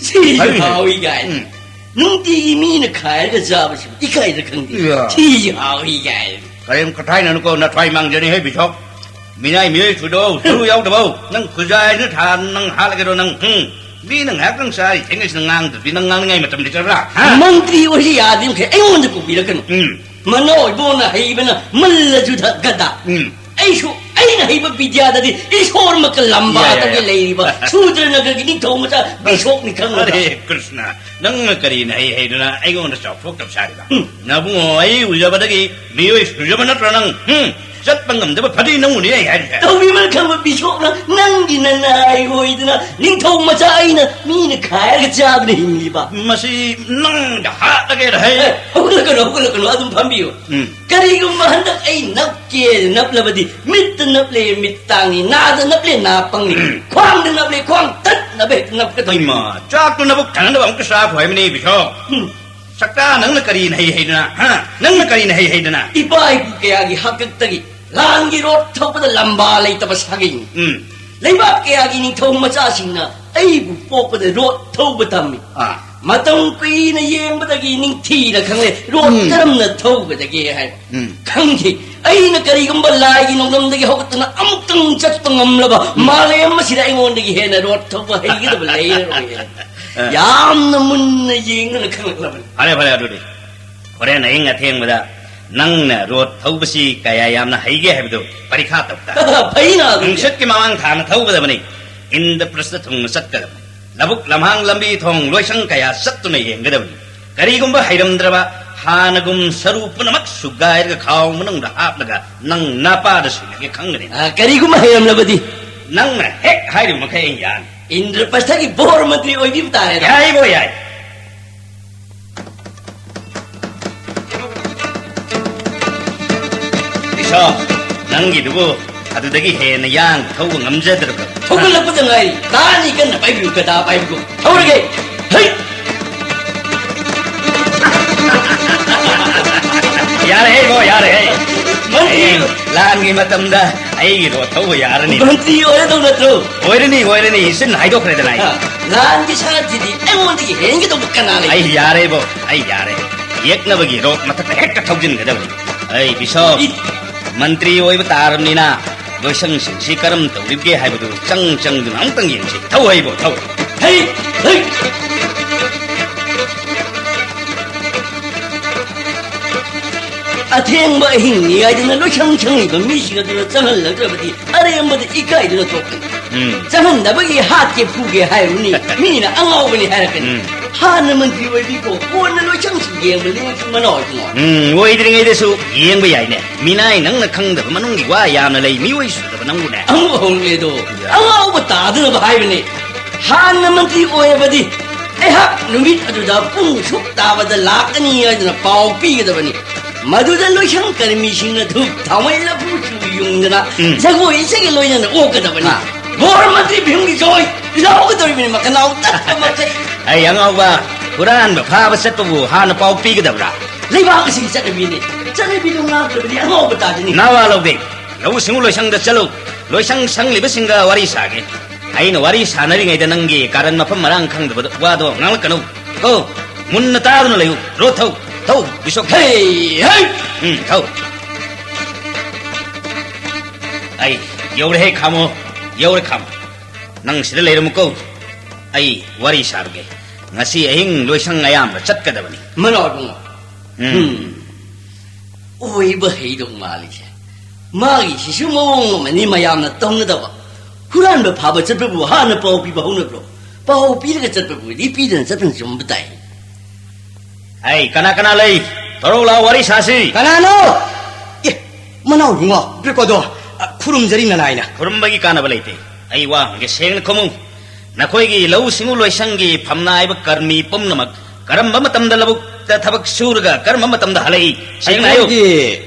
ꯁꯤ ꯍꯥꯎꯏꯅꯦ꯫ ꯍꯥꯎꯏ ꯀꯥꯏꯅ꯫ ꯎꯝ꯫ ꯅꯨꯡꯇꯤꯒꯤ ꯃꯤꯅ ꯈꯥꯏꯔꯒ ꯆꯥꯕꯁꯤ ꯏꯀꯥꯏꯗ ꯈꯪꯗꯦ꯫ ꯌꯥ꯫ ꯁꯤꯁꯨ ꯍꯥꯎꯏ ꯀꯥꯏꯅ꯫ ꯀꯔꯤꯝ ꯀꯊꯥꯏꯅꯅꯨꯀꯣ ꯅꯊ꯭ꯋꯥꯏ ꯃꯥꯡꯖꯅꯤ ꯍꯦ ꯕꯤꯁꯣꯛ꯫ ꯃꯤꯅꯥꯏ ꯃꯤꯑꯣꯏ ꯁꯨꯗꯣ ꯁꯔꯨ ꯌꯥꯎꯗꯕꯧ꯫ ꯅꯪ ꯈꯨꯖꯥꯏꯁꯤꯅ ꯊꯥ ꯅꯪ ꯍꯥꯠꯂꯒꯦꯔꯣ ꯅꯪ? ꯍꯨꯝ꯫ ꯃꯤꯅ ꯉꯥꯏꯍꯥꯛꯇꯪ ꯆꯥꯔꯤ ꯊꯦꯡꯅꯩꯁꯤꯅ ꯉꯥꯡꯗ꯭ꯔꯗꯤ ꯅꯪ ꯉꯥꯡꯅꯤꯡꯉꯥꯏ ꯃꯇꯝ ꯂꯩꯇ꯭ꯔꯕ꯭ꯔꯥ? ꯍꯥ? ꯃꯟꯇ꯭ꯔꯤ ꯑꯣꯏꯁꯤ ꯌꯥꯗ꯭ꯔꯤ ꯃꯈꯩ ꯑꯩꯉꯣꯟꯗ ꯀꯧꯕꯤꯔꯛꯀꯅꯨ꯫ ꯎꯝ꯫ ꯃꯅꯣ ꯏꯕꯣꯅ ꯍꯩꯕꯅ ꯃꯜꯂ ꯖꯨꯗ ꯒꯗꯥ꯫ ꯎꯝ꯫ ꯑꯩꯁꯨ ꯑꯩꯅ ꯍꯩꯕ ꯕꯤꯗ꯭ꯌꯥꯗꯗꯤ ꯏꯁꯣꯔꯃꯛꯀ ꯂꯝꯕꯥ ꯌꯥ, ꯌꯥ, ꯇꯧꯒꯦ ꯌꯥ꯫ ꯂꯩꯔꯤꯕ ꯁꯨꯗ꯭ꯔꯅꯒꯔꯒꯤ ꯅꯤꯡꯊꯧ ꯃꯆꯥ ꯕꯤꯁꯣꯛꯅꯤ ꯈꯪꯉꯒ꯫ ꯑꯔꯦ ꯀ꯭ꯔꯤꯁꯅ, ꯅꯪꯅ ꯀꯔꯤꯅ ꯍꯩ ꯍꯩꯗꯨꯅ ꯑꯩꯉꯣꯟꯗ ꯆꯥꯎꯊꯣꯛꯇꯕ ꯁꯥꯔꯤꯕ? ꯎꯝ꯫ ꯅꯕꯨꯡꯉꯣ ꯑꯩ ꯎꯖꯕꯗꯒꯤ ꯃꯤꯑꯣꯏ ꯁꯨꯖꯕ ꯅꯠꯇ꯭ꯔꯣ ꯅꯪ? ꯎꯝ? ꯆꯠꯄ ꯉꯝꯗꯕ ꯐꯗꯤ ꯅꯪꯕꯨꯅꯤ ꯑꯩ ꯍꯥꯏꯔꯤꯁꯦ꯫ ꯇꯧꯕꯤꯃꯜ ꯈꯪꯕ ꯕꯤꯁꯣꯞꯅ ꯅꯪꯒꯤ ꯅꯅꯥꯏ ꯑꯣꯏꯗꯅ ꯅꯤꯡꯊꯧ ꯃꯆꯥ ꯑꯩꯅ ꯃꯤꯅ ꯈꯥꯏꯔꯒ ꯆꯥꯗꯨꯅ ꯍꯤꯡꯂꯤꯕ꯫ ꯃꯁꯤ ꯅꯪꯗ ꯍꯥꯠꯂꯒꯦꯗ ꯍꯩ꯫ ꯑꯦ, ꯍꯧꯒꯠꯂꯛꯀꯅꯨ, ꯍꯧꯒꯠꯂꯛꯀꯅꯨ, ꯑꯗꯨꯝ ꯐꯝꯕꯤꯌꯨ꯫ ꯎꯝ꯫ ꯀꯔꯤꯒꯨꯝꯕ ꯍꯟꯗꯛ ꯑꯩ ꯅꯞꯀꯦ ꯅꯞꯂꯕꯗꯤ ꯃꯤꯠꯇ ꯅꯞꯂꯦ ꯃꯤꯠ ꯇꯥꯡꯅꯤ, ꯅꯥꯗ ꯅꯞꯂꯦ ꯅꯥ ꯄꯪꯅꯤ, ꯎꯝ꯫ ꯈ꯭ꯋꯥꯡꯗ ꯅꯞꯂꯦ ꯈ꯭ꯋꯥꯡ ꯇꯠꯅꯕ ꯍꯦꯛꯇ ꯅꯞꯀꯗꯧꯔꯤꯕꯅꯤ꯫ ꯏꯃꯥ, ꯆꯥꯛꯇꯨ ꯅꯕꯨꯛ ꯊꯟꯅꯕ ꯑꯃꯨꯛꯀ ꯆꯥꯈꯣ ꯍꯥꯏꯕꯅꯤ ꯕꯤꯁꯣꯞ꯫ ꯎꯝ꯫ ꯁꯛꯇꯥ, ꯅꯪꯅ ꯀꯔꯤꯅ ꯍꯩ ꯍꯩꯗꯅ? ꯍꯥ? ꯅꯪꯅ ꯀꯔꯤꯅ ꯍꯩ ꯍꯩꯗꯅ? ꯏꯄꯥ ꯏꯄꯨ ꯀꯌꯥꯒꯤ ꯍꯥꯛꯇꯛꯇꯒꯤ ꯂꯥꯟꯒꯤ ꯔꯣꯠ ꯊꯧꯕꯗ ꯂꯝꯕꯥ ꯂꯩꯇꯕ ꯁꯥꯒꯩꯅꯤ꯫ ꯎꯝ꯫ ꯂꯩꯕꯥꯛ ꯀꯌꯥꯒꯤ ꯅꯤꯡꯊꯧ ꯃꯆꯥꯁꯤꯡꯅ ꯑꯩꯕꯨ ꯄꯣꯛꯄꯗ ꯔꯣꯠ ꯊꯧꯕ ꯇꯝꯃꯤ꯫ ꯑꯥ꯫ ꯃꯇꯝ ꯀꯨꯏꯅ ꯌꯦꯡꯕꯗꯒꯤ ꯅꯤꯡꯊꯤꯅ ꯈꯪꯂꯦ, ꯔꯣꯠ ꯎꯝ꯫ ꯀꯔꯝꯅ ꯊꯧꯒꯗꯒꯦ ꯍꯥꯏꯕ꯫ ꯎꯝ꯫ ꯈꯪꯗꯦ꯫ ꯑꯩꯅ ꯀꯔꯤꯒꯨꯝꯕ ꯂꯥꯏꯒꯤ ꯅꯣꯡꯗꯝꯗꯒꯤ ꯍꯧꯒꯠꯇꯨꯅ ꯑꯃꯨꯛꯇꯪ ꯆꯠꯄ ꯉꯝꯂꯕ, ꯎꯝ꯫ ꯃꯥꯂꯦꯝ ꯑꯁꯤꯗ ꯑꯩꯉꯣꯟꯗꯒꯤ ꯍꯦꯟꯅ ꯔꯣꯠ ꯊꯧꯕ ꯍꯩꯒꯗꯕ ꯂꯩꯔꯔꯣꯏ ꯍꯥꯏꯅ ꯑ꯫ ꯌꯥꯝꯅ ꯃꯨꯟꯅ ꯌꯦꯡꯗꯨꯅ ꯈꯪꯂꯛꯂꯕꯅꯤ꯫ ꯐꯔꯦ, ꯐꯔꯦ, ꯑꯗꯨꯗꯤ ꯍꯣꯔꯦꯟ ꯑꯍꯤꯡ ꯑꯊꯦꯡꯕꯗ ꯅꯪꯅ ꯔꯣꯠ ꯊꯧꯕꯁꯤ ꯀꯌꯥ ꯌꯥꯝꯅ ꯍꯩꯒꯦ ꯍꯥꯏꯕꯗꯨ ꯄꯔꯤꯈꯥ ꯇꯧ ꯇꯥꯔꯦ꯫ ꯐꯩꯅ ꯑꯗꯨꯗꯤ꯫ ꯅꯨꯡꯁꯤꯠꯀꯤ ꯃꯃꯥꯡ ꯊꯥꯅ ꯊꯧꯒꯗꯕꯅꯤ꯫ ꯏꯟꯗ꯭ꯔꯄ꯭ꯔꯁꯇ ꯊꯨꯡꯅ ꯆꯠꯀꯗꯕꯅꯤ꯫ ꯂꯧꯕꯨꯛ ꯂꯝꯍꯥꯡ ꯂꯝꯕꯤ ꯊꯣꯡ ꯂꯣꯏꯁꯪ ꯀꯌꯥ ꯆꯠꯇꯨꯅ ꯌꯦꯡꯒꯗꯕꯅꯤ꯫ ꯀꯔꯤꯒꯨꯝꯕ ꯍꯩꯔꯝꯗ꯭ꯔꯕ, ꯍꯥꯟꯅꯒꯨꯝ ꯁꯔꯨ ꯄꯨꯝꯅꯃꯛ ꯁꯨꯒꯥꯏꯔꯒ ꯈꯥꯎ ꯃꯅꯨꯡꯗ ꯍꯥꯞꯂꯒ ꯅꯪ ꯅꯥꯄꯥꯗ ꯁꯤꯜꯂꯒꯦ ꯈꯪꯒꯅꯤ꯫ ꯑ, ꯀꯔꯤꯒꯨꯝꯕ ꯍꯩꯔꯝꯂꯕꯗꯤ? ꯅꯪꯅ ꯍꯦꯛ ꯍꯥꯏꯔꯤꯕ ꯃꯈꯩ ꯑꯩ ꯌꯥꯅꯤ꯫ ꯏꯟꯗ꯭ꯔꯄ꯭ꯔꯁꯊꯒꯤ ꯕꯣꯔ ꯃꯟꯇ꯭ꯔꯤ ꯑꯣꯏꯕꯤꯕ ꯇꯥꯔꯦꯗꯣ꯫ ꯌꯥꯏꯕꯣ, ꯌꯥꯏ꯫ ꯏꯁꯣ, ꯅꯪꯒꯤꯗꯨꯕꯨ ꯑꯗꯨꯗꯒꯤ ꯍꯦꯟꯅ ꯌꯥꯡꯅ ꯊꯧꯕ ꯉꯝꯖꯗ꯭ꯔꯕ꯭ꯔꯥ? ꯊꯧꯒꯠꯂꯛꯄꯗ ꯉꯥꯏꯔꯤ꯫ ꯇꯥꯅꯤ ꯀꯟꯅ ꯄꯥꯏꯕꯤꯌꯨ, ꯒꯗꯥ ꯄꯥꯏꯕꯤꯌꯨ꯫ ꯊꯧꯔꯒꯦ꯫ ꯍꯩ! ꯌꯥꯔꯦꯍꯦ ꯏꯕꯣ, ꯌꯥꯔꯦꯍꯦ꯫ ꯃꯟꯇ꯭ꯔꯤ ꯍꯌꯦꯡ ꯂꯥꯟꯒꯤ ꯃꯇꯝꯗ ꯑꯩꯒꯤ ꯔꯣꯠ ꯊꯧꯕ ꯌꯥꯔꯅꯤ꯫ ꯃꯟꯇ꯭ꯔꯤ ꯑꯣꯏꯔꯗꯧ ꯅꯠꯇ꯭ꯔꯣ? ꯑꯣꯏꯔꯅꯤ, ꯑꯣꯏꯔꯅꯤ꯫ ꯏꯆꯤꯟ ꯍꯥꯏꯗꯣꯛꯈ꯭ꯔꯦꯗꯅ ꯑꯩ꯫ ꯑ, ꯂꯥꯟꯒꯤ ꯁꯥꯔꯊꯤꯗꯤ ꯑꯩꯉꯣꯟꯗꯒꯤ ꯍꯦꯟꯒꯗꯧꯕ ꯀꯅꯥ ꯂꯩ? ꯑꯩ ꯌꯥꯔꯦꯕꯣ, ꯑꯩ ꯌꯥꯔꯦ꯫ ꯌꯦꯛꯅꯕꯒꯤ ꯔꯣꯠ ꯃꯊꯛꯇ ꯍꯦꯛꯇ ꯊꯧꯖꯤꯟꯒꯗꯕꯅꯤ꯫ ꯑꯩ ꯕꯤꯁꯣꯞ, ꯏ- ꯃꯟꯇ꯭ꯔꯤ ꯑꯣꯏꯕ ꯇꯥꯔꯕꯅꯤꯅ ꯂꯣꯏꯁꯪꯁꯤꯡꯁꯤ ꯀꯔꯝ ꯇꯧꯔꯤꯕꯒꯦ ꯍꯥꯏꯕꯗꯨ ꯆꯪ ꯆꯪꯗꯨꯅ ꯑꯃꯨꯛꯇꯪ ꯌꯦꯡꯁꯤ꯫ ꯊꯧ ꯍꯩꯕꯣ, ꯊꯧ꯫ ꯍꯩ! ꯍꯩ! ꯑꯊꯦꯡꯕ ꯑꯍꯤꯡꯅꯤ ꯍꯥꯏꯗꯅ ꯂꯣꯏꯁꯪ ꯁꯪꯂꯤꯕ ꯃꯤꯁꯤꯡ ꯑꯗꯨꯅ ꯆꯪꯍꯜꯂꯛꯇ꯭ꯔꯕꯗꯤ ꯑꯔꯦꯝꯕꯗ ꯏꯀꯥꯏꯗꯨꯅ ꯇꯣꯛꯀꯅꯤ꯫ ꯎꯝ꯫ ꯆꯪꯍꯟꯗꯕꯒꯤ ꯍꯥꯠꯀꯦ ꯐꯨꯒꯦ ꯍꯥꯏꯔꯨꯅꯤ, ꯃꯤꯅ ꯑꯉꯥꯎꯕꯅꯤ ꯍꯥꯏꯔꯛꯀꯅꯤ꯫ ꯎꯝ꯫ ꯍꯥꯟꯅ ꯃꯟꯇ꯭ꯔꯤ ꯑꯣꯏꯕꯤꯀꯣ, ꯀꯣꯟꯅ ꯂꯣꯏꯁꯪꯁꯤ ꯌꯦꯡꯕ ꯂꯦꯡꯁꯤ ꯃꯅꯥꯎ ꯏꯕꯨꯡꯉꯣ꯫ ꯎꯝ, ꯑꯣꯏꯗ꯭ꯔꯤꯉꯩꯗꯁꯨ ꯌꯦꯡꯕ ꯌꯥꯏꯅꯦ꯫ ꯃꯤꯅꯥꯏ ꯅꯪꯅ ꯈꯪꯗꯕ ꯃꯅꯨꯡꯒꯤ ꯋꯥ ꯌꯥꯝꯅ ꯂꯩ, ꯃꯤꯑꯣꯏ ꯁꯨꯗꯕ ꯅꯪꯕꯨꯅꯦ꯫ ꯑꯃꯨꯛ ꯍꯧꯔꯛꯂꯦꯗꯣ꯫ ꯌꯥ꯫ ꯑꯉꯥꯎꯕ ꯇꯥꯗꯅꯕ ꯍꯥꯏꯕꯅꯤ꯫ ꯍꯥꯟꯅ ꯃꯟꯇ꯭ꯔꯤ ꯑꯣꯏꯔꯕꯗꯤ ꯑꯩꯍꯥꯛ ꯅꯨꯃꯤꯠ ꯑꯗꯨꯗ ꯄꯨꯡ ꯁꯨꯛ ꯇꯥꯕꯗ ꯂꯥꯛꯀꯅꯤ ꯍꯥꯏꯗꯨꯅ ꯄꯥꯎ ꯄꯤꯒꯗꯕꯅꯤ꯫ ꯃꯗꯨꯗ ꯂꯣꯏꯁꯪ ꯀꯔꯃꯤꯁꯤꯡꯅ ꯙꯨꯞ ꯊꯥꯎꯃꯩ ꯂꯐꯨ ꯆꯨ ꯌꯨꯡꯗꯅ ꯎꯝ꯫ ꯖꯒꯣꯏ ꯏꯁꯩꯒ ꯂꯣꯏꯅꯅ ꯑꯣꯛꯀꯗꯕꯅꯤ꯫ ꯑꯥ꯫ ꯕꯣꯔ ꯃꯟꯇ꯭ꯔꯤ ꯚꯤꯝꯒꯤ ꯖꯣꯏ ꯂꯥꯎꯒꯗꯧꯔꯤꯕꯅꯤ, ꯃꯈꯅꯥꯎ ꯇꯠꯄ ꯃꯈꯩ꯫ ꯑꯩ ꯑꯉꯥꯎꯕ, ꯍꯨꯔꯥꯟꯕ ꯐꯥꯕ ꯆꯠꯄꯕꯨ ꯍꯥꯟꯅ ꯄꯥꯎ ꯄꯤꯒꯗꯕ꯭ꯔꯥ? ꯂꯩꯕꯥꯛ ꯑꯁꯤꯒꯤ ꯆꯠꯅꯕꯤꯅꯤ꯫ ꯆꯠꯅꯕꯤꯗꯨ ꯉꯥꯛꯇ꯭ꯔꯕꯗꯤ ꯑꯉꯥꯎꯕ ꯇꯥꯗꯅꯤ꯫ ꯅꯋꯥ ꯂꯧꯗꯦ꯫ ꯂꯧꯎ ꯁꯤꯡꯎ ꯂꯣꯏꯁꯪꯗ ꯆꯠꯂꯨ꯫ ꯂꯣꯏꯁꯪ ꯁꯪꯂꯤꯕꯁꯤꯡꯒ ꯋꯥꯔꯤ ꯁꯥꯒꯦ꯫ ꯑꯩꯅ ꯋꯥꯔꯤ ꯁꯥꯟꯅꯔꯤꯉꯩꯗ ꯅꯪꯒꯤ ꯀꯥꯔꯟ ꯃꯐꯝ ꯃꯔꯥꯡ ꯈꯪꯗꯕ ꯋꯥꯗꯣ ꯉꯥꯡꯂꯛꯀꯅꯨ꯫ ꯑꯣ, ꯃꯨꯟꯅ ꯇꯥꯗꯨꯅ ꯂꯩꯌꯨ꯫ ꯔꯣ, ꯊꯧ, ꯊꯧ, ꯕꯤꯁꯣꯛ, ꯊꯧ꯫ ꯍꯦ, ꯍꯦ! ꯎꯝ, ꯊꯧ꯫ ꯑꯩ ꯌꯧꯔꯦꯍꯦ, ꯈꯥꯃꯣ, ꯌꯧꯔꯦ, ꯈꯥꯃꯣ꯫ ꯅꯪ ꯁꯤꯗ ꯂꯩꯔꯝꯃꯨꯀꯣ, ꯑꯩ ꯋꯥꯔꯤ ꯁꯥꯔꯨꯒꯦ꯫ ꯉꯁꯤ ꯑꯍꯤꯡ ꯂꯣꯏꯁꯪ ꯑꯌꯥꯝꯕ ꯆꯠꯀꯗꯕꯅꯤ꯫ ꯃꯅꯥꯎ ꯏꯕꯨꯡꯉꯣ꯫ ꯎꯝ꯫ ꯎꯝ꯫ ꯑꯣꯏꯕ ꯍꯩꯗꯧ ꯃꯥꯜꯂꯤꯁꯦ꯫ ꯃꯥꯒꯤꯁꯤꯁꯨ ꯃꯑꯣꯡ ꯑꯃꯅꯤ ꯃꯌꯥꯝꯅ ꯇꯧꯅꯗꯕ꯫ ꯍꯨꯔꯥꯟꯕ ꯐꯥꯕ ꯆꯠꯄꯕꯨ ꯍꯥꯟꯅ ꯄꯥꯎ ꯄꯤꯕ ꯍꯧꯅꯕ꯭ꯔꯣ? ꯄꯥꯎ ꯄꯤꯔꯒ ꯆꯠꯄꯕꯨꯗꯤ ꯄꯤꯗꯅ ꯆꯠꯄꯅ ꯆꯨꯝꯕ ꯇꯥꯏ꯫ ꯍꯩ, ꯀꯅꯥ ꯀꯅꯥ ꯂꯩ? ꯊꯣꯔꯛꯎ ꯂꯥꯎ, ꯋꯥꯔꯤ ꯁꯥꯁꯤ꯫ ꯀꯅꯥꯅꯣ? ꯑꯦ, ꯃꯅꯥꯎ ꯏꯕꯨꯡꯉꯣ, ꯕ꯭ꯔꯤꯀꯣꯗꯣ, ꯑ, ꯈꯨꯔꯨꯝꯖꯔꯤ ꯅꯅꯥꯏꯅ꯫ ꯈꯨꯔꯨꯝꯕꯒꯤ ꯀꯥꯟꯅꯕ ꯂꯩꯇꯦ꯫ ꯑꯩ ꯋꯥ ꯍꯪꯒꯦ, ꯁꯦꯡꯅ ꯈꯨꯝꯃꯨ꯫ ꯅꯈꯣꯏꯒꯤ ꯂꯧꯎ ꯁꯤꯡꯎ ꯂꯣꯏꯁꯪꯒꯤ ꯐꯝꯅꯥꯏꯕ ꯀꯔꯃꯤ ꯄꯨꯝꯅꯃꯛ ꯀꯔꯝꯕ ꯃꯇꯝꯗ ꯂꯧꯕꯨꯛꯇ ꯊꯕꯛ ꯁꯨꯔꯒ ꯀꯔꯝꯕ ꯃꯇꯝꯗ ꯍꯜꯂꯛꯏ? ꯁꯦꯡꯅ ꯍꯥꯏꯌꯨ꯫ ꯑꯩꯈꯣꯏꯒꯤ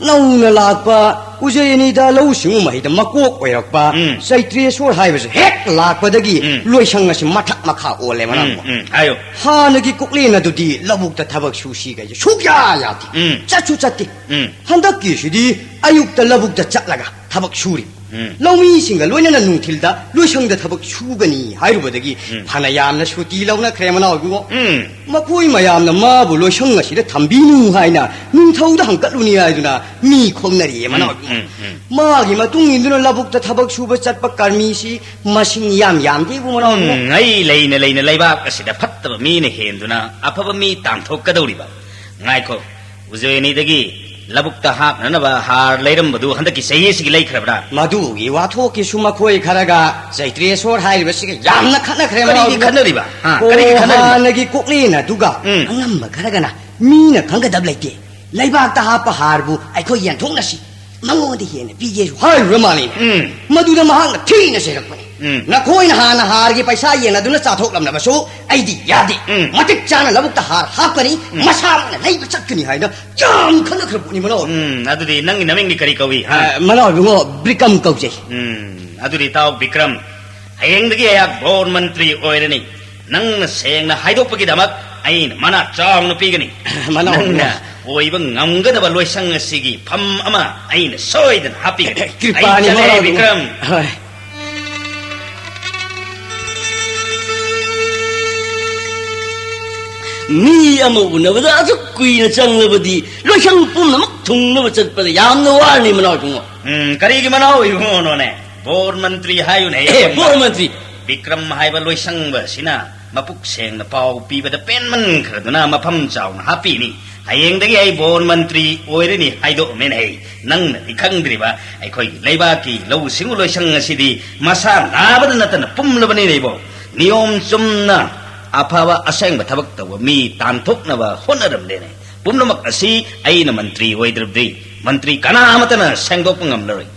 ꯅꯧꯅ ꯂꯥꯛꯄ ꯎꯖꯩ ꯑꯅꯤꯗ ꯂꯧꯎ ꯁꯤꯡꯎ ꯃꯍꯩꯗ ꯃꯀꯣꯛ ꯑꯣꯏꯔꯛꯄ ꯎꯝ꯫ ꯆꯩꯇ꯭ꯔꯦꯁꯣꯔ ꯍꯥꯏꯕꯁꯦ ꯍꯦꯛ ꯂꯥꯛꯄꯗꯒꯤ ꯎꯝ꯫ ꯂꯣꯏꯁꯪ ꯑꯁꯤ ꯃꯊꯛ ꯃꯈꯥ ꯑꯣꯜꯂꯦ, ꯃꯅꯥꯎ꯫ ꯎꯝ, ꯎꯝ, ꯍꯥꯏꯌꯨ꯫ ꯍꯥꯟꯅꯒꯤ ꯀꯣꯛꯂꯦꯟ ꯑꯗꯨꯗꯤ ꯂꯧꯕꯨꯛꯇ ꯊꯕꯛ ꯁꯨꯁꯤꯒ ꯁꯨꯛꯌꯥ ꯌꯥꯗꯦ꯫ ꯎꯝ꯫ ꯆꯠꯁꯨ ꯆꯠꯇꯦ꯫ ꯎꯝ꯫ ꯍꯟꯗꯛꯀꯤꯁꯤꯗꯤ ꯑꯌꯨꯛꯇ ꯂꯧꯕꯨꯛꯇ ꯆꯠꯂꯒ ꯊꯕꯛ ꯁꯨꯔꯤ꯫ ꯎꯝ꯫ ꯂꯧꯃꯤꯁꯤꯡꯒ ꯂꯣꯏꯅꯅ ꯅꯨꯡꯊꯤꯜꯗ ꯂꯣꯏꯁꯪꯗ ꯊꯕꯛ ꯁꯨꯒꯅꯤ ꯍꯥꯏꯔꯨꯕꯗꯒꯤ ꯎꯝ꯫ ꯐꯅ ꯌꯥꯝꯅ ꯁꯨꯇꯤ ꯂꯧꯅꯈ꯭ꯔꯦ, ꯃꯅꯥꯎ ꯏꯕꯨꯡꯉꯣ꯫ ꯎꯝ꯫ ꯃꯈꯣꯏ ꯃꯌꯥꯝꯅ ꯃꯥꯕꯨ ꯂꯣꯏꯁꯪ ꯑꯁꯤꯗ ꯊꯝꯕꯤꯅꯨ ꯍꯥꯏꯅ ꯅꯤꯡꯊꯧꯗ ꯍꯪꯀꯠꯂꯨꯅꯤ ꯍꯥꯏꯗꯨꯅ ꯃꯤ ꯈꯣꯝꯅꯔꯤꯌꯦ, ꯎꯝ, ꯃꯅꯥꯎ ꯏꯕꯨꯡꯉꯣ꯫ ꯎꯝ, ꯎꯝ꯫ ꯃꯥꯒꯤ ꯃꯇꯨꯡ ꯏꯟꯗꯨꯅ ꯂꯧꯕꯨꯛꯇ ꯊꯕꯛ ꯁꯨꯕ ꯆꯠꯄ ꯀꯔꯃꯤꯁꯤ ꯃꯁꯤꯡ ꯌꯥꯝ ꯌꯥꯝꯗꯦꯕꯨ, ꯃꯅꯥꯎ ꯏꯕꯨꯡꯉꯣ꯫ ꯎꯝ, ꯑꯩ ꯂꯩꯅ ꯂꯩꯅ ꯂꯩꯕꯥꯛ ꯑꯁꯤꯗ ꯐꯠꯇꯕ ꯃꯤꯅ ꯍꯦꯟꯗꯨꯅ ꯑꯐꯕ ꯃꯤ ꯇꯥꯟꯊꯣꯛꯀꯗꯧꯔꯤꯕ꯫ ꯉꯥꯏꯈꯣ, ꯎꯖꯣꯏ ꯑꯅꯤꯗꯒꯤ ꯂꯧꯕꯨꯛꯇ ꯍꯥꯞꯅꯅꯕ ꯍꯥꯔ ꯂꯩꯔꯝꯕꯗꯨ ꯍꯟꯗꯛꯀꯤ ꯆꯍꯤ ꯑꯁꯤꯒꯤ ꯂꯩꯈ꯭ꯔꯕ꯭ꯔꯥ? ꯃꯗꯨꯒꯤ ꯋꯥꯊꯣꯛꯀꯤꯁꯨ ꯃꯈꯣꯏ ꯈꯔꯒ ꯆꯩꯇ꯭ꯔꯦꯁꯣꯔ ꯍꯥꯏꯔꯤꯕꯁꯤꯒ ꯌꯥꯝꯅ ꯈꯠꯅꯈ꯭ꯔꯦ, ꯀꯔꯤꯒꯤ ꯃꯅꯥꯎ ꯏꯕꯨꯡꯉꯣ꯫ ꯈꯠꯅꯔꯤꯕ? ꯍꯥ, ꯑꯣ, ꯀꯔꯤꯒꯤ ꯈꯠꯅꯔꯤꯕ? ꯍꯥꯟꯅꯒꯤ ꯀꯣꯛꯂꯦꯟ ꯑꯗꯨꯒ ꯎꯝ꯫ ꯑꯉꯝꯕ ꯈꯔꯒꯅ ꯃꯤꯅ ꯈꯪꯒꯗꯕ ꯂꯩꯇꯦ, ꯂꯩꯕꯥꯛꯇ ꯍꯥꯞꯄ ꯍꯥꯔꯕꯨ ꯑꯩꯈꯣꯏ ꯌꯦꯟꯊꯣꯛꯅꯁꯤ, ꯃꯉꯣꯟꯗ ꯍꯦꯟꯅ ꯄꯤꯒꯦꯁꯨ ꯍꯥꯏꯔꯨꯔ ꯃꯥꯜꯂꯦ꯫ ꯎꯝ꯫ ꯃꯗꯨꯗ ꯃꯍꯥꯛꯅ ꯊꯤꯅ ꯆꯩꯔꯛꯄꯅꯤ꯫ ꯎꯝ꯫ ꯅꯈꯣꯏꯅ ꯍꯥꯟꯅ ꯍꯥꯔꯒꯤ ꯄꯩꯁꯥ ꯌꯦꯟꯅꯗꯨꯅ ꯆꯥꯊꯣꯛꯂꯝꯂꯕꯁꯨ ꯑꯩꯗꯤ ꯌꯥꯗꯦ꯫ ꯎꯝ꯫ ꯃꯇꯤꯛ ꯆꯥꯅ ꯂꯧꯕꯨꯛꯇ ꯍꯥꯔ ꯍꯥꯞꯀꯅꯤ, ꯎꯝ꯫ ꯃꯁꯥꯃꯛꯅ ꯂꯩꯕ ꯆꯠꯀꯅꯤ ꯍꯥꯏꯅ ꯌꯥꯝ ꯈꯟꯅꯈ꯭ꯔ ꯄꯣꯠꯅꯤ, ꯃꯅꯥꯎ꯫ ꯎꯝ, ꯑꯗꯨꯗꯤ ꯅꯪꯒꯤ ꯅꯃꯤꯡꯗꯤ ꯀꯔꯤ ꯀꯧꯏ, ꯍꯥ? ꯑ, ꯃꯅꯥꯎ ꯏꯕꯨꯡꯉꯣ, ꯕ꯭ꯔꯤꯀꯝ ꯀꯧꯖꯩ꯫ ꯎꯝ, ꯑꯗꯨꯗꯤ ꯇꯥꯎ ꯕꯤꯀ꯭ꯔꯝ, ꯍꯌꯦꯡꯗꯒꯤ ꯑꯩꯍꯥꯛ ꯕꯣꯔ ꯃꯟꯇ꯭ꯔꯤ ꯑꯣꯏꯔꯅꯤ꯫ ꯅꯪꯅ ꯁꯦꯡꯅ ꯍꯥꯏꯗꯣꯛꯄꯒꯤꯗꯃꯛ ꯑꯩꯅ ꯃꯅꯥ ꯆꯥꯎꯅ ꯄꯤꯒꯅꯤ꯫ ꯃꯅꯥꯎ ꯅꯪꯅ ꯏꯕꯨꯡꯉꯣ꯫ ꯑꯣꯏꯕ ꯉꯝꯒꯗꯕ ꯂꯣꯏꯁꯪ ꯑꯁꯤꯒꯤ ꯐꯝ ꯑꯃ ꯑꯩꯅ ꯁꯣꯏꯗꯅ ꯍꯥꯞꯄꯤꯒꯅꯤ꯫ ꯀ꯭ꯔꯤꯄꯥꯅꯤ, ꯑꯩ ꯆꯠꯂꯦ, ꯃꯅꯥꯎ ꯏꯕꯨꯡꯉꯣ꯫ ꯕꯤꯀ꯭ꯔꯝ꯫ ꯍꯣꯏ꯫ ꯃꯤ ꯑꯃ ꯎꯅꯕꯗ ꯑꯁꯨꯛ ꯀꯨꯏꯅ ꯆꯪꯂꯕꯗꯤ ꯂꯣꯏꯁꯪ ꯄꯨꯝꯅꯃꯛ ꯊꯨꯡꯅꯕ ꯆꯠꯄꯗ ꯌꯥꯝꯅ ꯋꯥꯔꯅꯤ, ꯃꯅꯥꯎ ꯏꯕꯨꯡꯉꯣ꯫ ꯎꯝ, ꯀꯔꯤꯒꯤ ꯃꯅꯥꯎ ꯏꯕꯨꯡꯉꯣꯅꯣꯅꯦ? ꯕꯣꯔ ꯃꯟꯇ꯭ꯔꯤ ꯍꯥꯏꯌꯨꯅꯦ꯫ ꯑꯦ, ꯕꯣꯔ ꯃꯟꯇ꯭ꯔꯤ꯫ ꯕꯤꯀ꯭ꯔꯝ ꯍꯥꯏꯕ ꯂꯣꯏꯁꯪꯕ ꯑꯁꯤꯅ ꯃꯄꯨꯛ ꯁꯦꯡꯅ ꯄꯥꯎ ꯄꯤꯕꯗ ꯄꯦꯟꯃꯟꯈ꯭ꯔꯗꯨꯅ ꯃꯐꯝ ꯆꯥꯎꯅ ꯍꯥꯞꯄꯤꯅꯤ꯫ ꯍꯌꯦꯡꯗꯒꯤ ꯑꯩ ꯕꯣꯔ ꯃꯟꯇ꯭ꯔꯤ ꯑꯣꯏꯔꯅꯤ ꯍꯥꯏꯗꯣꯛꯑꯝꯃꯦꯅꯦ ꯑꯩ꯫ ꯅꯪꯅꯗꯤ ꯈꯪꯗ꯭ꯔꯤꯕ, ꯑꯩꯈꯣꯏꯒꯤ ꯂꯩꯕꯥꯛꯀꯤ ꯂꯧꯎ ꯁꯤꯡꯎ ꯂꯣꯏꯁꯪ ꯑꯁꯤꯗꯤ ꯃꯁꯥ ꯅꯥꯕꯗ ꯅꯠꯇꯅ ꯄꯨꯝꯂꯕꯅꯤꯅꯦ ꯏꯕꯣ꯫ ꯅꯤꯌꯣꯝ ꯆꯨꯝꯅ ꯑꯐꯕ ꯑꯁꯦꯡꯕ ꯊꯕꯛ ꯇꯧꯕ ꯃꯤ ꯇꯥꯟꯊꯣꯛꯅꯕ ꯍꯣꯠꯅꯔꯝꯂꯦꯅꯦ꯫ ꯄꯨꯝꯅꯃꯛ ꯑꯁꯤ ꯑꯩꯅ ꯃꯟꯇ꯭ꯔꯤ ꯑꯣꯏꯗ꯭ꯔꯕꯗꯤ ꯃꯟꯇ꯭ꯔꯤ ꯀꯅꯥ ꯑꯃꯠꯇꯅ ꯁꯦꯡꯗꯣꯛꯄ ꯉꯝꯂꯔꯣꯏ꯫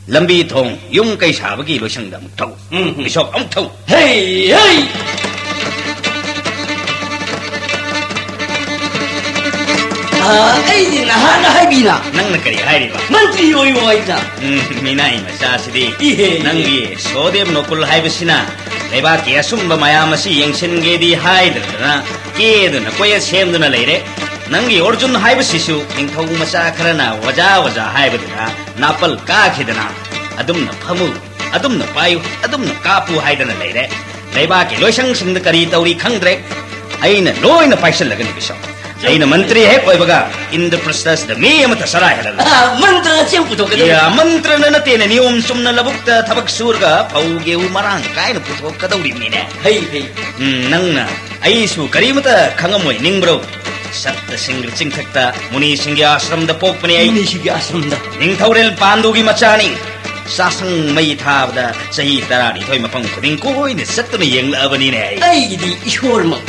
ꯂꯝꯕꯤ ꯊꯣꯡ, ꯌꯨꯝ ꯀꯩ ꯁꯥꯕꯒꯤ ꯂꯣꯏꯁꯪꯗ ꯑꯃꯨꯛ ꯊꯧ꯫ ꯎꯝ, ꯎꯝ꯫ ꯕꯤꯁꯣꯞ, ꯑꯃꯨꯛ ꯊꯧ꯫ ꯍꯩ, ꯍꯩ! ꯑꯥ, ꯑꯩꯗꯤ ꯅꯍꯥꯟꯅ ꯍꯥꯏꯕꯤꯅ꯫ ꯅꯪꯅ ꯀꯔꯤ ꯍꯥꯏꯔꯤꯕ? ꯃꯟꯇ꯭ꯔꯤ ꯑꯣꯏꯌꯣ ꯍꯥꯏꯅ꯫ ꯎꯝ, ꯃꯤꯅꯥꯏ ꯃꯆꯥꯁꯤꯗꯤ꯫ ꯏꯍꯦ, ꯏꯍꯦ꯫ ꯅꯪꯒꯤ ꯁꯣꯗꯦꯕ ꯅꯣꯀꯨꯜ ꯍꯥꯏꯕꯁꯤꯅ ꯂꯩꯕꯥꯛꯀꯤ ꯑꯆꯨꯝꯕ ꯃꯌꯥꯝ ꯑꯁꯤ ꯌꯦꯡꯁꯤꯟꯒꯦꯗꯤ ꯍꯥꯏꯗ꯭ꯔꯗꯅ ꯀꯦꯗꯨꯅ ꯀꯣꯌꯦꯠ ꯁꯦꯝꯗꯨꯅ ꯂꯩꯔꯦ꯫ ꯅꯪꯒꯤ ꯑꯣꯔꯖꯨꯟ ꯍꯥꯏꯕꯁꯤꯁꯨ ꯅꯤꯡꯊꯧ ꯃꯆꯥ ꯈꯔꯅ ꯑꯣꯖꯥ ꯑꯣꯖꯥ ꯍꯥꯏꯕꯗꯨꯗ ꯅꯥꯄꯜ ꯀꯥꯈꯤꯗꯅ ꯑꯗꯨꯝꯅ ꯐꯝꯃꯨ, ꯑꯗꯨꯝꯅ ꯄꯥꯏꯌꯨ, ꯑꯗꯨꯝꯅ ꯀꯥꯞꯄꯨ ꯍꯥꯏꯗꯅ ꯂꯩꯔꯦ꯫ ꯂꯩꯕꯥꯛꯀꯤ ꯂꯣꯏꯁꯪꯁꯤꯡꯗ ꯀꯔꯤ ꯇꯧꯔꯤ ꯈꯪꯗ꯭ꯔꯦ꯫ ꯑꯩꯅ ꯂꯣꯏꯅ ꯄꯥꯏꯁꯤꯜꯂꯒꯅꯤ ꯕꯤꯁꯣꯞ꯫ ꯑꯩꯅ ꯃꯟꯇ꯭ꯔꯤ ꯍꯦꯛ ꯑꯣꯏꯕꯒ ꯏꯟꯗ꯭ꯔꯄ꯭ꯔꯁꯊꯁꯤꯗ ꯃꯤ ꯑꯃꯠꯇ ꯆꯔꯥ ꯍꯦꯜꯍꯜꯂꯣꯏ꯫ ꯑꯥ, ꯃꯟꯇ꯭ꯔꯅ ꯆꯦꯡ ꯄꯨꯊꯣꯛꯀꯗꯕꯅꯤ꯫ ꯌꯥ, ꯃꯟꯇ꯭ꯔꯅ ꯅꯠꯇꯦꯅꯦ, ꯅꯤꯌꯣꯝ ꯆꯨꯝꯅ ꯂꯧꯕꯨꯛꯇ ꯊꯕꯛ ꯁꯨꯔꯒ ꯐꯧ ꯒꯦꯍꯨ ꯃꯔꯥꯡ ꯀꯥꯏꯅ ꯄꯨꯊꯣꯛꯀꯗꯧꯔꯤꯕꯅꯤꯅꯦ꯫ ꯐꯩ, ꯐꯩ꯫ ꯎꯝ, ꯅꯪꯅ ꯑꯩꯁꯨ ꯀꯔꯤꯃꯇ ꯈꯪꯉꯝꯃꯣꯏ ꯅꯤꯡꯕ꯭ꯔꯣ? ꯁꯠꯇ ꯁꯤꯡꯒ꯭ꯔ ꯆꯤꯡꯊꯛꯇ ꯃꯨꯅꯤꯁꯤꯡꯒꯤ ꯑꯥꯁ꯭ꯔꯝꯗ ꯄꯣꯛꯄꯅꯤ ꯑꯩ꯫ ꯃꯨꯅꯤꯁꯤꯡꯒꯤ ꯑꯥꯁ꯭ꯔꯝꯗ꯫ ꯅꯤꯡꯊꯧꯔꯦꯜ ꯄꯥꯟꯗꯨꯒꯤ ꯃꯆꯥꯅꯤ꯫ ꯆꯥꯁꯪ ꯃꯩ ꯊꯥꯕꯗ ꯆꯍꯤ ꯇꯔꯥꯅꯤꯊꯣꯏ ꯃꯐꯝ ꯈꯨꯗꯤꯡ ꯀꯣꯏꯅ ꯆꯠꯇꯨꯅ ꯌꯦꯡꯂꯛꯑꯕꯅꯤꯅꯦ ꯑꯩ꯫ ꯑꯩꯒꯤꯗꯤ ꯏꯁꯣꯔꯃꯛ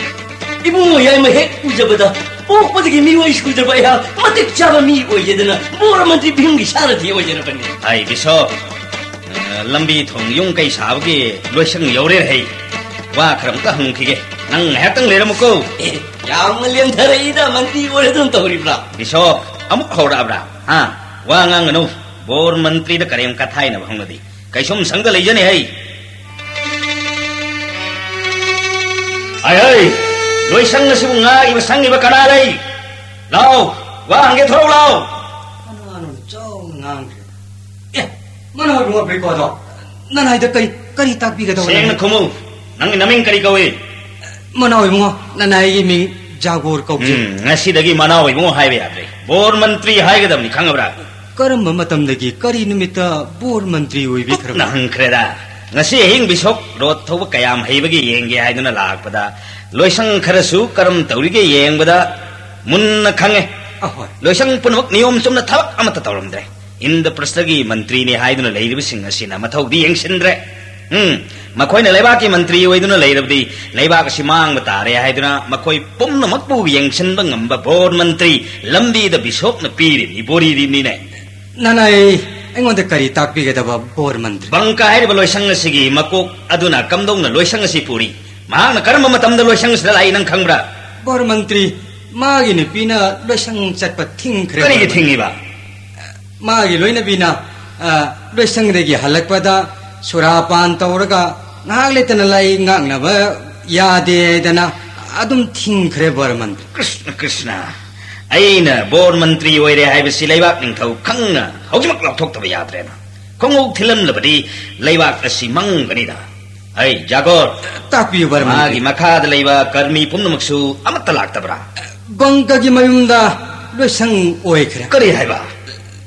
ꯏꯕꯨꯡꯉꯣ ꯌꯥꯏꯃ ꯍꯦꯛ ꯎꯖꯕꯗ ꯄꯣꯛꯄꯗꯒꯤ ꯃꯤꯑꯣꯏ ꯁꯨꯗꯕ ꯑꯩꯍꯥꯛ ꯃꯇꯤꯛ ꯆꯥꯕ ꯃꯤ ꯑꯣꯏꯒꯦꯗꯅ ꯕꯣꯔ ꯃꯟꯇ꯭ꯔꯤ ꯚꯤꯝꯒꯤ ꯁꯥꯔꯊꯤ ꯑꯣꯏꯖꯔꯕꯅꯤ꯫ ꯑꯩ ꯕꯤꯁꯣꯞ, ꯑ, ꯂꯝꯕꯤ ꯊꯣꯡ ꯌꯨꯝ ꯀꯩ ꯁꯥꯕꯒꯤ ꯂꯣꯏꯁꯪ ꯌꯧꯔꯦ ꯍꯩ꯫ ꯋꯥ ꯈꯔ ꯑꯃꯨꯛꯇ ꯍꯪꯈꯤꯒꯦ꯫ ꯅꯪ ꯉꯥꯏꯍꯥꯛꯇꯪ ꯂꯩꯔꯝꯃꯨꯀꯣ꯫ ꯑꯦ, ꯌꯥꯝꯅ ꯂꯦꯝꯊꯔꯛꯏꯗ, ꯃꯟꯇ꯭ꯔꯤ ꯑꯣꯏꯔꯗꯨꯅ ꯇꯧꯔꯤꯕ꯭ꯔꯥ? ꯕꯤꯁꯣꯞ, ꯑꯃꯨꯛ ꯍꯧꯔꯛꯑꯕ꯭ꯔꯥ? ꯍꯥ? ꯋꯥ ꯉꯥꯡꯒꯅꯨ꯫ ꯕꯣꯔ ꯃꯟꯇ꯭ꯔꯤꯗ ꯀꯔꯦꯝ ꯀꯊꯥꯏꯅꯕ ꯍꯧꯅꯗꯦ꯫ ꯀꯩꯁꯨꯝ ꯁꯪꯗ ꯂꯩꯖꯅꯤ ꯍꯩ꯫ ꯍꯩ, ꯍꯩ! ꯂꯣꯏꯁꯪ ꯑꯁꯤꯕꯨ ꯉꯥꯛꯏꯕ ꯁꯪꯉꯤꯕ ꯀꯅꯥ ꯂꯩ? ꯂꯥꯎ, ꯋꯥ ꯍꯪꯒꯦ ꯊꯣꯔꯛꯎ ꯂꯥꯎ꯫ ꯀꯅꯥꯅꯣ ꯆꯥꯎꯅ ꯉꯥꯡꯗ꯭ꯔꯤꯕ? ꯑꯦ, ꯃꯅꯥꯎ ꯏꯕꯨꯡꯉꯣ ꯕ꯭ꯔꯤꯀꯣꯗꯣ꯫ ꯅꯅꯥꯏꯗ ꯀꯔꯤ, ꯀꯔꯤ ꯇꯥꯛꯄꯤꯒꯗꯧꯕ ꯁꯦꯡꯅ ꯂꯩ? ꯈꯨꯝꯃꯨ꯫ ꯅꯪꯒꯤ ꯅꯃꯤꯡ ꯀꯔꯤ ꯀꯧꯏ? ꯃꯅꯥꯎ ꯏꯕꯨꯡꯉꯣ, ꯅꯅꯥꯏꯒꯤ ꯃꯤꯡ ꯖꯥꯒꯣꯔ ꯀꯧꯖꯩ꯫ ꯎꯝ, ꯉꯁꯤꯗꯒꯤ ꯃꯅꯥꯎ ꯏꯕꯨꯡꯉꯣ ꯍꯥꯏꯕ ꯌꯥꯗ꯭ꯔꯦ꯫ ꯕꯣꯔ ꯃꯟꯇ꯭ꯔꯤ ꯍꯥꯏꯒꯗꯕꯅꯤ, ꯈꯪꯉꯕ꯭ꯔꯥ? ꯀꯔꯝꯕ ꯃꯇꯝꯗꯒꯤ, ꯀꯔꯤ ꯅꯨꯃꯤꯠꯇ ꯕꯣꯔ ꯃꯟꯇ꯭ꯔꯤ ꯑꯣꯏꯕꯤꯈ꯭ꯔꯕ? ꯀꯨꯞꯅ ꯍꯪꯈ꯭ꯔꯦꯗ꯫ ꯉꯁꯤ ꯑꯍꯤꯡ ꯕꯤꯁꯣꯞ ꯔꯣꯠ ꯊꯧꯕ ꯀꯌꯥꯝ ꯍꯩꯕꯒꯦ ꯌꯦꯡꯒꯦ ꯍꯥꯏꯗꯨꯅ ꯂꯥꯛꯄꯗ, ꯂꯣꯏꯁꯪ ꯈꯔꯁꯨ ꯀꯔꯝ ꯇꯧꯔꯤꯒꯦ ꯌꯦꯡꯕꯗ ꯃꯨꯟꯅ ꯈꯪꯉꯦ꯫ ꯑꯍꯣꯏ꯫ ꯂꯣꯏꯁꯪ ꯄꯨꯝꯅꯃꯛ ꯅꯤꯌꯣꯝ ꯆꯨꯝꯅ ꯊꯕꯛ ꯑꯃꯠꯇ ꯇꯧꯔꯝꯗ꯭ꯔꯦ꯫ ꯏꯟꯗ꯭ꯔꯄ꯭ꯔꯁ꯭ꯊꯒꯤ ꯃꯟꯇ꯭ꯔꯤꯅꯤ ꯍꯥꯏꯗꯨꯅ ꯂꯩꯔꯤꯕꯁꯤꯡ ꯑꯁꯤꯅ ꯃꯊꯧꯗꯤ ꯌꯦꯡꯁꯤꯟꯗ꯭ꯔꯦ꯫ ꯎꯝ, ꯃꯈꯣꯏꯅ ꯂꯩꯕꯥꯛꯀꯤ ꯃꯟꯇ꯭ꯔꯤ ꯑꯣꯏꯗꯨꯅ ꯂꯩꯔꯕꯗꯤ ꯂꯩꯕꯥꯛ ꯑꯁꯤ ꯃꯥꯡꯕ ꯇꯥꯔꯦ ꯍꯥꯏꯗꯨꯅ ꯃꯈꯣꯏ ꯄꯨꯝꯅꯃꯛꯄꯨ ꯌꯦꯡꯁꯤꯟꯕ ꯉꯝꯕ ꯕꯣꯔ ꯃꯟꯇ꯭ꯔꯤ ꯂꯝꯕꯤꯗ ꯕꯤꯁꯣꯞꯅ ꯄꯤꯔꯤꯕꯅꯤ, ꯕꯣꯔꯤꯔꯤꯕꯅꯤꯅꯦ꯫ ꯅꯅꯥꯏ ꯑꯩꯉꯣꯟꯗ ꯀꯔꯤ ꯇꯥꯛꯄꯤꯒꯗꯕ ꯕꯣꯔ ꯃꯟꯇ꯭ꯔꯤ? ꯕꯪꯀ ꯍꯥꯏꯔꯤꯕ ꯂꯣꯏꯁꯪ ꯑꯁꯤꯒꯤ ꯃꯀꯣꯛ ꯑꯗꯨꯅ ꯀꯝꯗꯧꯅ ꯂꯣꯏꯁꯪ ꯑꯁꯤ ꯄꯨꯔꯤ? ꯃꯍꯥꯛꯅ ꯀꯔꯝꯕ ꯃꯇꯝꯗ ꯂꯣꯏꯁꯪ ꯑꯁꯤꯗ ꯂꯥꯛꯏ, ꯅꯪ ꯈꯪꯕ꯭ꯔꯥ? ꯕꯣꯔ ꯃꯟꯇ꯭ꯔꯤ, ꯃꯥꯒꯤ ꯅꯨꯄꯤꯅ ꯂꯣꯏꯁꯪ ꯆꯠꯄ ꯊꯤꯡꯈ꯭ꯔꯦ, ꯀꯔꯤꯒꯤ ꯕꯣꯔ ꯃꯟꯇ꯭ꯔꯤ꯫ ꯊꯤꯡꯉꯤꯕ? ꯃꯥꯒꯤ ꯂꯣꯏꯅꯕꯤꯅ, ꯑ, ꯂꯣꯏꯁꯪꯗꯒꯤ ꯍꯜꯂꯛꯄꯗ ꯁꯨꯔꯥꯄꯥꯟ ꯇꯧꯔꯒ ꯉꯥꯏꯍꯥꯛ ꯂꯩꯇꯅ ꯂꯥꯏ ꯉꯥꯛꯅꯕ ꯌꯥꯗꯦ ꯍꯥꯏꯗꯅ ꯑꯗꯨꯝ ꯊꯤꯡꯈ꯭ꯔꯦ, ꯕꯣꯔ ꯃꯟꯇ꯭ꯔꯤ꯫ ꯀ꯭ꯔꯤꯁꯅ, ꯀ꯭ꯔꯤꯁꯅ, ꯑꯩꯅ ꯕꯣꯔ ꯃꯟꯇ꯭ꯔꯤ ꯑꯣꯏꯔꯦ ꯍꯥꯏꯕꯁꯤ ꯂꯩꯕꯥꯛ ꯅꯤꯡꯊꯧ ꯈꯪꯅ ꯍꯧꯖꯤꯛꯃꯛ ꯂꯥꯎꯊꯣꯛꯇꯕ ꯌꯥꯗ꯭ꯔꯦꯅ꯫ ꯈꯣꯡꯎꯞ ꯊꯤꯜꯂꯝꯂꯕꯗꯤ ꯂꯩꯕꯥꯛ ꯑꯁꯤ ꯃꯪꯒꯅꯤꯗ꯫ ꯑꯩ ꯖꯥꯒꯣꯔ, ꯇꯥꯛꯄꯤꯌꯨ, ꯕꯣꯔ ꯃꯟꯇ꯭ꯔꯤ꯫ ꯃꯥꯒꯤ ꯃꯈꯥꯗ ꯂꯩꯕ ꯀꯔꯃꯤ ꯄꯨꯝꯅꯃꯛꯁꯨ ꯑꯃꯠꯇ ꯂꯥꯛꯇꯕ꯭ꯔꯥ? ꯕꯪꯀꯒꯤ ꯃꯌꯨꯝꯗ ꯂꯣꯏꯁꯪ ꯑꯣꯏꯈ꯭ꯔꯦ꯫ ꯀꯔꯤ ꯍꯥꯏꯕ?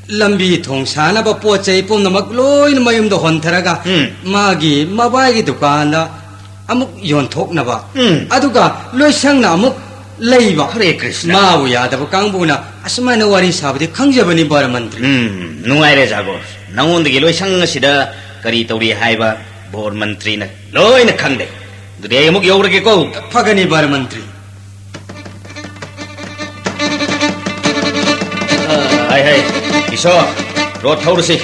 ꯂꯝꯕꯤ ꯊꯣꯡ ꯁꯥꯅꯕ ꯄꯣꯠ ꯆꯩ ꯄꯨꯝꯅꯃꯛ ꯂꯣꯏꯅ ꯃꯌꯨꯝꯗ ꯍꯣꯟꯊꯔꯒ ꯎꯝ꯫ ꯃꯥꯒꯤ ꯃꯕꯥꯏꯒꯤ ꯗꯨꯀꯥꯟꯗ ꯑꯃꯨꯛ ꯌꯣꯟꯊꯣꯛꯅꯕ꯫ ꯎꯝ꯫ ꯑꯗꯨꯒ ꯂꯣꯏꯁꯪꯅ ꯑꯃꯨꯛ ꯂꯩꯕ꯫ ꯍꯔꯦ ꯀ꯭ꯔꯤꯁꯅ꯫ ꯃꯥꯕꯨ ꯌꯥꯗꯕ ꯀꯥꯡꯕꯨꯅ ꯑꯁꯨꯃꯥꯏꯅ ꯋꯥꯔꯤ ꯁꯥꯕꯗꯤ ꯈꯪꯖꯕꯅꯤ, ꯕꯣꯔ ꯃꯟꯇ꯭ꯔꯤ꯫ ꯎꯝ, ꯅꯨꯡꯉꯥꯏꯔꯦ ꯖꯥꯒꯣꯔ꯫ ꯅꯉꯣꯟꯗꯒꯤ ꯂꯣꯏꯁꯪ ꯑꯁꯤꯗ ꯀꯔꯤ ꯇꯧꯔꯤ ꯍꯥꯏꯕ ꯕꯣꯔ ꯃꯟꯇ꯭ꯔꯤꯅ ꯂꯣꯏꯅ ꯈꯪꯂꯦ꯫ ꯑꯗꯨꯗꯤ ꯑꯩ ꯑꯃꯨꯛ ꯌꯧꯔꯒꯦꯀꯣ꯫ ꯐꯒꯅꯤ, ꯕꯣꯔ ꯃꯟꯇ꯭ꯔꯤ꯫ ꯍꯥꯏ, ꯍꯥꯏ, ꯏꯁꯣꯔ, ꯔꯣꯠ ꯊꯧꯔꯁꯤ꯫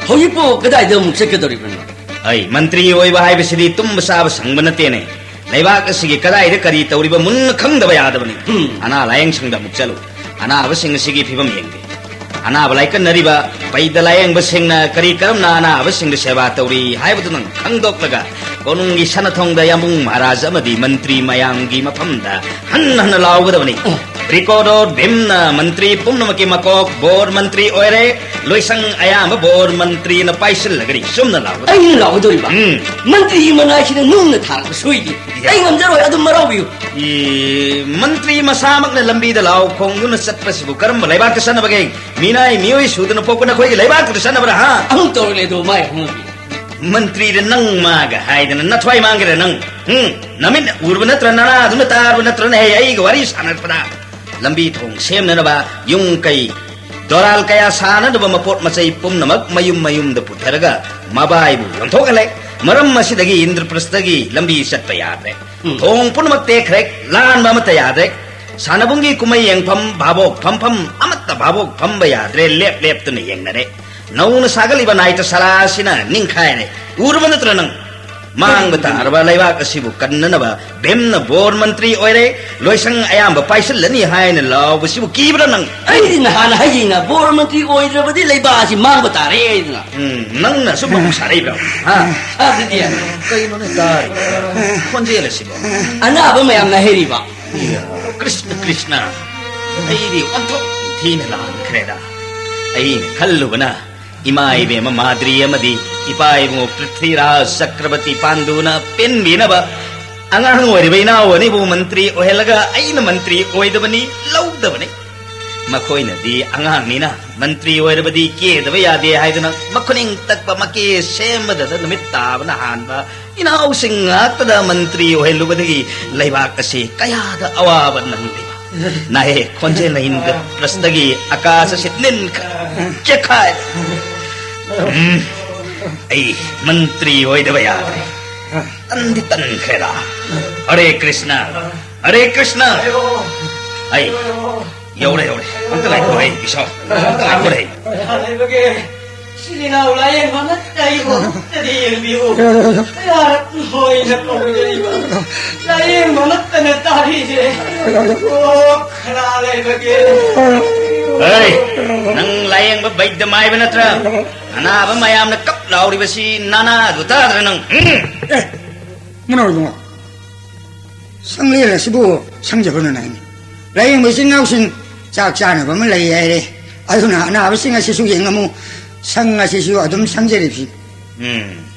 ꯍꯧꯖꯤꯛꯄꯨ ꯀꯗꯥꯏꯗ ꯑꯃꯨꯛ ꯆꯠꯀꯗꯧꯔꯤꯕꯅꯣ? ꯑꯩ ꯃꯟꯇ꯭ꯔꯤ ꯑꯣꯏꯕ ꯍꯥꯏꯕꯁꯤꯗꯤ ꯇꯨꯝꯕ ꯆꯥꯕ ꯁꯪꯕ ꯅꯠꯇꯦꯅꯦ꯫ ꯂꯩꯕꯥꯛ ꯑꯁꯤꯒꯤ ꯀꯗꯥꯏꯗ ꯀꯔꯤ ꯇꯧꯔꯤꯕ ꯃꯨꯟꯅ ꯈꯪꯗꯕ ꯌꯥꯗꯕꯅꯤ꯫ ꯎꯝ꯫ ꯑꯅꯥ ꯂꯥꯌꯦꯡ ꯁꯪꯗ ꯑꯃꯨꯛ ꯆꯠꯂꯨ꯫ ꯑꯅꯥꯕꯁꯤꯡ ꯑꯁꯤꯒꯤ ꯐꯤꯕꯝ ꯌꯦꯡꯒꯦ꯫ ꯑꯅꯥꯕ ꯂꯥꯏꯀꯠꯅꯔꯤꯕ ꯄꯩꯗ ꯂꯥꯌꯦꯡꯕꯁꯤꯡꯅ ꯀꯔꯤ ꯀꯔꯝꯅ ꯑꯅꯥꯕꯁꯤꯡꯗ ꯁꯦꯕꯥ ꯇꯧꯔꯤ ꯍꯥꯏꯕꯗꯨ ꯅꯪ ꯈꯪꯗꯣꯛꯂꯒ ꯀꯣꯅꯨꯡꯒꯤ ꯁꯅꯥꯊꯣꯡꯗ ꯌꯥꯝꯕꯨꯡ ꯃꯍꯥꯔꯥꯖ ꯑꯃꯗꯤ ꯃꯟꯇ꯭ꯔꯤ ꯃꯌꯥꯝꯒꯤ ꯃꯐꯝꯗ ꯍꯟꯅ ꯍꯟꯅ ꯂꯥꯎꯒꯗꯕꯅꯤ꯫ ꯕ꯭ꯔꯤꯀꯣꯗꯣꯔ ꯚꯤꯝꯅ ꯃꯟꯇ꯭ꯔꯤ ꯄꯨꯝꯅꯃꯛꯀꯤ ꯃꯀꯣꯛ, ꯕꯣꯔ ꯃꯟꯇ꯭ꯔꯤ ꯑꯣꯏꯔꯦ꯫ ꯂꯣꯏꯁꯪ ꯑꯌꯥꯝꯕ ꯕꯣꯔ ꯃꯟꯇ꯭ꯔꯤꯅ ꯄꯥꯏꯁꯤꯜꯂꯒꯅꯤ꯫ ꯆꯨꯝꯅ ꯂꯥꯎꯒꯗꯕꯅꯤ꯫ ꯑꯩꯅ ꯂꯥꯎꯒꯗꯧꯔꯤꯕ? ꯎꯝ꯫ ꯃꯟꯇ꯭ꯔꯤꯒꯤ ꯃꯅꯥꯏꯁꯤꯗ ꯅꯨꯡꯅ ꯊꯥꯔꯛꯄ ꯁꯣꯏꯗꯦ꯫ ꯌꯥ꯫ ꯑꯩ ꯉꯝꯖꯔꯣꯏ, ꯑꯗꯨꯝ ꯃꯔꯥꯎꯕꯤꯌꯨ꯫ ꯏ, ꯃꯟꯇ꯭ꯔꯤ ꯃꯁꯥꯃꯛꯅ ꯂꯝꯕꯤꯗ ꯂꯥꯎ ꯈꯣꯡꯗꯨꯅ ꯆꯠꯄꯁꯤꯕꯨ ꯀꯔꯝꯕ ꯂꯩꯕꯥꯛꯇ ꯆꯠꯅꯕꯒꯦ? ꯃꯤꯅꯥꯏ ꯃꯤꯑꯣꯏ ꯁꯨꯗꯅ ꯄꯣꯛꯄ ꯅꯈꯣꯏꯒꯤ ꯂꯩꯕꯥꯛꯇꯨꯗ ꯆꯠꯅꯕ꯭ꯔꯥ, ꯍꯥ? ꯑꯃꯨꯛ ꯇꯧꯔꯛꯂꯦ ꯑꯗꯣ, ꯃꯥꯏ ꯑꯍꯨꯝ꯫ ꯃꯟꯇ꯭ꯔꯤꯗ ꯅꯪ ꯃꯥꯒ ꯍꯥꯏꯗꯅ ꯅꯊ꯭ꯋꯥꯏ ꯃꯥꯡꯒꯦꯔꯥ ꯅꯪ? ꯎꯝ? ꯅꯃꯤꯠ ꯎꯔꯕ ꯅꯠꯇ꯭ꯔ, ꯅꯅꯥꯗꯨꯅ ꯇꯥꯔꯕ ꯅꯠꯇ꯭ꯔꯅꯦ? ꯍꯦ, ꯑꯩꯒ ꯋꯥꯔꯤ ꯁꯥꯟꯅꯔꯛꯄꯗ ꯂꯝꯕꯤ ꯊꯣꯡ ꯁꯦꯝꯅꯅꯕ ꯌꯨꯝ ꯀꯩ ꯗꯣꯔꯥꯜ ꯀꯌꯥ ꯁꯥꯅꯅꯕ ꯃꯄꯣꯠ ꯃꯆꯩ ꯄꯨꯝꯅꯃꯛ ꯃꯌꯨꯝ ꯃꯌꯨꯝꯗ ꯄꯨꯊꯔꯒ ꯃꯕꯥꯏꯕꯨ ꯌꯣꯟꯊꯣꯛꯍꯜꯂꯦ꯫ ꯃꯔꯝ ꯑꯁꯤꯗꯒꯤ ꯏꯟꯗ꯭ꯔꯄ꯭ꯔꯁꯇꯒꯤ ꯂꯝꯕꯤ ꯆꯠꯄ ꯌꯥꯗ꯭ꯔꯦ꯫ ꯎꯝ꯫ ꯊꯣꯡ ꯄꯨꯝꯅꯃꯛ ꯇꯦꯛꯈ꯭ꯔꯦ, ꯂꯥꯟꯕ ꯑꯃꯠꯇ ꯌꯥꯗ꯭ꯔꯦ꯫ ꯁꯥꯟꯅꯕꯨꯡꯒꯤ ꯀꯨꯝꯍꯩ ꯌꯦꯡꯐꯝ, ꯚꯥꯕꯣꯛ ꯐꯝꯐꯝ ꯑꯃꯠꯇ ꯚꯥꯕꯣꯛ ꯐꯝꯕ ꯌꯥꯗ꯭ꯔꯦ, ꯂꯦꯞ ꯂꯦꯞꯇꯨꯅ ꯌꯦꯡꯅꯔꯦ꯫ ꯅꯧꯅ ꯁꯥꯒꯠꯂꯤꯕ ꯅꯥꯏꯇ ꯁꯔꯥ ꯑꯁꯤꯅ ꯅꯤꯡꯈꯥꯏꯔꯦ꯫ ꯎꯔꯕ ꯅꯠꯇ꯭ꯔ ꯅꯪ? ꯃꯥꯡꯕ ꯇꯥꯔꯕ ꯂꯩꯕꯥꯛ ꯑꯁꯤꯕꯨ ꯀꯟꯅꯅꯕ ꯚꯤꯝꯅ ꯕꯣꯔ ꯃꯟꯇ꯭ꯔꯤ ꯑꯣꯏꯔꯦ, ꯂꯣꯏꯁꯪ ꯑꯌꯥꯝꯕ ꯄꯥꯏꯁꯤꯜꯂꯅꯤ ꯍꯥꯏꯅ ꯂꯥꯎꯕꯁꯤꯕꯨ ꯀꯤꯕ꯭ꯔꯥ ꯅꯪ? ꯑꯩꯗꯤ ꯅꯍꯥꯟ ꯍꯥꯏꯖꯩꯅ, ꯕꯣꯔ ꯃꯟꯇ꯭ꯔꯤ ꯑꯣꯏꯗ꯭ꯔꯕꯗꯤ ꯂꯩꯕꯥꯛ ꯑꯁꯤ ꯃꯥꯡꯕ ꯇꯥꯔꯦ ꯍꯥꯏꯗꯅ꯫ ꯎꯝ, ꯅꯪꯅ ꯑꯁꯨꯝ ꯁꯥꯔꯛꯏꯕ꯭ꯔꯣ? ꯍꯥ? ꯑꯗꯨꯗꯤ ꯀꯩꯅꯣꯅꯦ ꯇꯥꯔꯤꯕ ꯈꯣꯟꯖꯦꯜ ꯑꯁꯤꯕꯣ? ꯑꯅꯥꯕ ꯃꯌꯥꯝꯅ ꯍꯩꯔꯤꯕ꯫ ꯏꯌꯥ, ꯀ꯭ꯔꯤꯁꯅ, ꯀ꯭ꯔꯤꯁꯅ, ꯑꯩꯗꯤ ꯑꯣꯟꯊꯣꯛ ꯊꯤꯅ ꯂꯥꯟꯈ꯭ꯔꯦꯗ꯫ ꯑꯩꯅ ꯈꯜꯂꯨꯕꯅ ꯏꯃꯥ ꯏꯕꯦꯝꯃ ꯃꯥꯗ꯭ꯔꯤ ꯑꯃꯗꯤ ꯏꯄꯥ ꯏꯕꯨꯡꯉꯣ ꯄ꯭ꯔꯤꯊ꯭ꯋꯤꯔꯥꯖ ꯆꯀ꯭ꯔꯕꯔꯇꯤ ꯄꯥꯟꯗꯨꯅ ꯄꯦꯟꯕꯤꯅꯕ ꯑꯉꯥꯡ ꯑꯣꯏꯔꯤꯕ ꯏꯅꯥꯎ ꯑꯅꯤꯕꯨ ꯃꯟꯇ꯭ꯔꯤ ꯑꯣꯏꯍꯜꯂꯒ ꯑꯩꯅ ꯃꯟꯇ꯭ꯔꯤ ꯑꯣꯏꯗꯕꯅꯤ, ꯂꯧꯗꯕꯅꯤ꯫ ꯃꯈꯣꯏꯅꯗꯤ ꯑꯉꯥꯡꯅꯤꯅ ꯃꯟꯇ꯭ꯔꯤ ꯑꯣꯏꯔꯕꯗꯤ ꯀꯦꯗꯕ ꯌꯥꯗꯦ ꯍꯥꯏꯗꯨꯅ ꯃꯈꯨꯅꯤꯡ ꯇꯛꯄ ꯃꯀꯦ ꯁꯦꯝꯕꯗꯗ ꯅꯨꯃꯤꯠ ꯇꯥꯕꯅ ꯍꯥꯟꯕ ꯏꯅꯥꯎꯁꯤꯡ ꯉꯥꯛꯇꯗ ꯃꯟꯇ꯭ꯔꯤ ꯑꯣꯏꯍꯜꯂꯨꯕꯗꯒꯤ ꯂꯩꯕꯥꯛ ꯑꯁꯤ ꯀꯌꯥꯗ ꯑꯋꯥꯕ ꯅꯪꯂꯤꯕ꯫ ꯅꯥꯍꯦ ꯈꯣꯟꯖꯦꯜꯅ ꯏꯟꯗ꯭ꯔꯄ꯭ꯔꯁꯇꯒꯤ ꯑꯀꯥꯁ ꯑꯁꯤ ꯅꯤꯟꯈ ꯆꯦꯛꯈꯥꯏ꯫ ꯎꯝ, ꯑꯩ ꯃꯟꯇ꯭ꯔꯤ ꯑꯣꯏꯗꯕ ꯌꯥꯗ꯭ꯔꯦ꯫ ꯇꯟꯗꯤ ꯇꯟꯈ꯭ꯔꯦꯗ꯫ ꯍꯔꯦ ꯀ꯭ꯔꯤꯁꯅ, ꯍꯔꯦ ꯀ꯭ꯔꯤꯁꯅ꯫ ꯑꯩ ꯌꯧꯔꯦ, ꯌꯧꯔꯦ꯫ ꯑꯝꯇ ꯉꯥꯏꯈꯣ, ꯑꯩ ꯕꯤꯁꯥꯜ꯫ ꯑꯝꯇ ꯉꯥꯏꯈꯣ, ꯑꯩ꯫ ꯂꯩꯕꯒꯦ꯫ ꯏꯆꯤꯜ ꯏꯅꯥꯎ ꯂꯥꯏꯌꯦꯡꯕ ꯑꯃꯠꯇ ꯑꯩꯕꯨ ꯑꯃꯠꯇꯗꯤ ꯌꯦꯡꯕꯤꯌꯨ꯫ ꯀꯌꯥꯔꯛ ꯍꯣꯏꯅ ꯀꯧꯖꯔꯤꯕ ꯂꯥꯏꯌꯦꯡꯕ ꯑꯃꯠꯇꯅ ꯇꯥꯔꯤꯁꯦ꯫ ꯑꯣ, ꯈꯅꯥ ꯂꯩꯕꯒꯦ꯫ ꯍꯩ, ꯅꯪ ꯂꯥꯏꯌꯦꯡꯕ ꯕꯩꯗ ꯃꯥꯏꯕ ꯅꯠꯇ꯭ꯔꯥ? ꯑꯅꯥꯕ ꯃꯌꯥꯝꯅ ꯀꯞ ꯂꯥꯎꯔꯤꯕꯁꯤ ꯅꯅꯥꯗꯨ ꯇꯥꯗ꯭ꯔ ꯅꯪ? ꯎꯝ꯫ ꯑꯦ, ꯃꯅꯥꯎ ꯏꯕꯨꯡꯉꯣ, ꯁꯪꯂꯦꯟ ꯑꯁꯤꯕꯨ ꯁꯪꯖꯕꯅ ꯅꯥꯏꯅꯤ꯫ ꯂꯥꯏꯌꯦꯡꯕ ꯏꯆꯤꯟ ꯏꯅꯥꯎꯁꯤꯡ ꯆꯥꯛ ꯆꯥꯅꯕ ꯑꯃ ꯂꯩ ꯍꯥꯏꯔꯦ꯫ ꯑꯗꯨꯅ ꯑꯅꯥꯕꯁꯤꯡ ꯑꯁꯤꯁꯨ ꯌꯦꯡꯉꯝꯃꯨ꯫ ꯁꯪ ꯑꯁꯤꯁꯨ ꯑꯗꯨꯝ ꯁꯪꯖꯔꯤꯕꯁꯤ꯫ ꯎꯝ꯫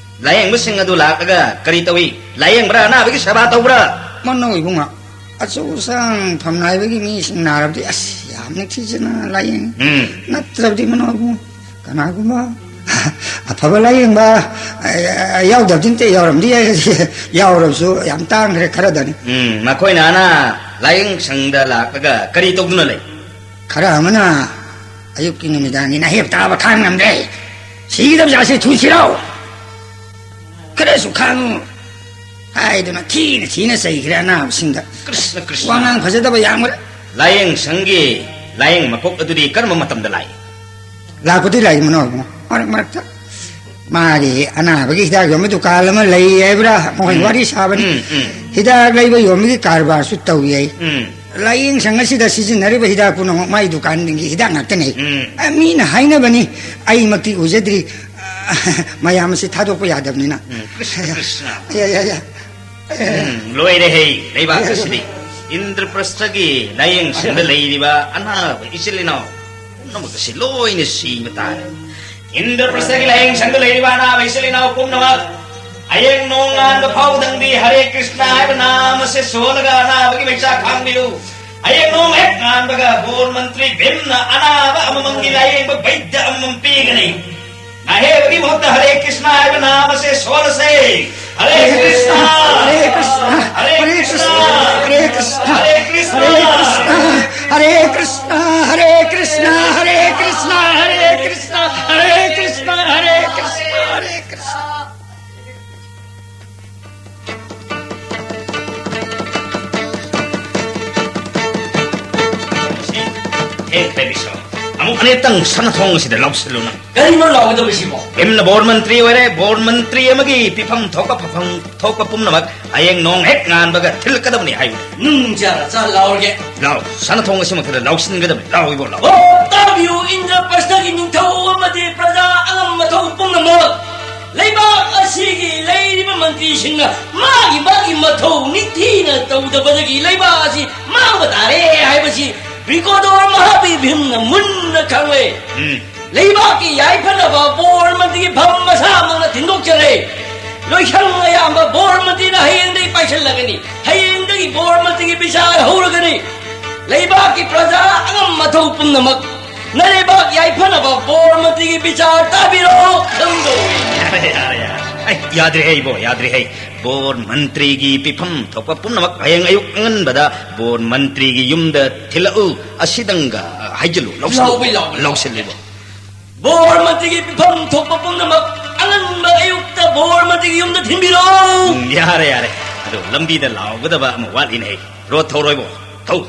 ꯂꯥꯏꯌꯦꯡꯕꯁꯤꯡ ꯑꯗꯨ ꯂꯥꯛꯂꯒ ꯀꯔꯤ ꯇꯧꯏ? ꯂꯥꯏꯌꯦꯡꯕ꯭ꯔꯥ? ꯑꯅꯥꯕꯒꯤ ꯁꯦꯕꯥ ꯇꯧꯕ꯭ꯔꯥ? ꯃꯅꯥꯎ ꯏꯕꯨꯡꯉꯣ, ꯑꯆꯧ ꯑꯁꯥꯡ ꯐꯝꯅꯥꯏꯕꯒꯤ ꯃꯤꯁꯤꯡ ꯅꯥꯔꯕꯗꯤ ꯑꯁ ꯌꯥꯝ ꯅꯤꯡꯊꯤꯖꯅ ꯂꯥꯏꯌꯦꯡꯉꯤ꯫ ꯎꯝ꯫ ꯅꯠꯇ꯭ꯔꯕꯗꯤ ꯃꯅꯥꯎ ꯏꯕꯨꯡꯉꯣ, ꯀꯅꯥꯒꯨꯝꯕ ꯑꯐꯕ ꯂꯥꯏꯌꯦꯡꯕ, ꯑ, ꯌꯥꯎꯗꯕꯗꯤ ꯅꯠꯇꯦ, ꯌꯥꯎꯔꯝꯗꯤ ꯌꯥꯏ, ꯌꯥꯎꯔꯕꯁꯨ ꯌꯥꯝ ꯇꯥꯡꯈ꯭ꯔꯦ ꯈꯔꯗꯅꯤ꯫ ꯎꯝ, ꯃꯈꯣꯏꯅ ꯑꯅꯥ ꯂꯥꯏꯌꯦꯡ ꯁꯪꯗ ꯂꯥꯛꯂꯒ ꯀꯔꯤ ꯇꯧꯗꯨꯅ ꯂꯩ? ꯈꯔ ꯑꯃꯅ ꯑꯌꯨꯛꯀꯤ ꯅꯨꯃꯤꯗꯥꯡꯒꯤ ꯅꯥꯍꯦꯞ ꯇꯥꯕ ꯈꯥꯡ ꯉꯝꯗ꯭ꯔꯦ, ꯁꯤꯒꯗꯕ ꯖꯥꯠꯁꯦ ꯊꯨꯁꯤꯔꯣ, ꯈꯔꯁꯨ ꯈꯥꯡꯉꯨ ꯍꯥꯏꯗꯨꯅ ꯊꯤꯅ ꯊꯤꯅ ꯆꯩꯈ꯭ꯔꯦ ꯑꯅꯥꯕꯁꯤꯡꯗ꯫ ꯀ꯭ꯔꯤꯁꯅ, ꯀ꯭ꯔꯤꯁꯅ꯫ ꯋꯥꯉꯥꯡ ꯐꯖꯗꯕ ꯌꯥꯝꯈ꯭ꯔꯦ꯫ ꯂꯥꯏꯌꯦꯡ ꯁꯪꯒꯤ ꯂꯥꯏꯌꯦꯡ ꯃꯀꯣꯛ ꯑꯗꯨꯗꯤ ꯀꯔꯝꯕ ꯃꯇꯝꯗ ꯂꯥꯛꯏ? ꯂꯥꯛꯄꯗꯤ ꯂꯥꯛꯏ ꯃꯅꯥꯎ ꯏꯕꯨꯡꯉꯣ, ꯃꯔꯛ ꯃꯔꯛꯇ꯫ ꯃꯥꯒꯤ ꯑꯅꯥꯕꯒꯤ ꯍꯤꯗꯥꯛ ꯌꯣꯟꯕ ꯗꯨꯀꯥꯟ ꯑꯃ ꯂꯩ ꯍꯥꯏꯕ꯭ꯔꯥ? ꯃꯈꯣꯏ ꯎꯝ꯫ ꯋꯥꯔꯤ ꯁꯥꯕꯅꯤ꯫ ꯎꯝ, ꯎꯝ꯫ ꯍꯤꯗꯥꯛ ꯂꯩꯕ ꯌꯣꯟꯕꯒꯤ ꯀꯔꯕꯥꯔꯁꯨ ꯇꯧꯏ ꯍꯥꯏ꯫ ꯎꯝ꯫ ꯂꯥꯏꯌꯦꯡ ꯁꯪ ꯑꯁꯤꯗ ꯁꯤꯖꯤꯟꯅꯔꯤꯕ ꯍꯤꯗꯥꯛ ꯄꯨꯝꯅꯃꯛ ꯃꯥꯏ ꯗꯨꯀꯥꯟꯗꯒꯤ ꯍꯤꯗꯥꯛ ꯉꯥꯛꯇꯅꯤ꯫ ꯎꯝ꯫ ꯑ, ꯃꯤꯅ ꯍꯥꯏꯅꯕꯅꯤ, ꯑꯩꯃꯛꯇꯤ ꯎꯖꯗ꯭ꯔꯤ꯫ ꯑ, ꯃꯌꯥꯝ ꯑꯁꯤ ꯊꯥꯗꯣꯛꯄ ꯌꯥꯗꯕꯅꯤꯅ꯫ ꯎꯝ, ꯀ꯭ꯔꯤꯁꯅ, ꯀ꯭ꯔꯤꯁꯅ꯫ ꯌꯥ, ꯌꯥ, ꯌꯥ꯫ ꯎꯝ, ꯂꯣꯏꯔꯦꯍꯦ, ꯂꯩꯕꯥꯛ ꯑꯁꯤꯗꯤ꯫ ꯏꯟꯗ꯭ꯔꯄ꯭ꯔꯁꯊꯒꯤ ꯂꯥꯏꯌꯦꯡ ꯁꯪꯗ ꯂꯩꯔꯤꯕ ꯑꯅꯥꯕ ꯏꯆꯤꯜ ꯏꯅꯥꯎ ꯄꯨꯝꯅꯃꯛ ꯑꯁꯤ ꯂꯣꯏꯅ ꯁꯤꯕ ꯇꯥꯔꯦ꯫ ꯏꯟꯗ꯭ꯔꯄ꯭ꯔꯁꯊꯒꯤ ꯂꯥꯏꯌꯦꯡ ꯁꯪꯗ ꯂꯩꯔꯤꯕ ꯑꯅꯥꯕ ꯏꯆꯤꯜ ꯏꯅꯥꯎ ꯄꯨꯝꯅꯃꯛ, ꯍꯌꯦꯡ ꯅꯣꯡꯉꯥꯟꯕ ꯐꯥꯎꯗꯪꯗꯤ ꯍꯔꯦ ꯀ꯭ꯔꯤꯁꯅ ꯍꯥꯏꯕ ꯅꯥꯝ ꯑꯁꯦ ꯁꯣꯜꯂꯒ ꯑꯅꯥꯕꯒꯤ ꯃꯩꯆꯥꯛ ꯈꯥꯡꯕꯤꯌꯨ꯫ ꯍꯌꯦꯡ ꯅꯣꯡ ꯍꯦꯛ ꯉꯥꯟꯕꯒ ꯕꯣꯔ ꯃꯟꯇ꯭ꯔꯤ ꯚꯤꯝꯅ ꯑꯅꯥꯕ ꯑꯃꯃꯝꯒꯤ ꯂꯥꯏꯌꯦꯡꯕ ꯕꯩꯗ꯭ꯌ ꯑꯃꯃꯝ ꯄꯤꯒꯅꯤ꯫ ꯅꯥꯍꯦꯕꯒꯤ ꯃꯍꯨꯠꯇ ꯍꯔꯦ ꯀ꯭ꯔꯤꯁꯅ ꯍꯥꯏꯕ ꯅꯥꯝ ꯑꯁꯦ ꯁꯣꯜꯂꯁꯦ꯫ ꯍꯔꯦ ꯀ꯭ꯔꯤꯁꯅ! ꯍꯔꯦ ꯀ꯭ꯔꯤꯁꯅ! ꯍꯔꯦ ꯀ꯭ꯔꯤꯁꯅ! ꯍꯔꯦ ꯀ꯭ꯔꯤꯁꯅ! ꯍꯔꯦ ꯀ꯭ꯔꯤꯁꯅ! ꯍꯔꯦ ꯀ꯭ꯔꯤꯁꯅ! ꯍꯔꯦ ꯀ꯭ꯔꯤꯁꯅ! ꯍꯔꯦ ꯀ꯭ꯔꯤꯁꯅ! ꯍꯔꯦ ꯀ꯭ꯔꯤꯁꯅ! ꯍꯔꯦ ꯀ꯭ꯔꯤꯁꯅ! ꯍꯔꯦ ꯀ꯭ꯔꯤꯁꯅ! ꯍꯔꯦ ꯀ꯭ꯔꯤꯁꯅ! ꯊꯦꯡꯈ꯭ꯔꯦ ꯕꯤꯁ꯭ꯋꯥ꯫ ꯑꯃꯨꯛ ꯑꯅꯤꯇꯪ ꯁꯅꯥꯊꯣꯡ ꯑꯁꯤꯗ ꯂꯧꯁꯤꯜꯂꯨ ꯅꯪ꯫ ꯀꯔꯤꯅꯣ ꯂꯥꯎꯒꯗꯕꯁꯤꯕꯣ? ꯚꯤꯝꯅ ꯕꯣꯔ ꯃꯟꯇ꯭ꯔꯤ ꯑꯣꯏꯔꯦ, ꯕꯣꯔ ꯃꯟꯇ꯭ꯔꯤ ꯑꯃꯒꯤ ꯄꯤꯐꯝ ꯊꯣꯛꯄ ꯐꯐꯝ ꯊꯣꯛꯄ ꯄꯨꯝꯅꯃꯛ ꯍꯌꯦꯡ ꯅꯣꯡ ꯍꯦꯛ ꯉꯥꯟꯕꯒ ꯊꯤꯜꯂꯛꯀꯗꯕꯅꯤ ꯍꯥꯏꯌꯨ꯫ ꯅꯨꯡ ꯆꯥꯔ ꯆꯥ ꯂꯥꯎꯔꯒꯦ꯫ ꯂꯥꯎ, ꯁꯅꯥꯊꯣꯡ ꯑꯁꯤꯃꯛꯇꯗ ꯂꯧꯁꯤꯟꯒꯗꯕꯅꯤ꯫ ꯂꯥꯎ ꯏꯕꯣ, ꯂꯥꯎ꯫ ꯑꯣ, ꯇꯥꯕꯤꯌꯨ, ꯏꯟꯗ꯭ꯔꯄ꯭ꯔꯁꯊꯒꯤ ꯅꯤꯡꯊꯧ ꯑꯃꯗꯤ ꯄ꯭ꯔꯖꯥ ꯑꯉꯝ ꯃꯊꯧ ꯄꯨꯝꯅꯃꯛ꯫ ꯂꯩꯕꯥꯛ ꯑꯁꯤꯒꯤ ꯂꯩꯔꯤꯕ ꯃꯟꯇ꯭ꯔꯤꯁꯤꯡꯅ ꯃꯥꯒꯤ ꯃꯥꯒꯤ ꯃꯊꯧ ꯅꯤꯡꯊꯤꯅ ꯇꯧꯗꯕꯗꯒꯤ ꯂꯩꯕꯥꯛ ꯑꯁꯤ ꯃꯥꯡꯕ ꯇꯥꯔꯦ ꯍꯥꯏꯕꯁꯤ ꯕ꯭ꯔꯤꯀꯣꯗꯣꯔ ꯃꯍꯥꯕꯤꯔ ꯚꯤꯝꯅ ꯃꯨꯟꯅ ꯈꯪꯂꯦ꯫ ꯎꯝ꯫ ꯂꯩꯕꯥꯛꯀꯤ ꯌꯥꯏꯐꯅꯕ ꯕꯣꯔ ꯃꯟꯇ꯭ꯔꯤꯒꯤ ꯐꯝ ꯃꯁꯥꯃꯛꯅ ꯊꯤꯟꯗꯣꯛꯆꯔꯦ꯫ ꯂꯣꯏꯁꯪ ꯑꯌꯥꯝꯕ ꯕꯣꯔ ꯃꯟꯇ꯭ꯔꯤꯅ ꯍꯌꯦꯡꯗꯒꯤ ꯄꯥꯏꯁꯤꯜꯂꯒꯅꯤ꯫ ꯍꯌꯦꯡꯗꯒꯤ ꯕꯣꯔ ꯃꯟꯇ꯭ꯔꯤꯒꯤ ꯕꯤꯆꯥꯔ ꯍꯧꯔꯒꯅꯤ꯫ ꯂꯩꯕꯥꯛꯀꯤ ꯄ꯭ꯔꯖꯥ ꯑꯉꯝ ꯃꯊꯧ ꯄꯨꯝꯅꯃꯛ ꯅꯔꯩꯕꯥꯛ ꯌꯥꯏꯐꯅꯕ ꯕꯣꯔ ꯃꯟꯇ꯭ꯔꯤꯒꯤ ꯕꯤꯆꯥꯔ ꯇꯥꯕꯤꯔꯣ ꯈꯪꯗꯧꯏ꯫ ꯌꯥꯔꯦ, ꯌꯥꯔꯦ, ꯌꯥꯔꯦ꯫ ꯑꯩ, ꯌꯥꯗ꯭ꯔꯦꯍꯦ ꯏꯕꯣ, ꯌꯥꯗ꯭ꯔꯦꯍꯦ꯫ ꯕꯣꯔ ꯃꯟꯇ꯭ꯔꯤꯒꯤ ꯄꯤꯐꯝ ꯊꯣꯛꯄ ꯄꯨꯝꯅꯃꯛ ꯍꯌꯦꯡ ꯑꯌꯨꯛ ꯑꯉꯟꯕꯗ ꯕꯣꯔ ꯃꯟꯇ꯭ꯔꯤꯒꯤ ꯌꯨꯝꯗ ꯊꯤꯜꯂꯛꯎ꯫ ꯑꯁꯤꯗꯪꯒ, ꯑ, ꯍꯥꯏꯖꯤꯜꯂꯨ, ꯂꯧꯁꯤꯜꯂꯨ꯫ ꯂꯥꯎꯕꯤ, ꯂꯥꯎꯕꯤ, ꯂꯥꯎꯕꯤ꯫ ꯂꯧꯁꯤꯜꯂꯤꯕꯣ꯫ ꯕꯣꯔ ꯃꯟꯇ꯭ꯔꯤꯒꯤ ꯄꯤꯐꯝ ꯊꯣꯛꯄ ꯄꯨꯝꯅꯃꯛ ꯑꯉꯟꯕ ꯑꯌꯨꯛꯇ ꯕꯣꯔ ꯃꯟꯇ꯭ꯔꯤꯒꯤ ꯌꯨꯝꯗ ꯊꯤꯟꯕꯤꯔꯣ꯫ ꯎꯝ, ꯌꯥꯔꯦ, ꯌꯥꯔꯦ꯫ ꯑꯗꯣ ꯂꯝꯕꯤꯗ ꯂꯥꯎꯒꯗꯕ ꯑꯃ ꯋꯥꯠꯂꯤꯅꯦ꯫ ꯔꯣꯠ ꯊꯧꯔꯣꯏꯕꯣ꯫ ꯊꯧ꯫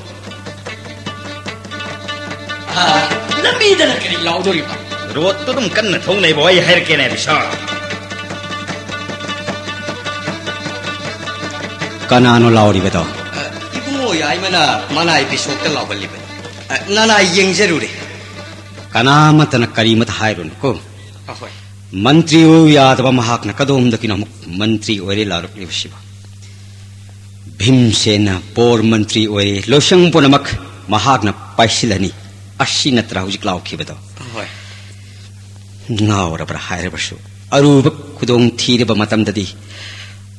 ꯑꯥ, ꯂꯝꯕꯤꯗꯅ ꯀꯔꯤ ꯂꯥꯎꯗꯣꯔꯤꯕ? ꯔꯣꯠꯇꯨ ꯑꯗꯨꯝ ꯀꯟꯅ ꯊꯧꯅꯩꯕꯣ, ꯑꯩ ꯍꯥꯏꯔꯛꯀꯦꯅꯦ, ꯕꯤꯁꯥ꯫ ꯀꯅꯥꯅꯣ ꯂꯥꯎꯔꯤꯕꯗꯣ? ꯑ, ꯏꯕꯨꯡꯉꯣ ꯌꯥꯏꯃꯅ ꯃꯅꯥꯏ ꯕꯤꯁꯣꯛꯇ ꯂꯥꯎꯍꯜꯂꯤꯕꯅꯤ꯫ ꯑ, ꯅꯅꯥꯏ ꯌꯦꯡꯖꯔꯨꯔꯦ꯫ ꯀꯅꯥꯃꯠꯇꯅ ꯀꯔꯤꯃꯠꯇ ꯍꯥꯏꯔꯨꯅꯨꯀꯣ꯫ ꯑꯍꯣꯏ꯫ ꯃꯟꯇ꯭ꯔꯤ ꯑꯣꯏꯌꯨ ꯌꯥꯗꯕ ꯃꯍꯥꯛꯅ ꯀꯗꯣꯝꯗꯒꯤꯅꯣ ꯑꯃꯨꯛ ꯃꯟꯇ꯭ꯔꯤ ꯑꯣꯏꯔꯦ ꯂꯥꯎꯔꯛꯂꯤꯕꯁꯤꯕꯣ? ꯚꯤꯝꯁꯦꯟꯅ ꯕꯣꯔ ꯃꯟꯇ꯭ꯔꯤ ꯑꯣꯏꯔꯦ, ꯂꯣꯏꯁꯪ ꯄꯨꯝꯅꯃꯛ ꯃꯍꯥꯛꯅ ꯄꯥꯏꯁꯤꯜꯂꯅꯤ, ꯑꯁꯤ ꯅꯠꯇ꯭ꯔꯥ ꯍꯧꯖꯤꯛ ꯂꯥꯎꯈꯤꯕꯗꯣ? ꯍꯣꯏ꯫ ꯉꯥꯎꯔꯕ꯭ꯔꯥ ꯍꯥꯏꯔꯕꯁꯨ, ꯑꯔꯨꯕ ꯈꯨꯗꯣꯡ ꯊꯤꯔꯕ ꯃꯇꯝꯗꯗꯤ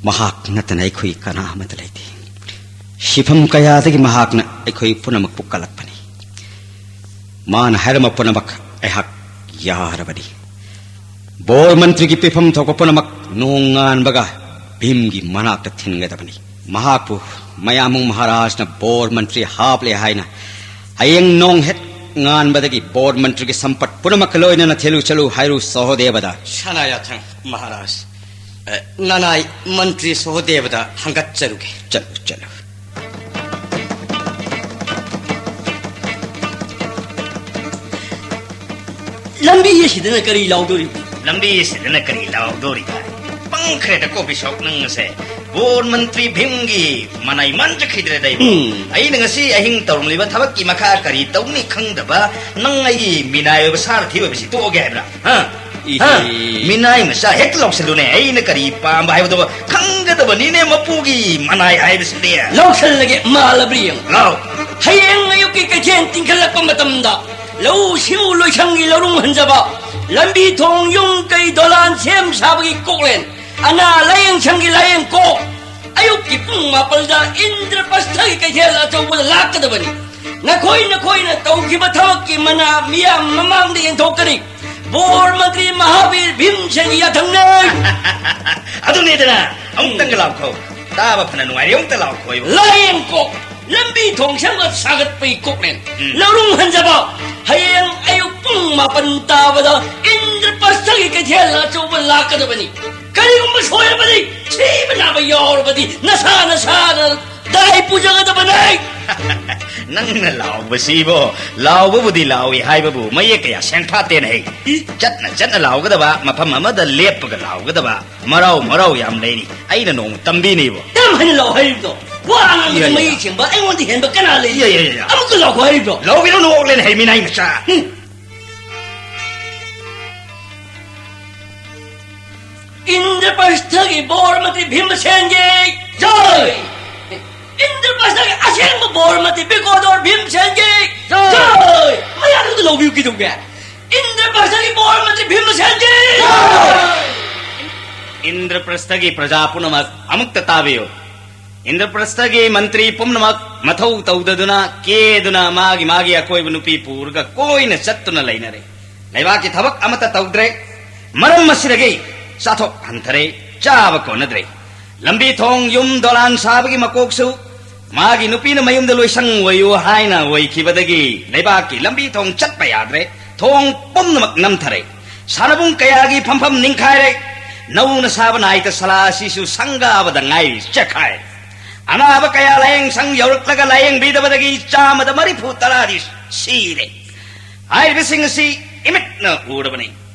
ꯃꯍꯥꯛ ꯅꯠꯇꯅ ꯑꯩꯈꯣꯏ ꯀꯅꯥ ꯑꯃꯠꯇ ꯂꯩꯇꯦ꯫ ꯁꯤꯐꯝ ꯀꯌꯥꯗꯒꯤ ꯃꯍꯥꯛꯅ ꯑꯩꯈꯣꯏ ꯄꯨꯝꯅꯃꯛꯄꯨ ꯀꯜꯂꯛꯄꯅꯤ꯫ ꯃꯥꯅ ꯍꯥꯏꯔꯝꯕ ꯄꯨꯝꯅꯃꯛ ꯑꯩꯍꯥꯛ ꯌꯥꯔꯕꯅꯤ꯫ ꯕꯣꯔ ꯃꯟꯇ꯭ꯔꯤꯒꯤ ꯄꯤꯐꯝ ꯊꯣꯛꯄ ꯄꯨꯝꯅꯃꯛ ꯅꯣꯡꯉꯥꯟꯕꯒ ꯚꯤꯝꯒꯤ ꯃꯅꯥꯛꯇ ꯊꯤꯟꯒꯗꯕꯅꯤ꯫ ꯃꯍꯥꯛꯄꯨ ꯃꯌꯥꯝꯕꯨꯡ ꯃꯍꯥꯔꯥꯖꯅ ꯕꯣꯔ ꯃꯟꯇ꯭ꯔꯤ ꯍꯥꯞꯂꯦ ꯍꯥꯏꯅ ꯍꯌꯦꯡ ꯅꯣꯡ ꯍꯦꯛ ꯉꯥꯟꯕꯗꯒꯤ ꯕꯣꯔ ꯃꯟꯇ꯭ꯔꯤꯒꯤ ꯁꯝꯄꯠ ꯄꯨꯝꯅꯃꯛꯀ ꯂꯣꯏꯅꯅ ꯊꯤꯜꯂꯨ ꯆꯠꯂꯨ ꯍꯥꯏꯔꯨ ꯁꯍꯣꯗꯦꯕꯗ꯫ ꯁꯅꯥ ꯌꯥꯊꯪ ꯃꯍꯥꯔꯥꯖ꯫ ꯑꯦ, ꯅꯅꯥꯏ ꯃꯟꯇ꯭ꯔꯤ ꯁꯍꯣꯗꯦꯕꯗ ꯍꯪꯒꯠꯆꯔꯨꯒꯦ꯫ ꯆꯠꯂꯨ, ꯆꯠꯂꯨ꯫ ꯂꯝꯕꯤ ꯑꯁꯤꯗꯅ ꯀꯔꯤ ꯂꯥꯎꯗꯣꯔꯤꯕ? ꯂꯝꯕꯤ ꯑꯁꯤꯗꯅ ꯀꯔꯤ ꯂꯥꯎꯗꯣꯔꯤꯕ? ꯄꯪꯈ꯭ꯔꯦꯗꯀꯣ ꯕꯤꯁꯣꯞ ꯅꯪꯁꯦ꯫ ꯕꯣꯔ ꯃꯟꯇ꯭ꯔꯤ ꯚꯤꯝꯒꯤ ꯃꯅꯥꯏ ꯃꯥꯟꯖꯈꯤꯗ꯭ꯔꯦꯗ ꯑꯩꯕꯨ꯫ ꯎꯝ꯫ ꯑꯩꯅ ꯉꯁꯤ ꯑꯍꯤꯡ ꯇꯧꯔꯝꯂꯤꯕ ꯊꯕꯛꯀꯤ ꯃꯈꯥ ꯀꯔꯤ ꯇꯧꯅꯤ ꯈꯪꯗꯕ ꯅꯪ ꯑꯩꯒꯤ ꯃꯤꯅꯥꯏ ꯑꯣꯏꯕ ꯁꯥꯔꯊꯤ ꯑꯣꯏꯕꯁꯤ ꯇꯣꯛꯑꯒꯦ ꯍꯥꯏꯕ꯭ꯔꯥ? ꯍꯥ? ꯏꯍꯦ꯫ ꯍꯥ? ꯃꯤꯅꯥꯏ ꯃꯆꯥ ꯍꯦꯛꯇ ꯂꯥꯎꯁꯜꯂꯨꯅꯦ꯫ ꯑꯩꯅ ꯀꯔꯤ ꯄꯥꯝꯕ ꯍꯥꯏꯕꯗꯣ ꯈꯪꯒꯗꯕꯅꯤꯅꯦ ꯃꯄꯨꯒꯤ ꯃꯅꯥꯏ ꯍꯥꯏꯕꯁꯤꯗꯤ꯫ ꯂꯥꯎꯁꯜꯂꯒꯦ, ꯃꯥꯜꯂꯕ꯭ꯔꯥ ꯌꯦꯡꯉꯨ꯫ ꯂꯥꯎ꯫ ꯍꯌꯦꯡ ꯑꯌꯨꯛꯀꯤ ꯀꯩꯊꯦꯜ ꯇꯤꯡꯈꯠꯂꯛꯄ ꯃꯇꯝꯗ ꯂꯧꯎ ꯁꯤꯡꯎ ꯂꯣꯏꯁꯪꯒꯤ ꯂꯧꯔꯨꯡ ꯍꯟꯖꯕ, ꯂꯝꯕꯤ ꯊꯣꯡ ꯌꯨꯝ ꯀꯩ ꯗꯣꯂꯥꯟ ꯁꯦꯝ ꯁꯥꯕꯒꯤ ꯀꯣꯛꯂꯦꯟ, ꯑꯅꯥ ꯂꯥꯌꯦꯡ ꯁꯪꯒꯤ ꯂꯥꯌꯦꯡ ꯀꯣꯛ, ꯑꯌꯨꯛꯀꯤ ꯄꯨꯡ ꯃꯥꯄꯜꯗ ꯏꯟꯗ꯭ꯔꯄ꯭ꯔꯁꯊꯒꯤ ꯀꯩꯊꯦꯜ ꯑꯆꯧꯕꯗ ꯂꯥꯛꯀꯗꯕꯅꯤ꯫ ꯅꯈꯣꯏ ꯅꯈꯣꯏꯅ ꯇꯧꯈꯤꯕ ꯊꯕꯛꯀꯤ ꯃꯅꯥ ꯃꯤꯌꯥꯝ ꯃꯃꯥꯡꯗ ꯌꯦꯟꯊꯣꯛꯀꯅꯤ꯫ ꯕꯣꯔ ꯃꯟꯇ꯭ꯔꯤ ꯃꯍꯥꯕꯤꯔ ꯚꯤꯝꯁꯦꯟꯒꯤ ꯌꯥꯊꯪꯅꯤ꯫ ꯑꯗꯨꯅꯤꯗꯅ, ꯑꯃꯨꯛꯇꯪꯒ ꯂꯥꯎꯈꯣ꯫ ꯇꯥꯕ ꯐꯅ ꯅꯨꯡꯉꯥꯏꯔꯦ, ꯑꯃꯨꯛꯇ ꯂꯥꯎꯈꯣ ꯏꯕꯨꯡꯉꯣ꯫ ꯂꯥꯌꯦꯡ ꯀꯣꯛ, ꯂꯝꯕꯤ ꯊꯣꯡ ꯁꯦꯝꯒꯠ ꯁꯥꯒꯠꯄꯒꯤ ꯀꯣꯛꯂꯦꯟ꯫ ꯎꯝ꯫ ꯂꯧꯔꯨꯡ ꯍꯟꯖꯕ, ꯍꯌꯦꯡ ꯑꯌꯨꯛ ꯄꯨꯡ ꯃꯥꯄꯟ ꯇꯥꯕꯗ ꯏꯟꯗ꯭ꯔꯄ꯭ꯔꯁꯊꯒꯤ ꯀꯩꯊꯦꯜ ꯑꯆꯧꯕ ꯂꯥꯛꯀꯗꯕꯅꯤ꯫ ꯀꯔꯤꯒꯨꯝꯕ ꯁꯣꯏꯔꯕꯗꯤ, ꯁꯤꯕ ꯅꯥꯕ ꯌꯥꯎꯔꯕꯗꯤ ꯅꯁꯥ ꯅꯁꯥꯅ ꯗꯥꯏ ꯄꯨꯖꯒꯗꯕꯅꯤ꯫ ꯅꯪꯅ ꯂꯥꯎꯕꯁꯤꯕꯣ, ꯂꯥꯎꯕꯕꯨꯗꯤ ꯂꯥꯎꯏ ꯍꯥꯏꯕꯕꯨ ꯃꯌꯦꯛ ꯀꯌꯥ ꯁꯦꯡꯐꯥꯠꯇꯦꯅꯦ ꯍꯦ꯫ ꯏ? ꯆꯠꯅ ꯆꯠꯅ ꯂꯥꯎꯒꯗꯕ, ꯃꯐꯝ ꯑꯃꯗ ꯂꯦꯞꯄꯒ ꯂꯥꯎꯒꯗꯕ, ꯃꯔꯥꯎ ꯃꯔꯥꯎ ꯌꯥꯝ ꯂꯩꯔꯤ꯫ ꯑꯩꯅ ꯅꯣꯡꯃ ꯇꯝꯕꯤꯅꯤꯕꯣ꯫ ꯀꯔꯝ ꯍꯥꯏꯅ ꯂꯥꯎ ꯍꯥꯏꯔꯤꯕꯅꯣ? ꯋꯥ ꯉꯥꯡꯕꯗ ꯏꯌꯥ, ꯏꯌꯥ꯫ ꯃꯌꯦꯛ ꯁꯦꯡꯕ ꯑꯩꯉꯣꯟꯗ ꯍꯦꯟꯕ ꯀꯅꯥ ꯂꯩ? ꯏꯌꯥ, ꯏꯌꯥ, ꯏꯌꯥ꯫ ꯑꯃꯨꯛꯀ ꯂꯥꯎꯈꯣ ꯍꯥꯏꯔꯤꯕ꯭ꯔꯣ? ꯂꯥꯎꯕꯤꯔꯣ, ꯅꯣꯛꯂꯦꯅꯦ ꯍꯦ, ꯃꯤꯅꯥꯏ ꯃꯆꯥ꯫ ꯍꯨꯝ꯫ ꯏꯟꯗ꯭ꯔꯄ꯭ꯔꯁꯊꯒꯤ ꯕꯣꯔ ꯃꯟꯇ꯭ꯔꯤ ꯚꯤꯝꯁꯦꯟꯒꯤ ꯖꯣꯏ! ꯏꯟꯗ꯭ꯔꯄ꯭ꯔꯁꯊꯒꯤ ꯑꯁꯦꯡꯕ ꯕꯣꯔ ꯃꯟꯇ꯭ꯔꯤ ꯕꯤꯀꯣꯗꯣꯔ ꯚꯤꯝꯁꯦꯟꯒꯤ ꯖꯣꯏ! ꯖꯣꯏ! ꯃꯌꯥꯝꯗꯨ ꯂꯧꯕꯤꯌꯨ ꯀꯩꯗꯧꯒꯦ? ꯏꯟꯗ꯭ꯔꯄ꯭ꯔꯁꯊꯒꯤ ꯕꯣꯔ ꯃꯟꯇ꯭ꯔꯤ ꯚꯤꯝꯁꯦꯟꯒꯤ ꯖꯣꯏ! ꯏꯟꯗ꯭ꯔꯄ꯭ꯔꯁꯊꯒꯤ ꯄ꯭ꯔꯖꯥ ꯄꯨꯝꯅꯃꯛ ꯑꯃꯨꯛꯇ ꯇꯥꯕꯤꯌꯨ꯫ ꯏꯟꯗ꯭ꯔꯄ꯭ꯔꯁꯊꯒꯤ ꯃꯟꯇ꯭ꯔꯤ ꯄꯨꯝꯅꯃꯛ ꯃꯊꯧ ꯇꯧꯗꯗꯨꯅ, ꯀꯦꯗꯨꯅ, ꯃꯥꯒꯤ ꯃꯥꯒꯤ ꯑꯀꯣꯏꯕ ꯅꯨꯄꯤ ꯄꯨꯔꯒ ꯀꯣꯏꯅ ꯆꯠꯇꯨꯅ ꯂꯩꯅꯔꯦ꯫ ꯂꯩꯕꯥꯛꯀꯤ ꯊꯕꯛ ꯑꯃꯠꯇ ꯇꯧꯗ꯭ꯔꯦ꯫ ꯃꯔꯝ ꯑꯁꯤꯗꯒꯤ ꯆꯥꯊꯣꯛ ꯍꯟꯊꯔꯦ, ꯆꯥꯕ ꯀꯣꯟꯅꯗ꯭ꯔꯦ꯫ ꯂꯝꯕꯤ ꯊꯣꯡ, ꯌꯨꯝ ꯗꯣꯂꯥꯟ ꯁꯥꯕꯒꯤ ꯃꯀꯣꯛꯁꯨ ꯃꯥꯒꯤ ꯅꯨꯄꯤꯅ ꯃꯌꯨꯝꯗ ꯂꯣꯏꯁꯪ ꯑꯣꯏꯌꯨ ꯍꯥꯏꯅ ꯑꯣꯏꯈꯤꯕꯗꯒꯤ ꯂꯩꯕꯥꯛꯀꯤ ꯂꯝꯕꯤ ꯊꯣꯡ ꯆꯠꯄ ꯌꯥꯗ꯭ꯔꯦ꯫ ꯊꯣꯡ ꯄꯨꯝꯅꯃꯛ ꯅꯝꯊꯔꯦ꯫ ꯁꯥꯟꯅꯕꯨꯡ ꯀꯌꯥꯒꯤ ꯐꯝꯐꯝ ꯅꯤꯡꯈꯥꯏꯔꯦ꯫ ꯅꯧꯅ ꯁꯥꯕ ꯅꯥꯏꯇ ꯁꯂꯥ ꯑꯁꯤꯁꯨ ꯁꯪꯒꯥꯕꯗ ꯉꯥꯏꯔꯤ, ꯆꯦꯛꯈꯥꯏꯔꯦ꯫ ꯑꯅꯥꯕ ꯀꯌꯥ ꯂꯥꯌꯦꯡ ꯁꯪ ꯌꯧꯔꯛꯂꯒ ꯂꯥꯌꯦꯡꯕꯤꯗꯕꯗꯒꯤ ꯆꯥꯝꯃꯗ ꯃꯔꯤꯐꯨ ꯇꯔꯥꯗꯤ ꯁꯤꯔꯦ꯫ ꯍꯥꯏꯔꯤꯕꯁꯤꯡ ꯑꯁꯤ ꯏꯃꯤꯠꯅ ꯎꯔꯕꯅꯤ꯫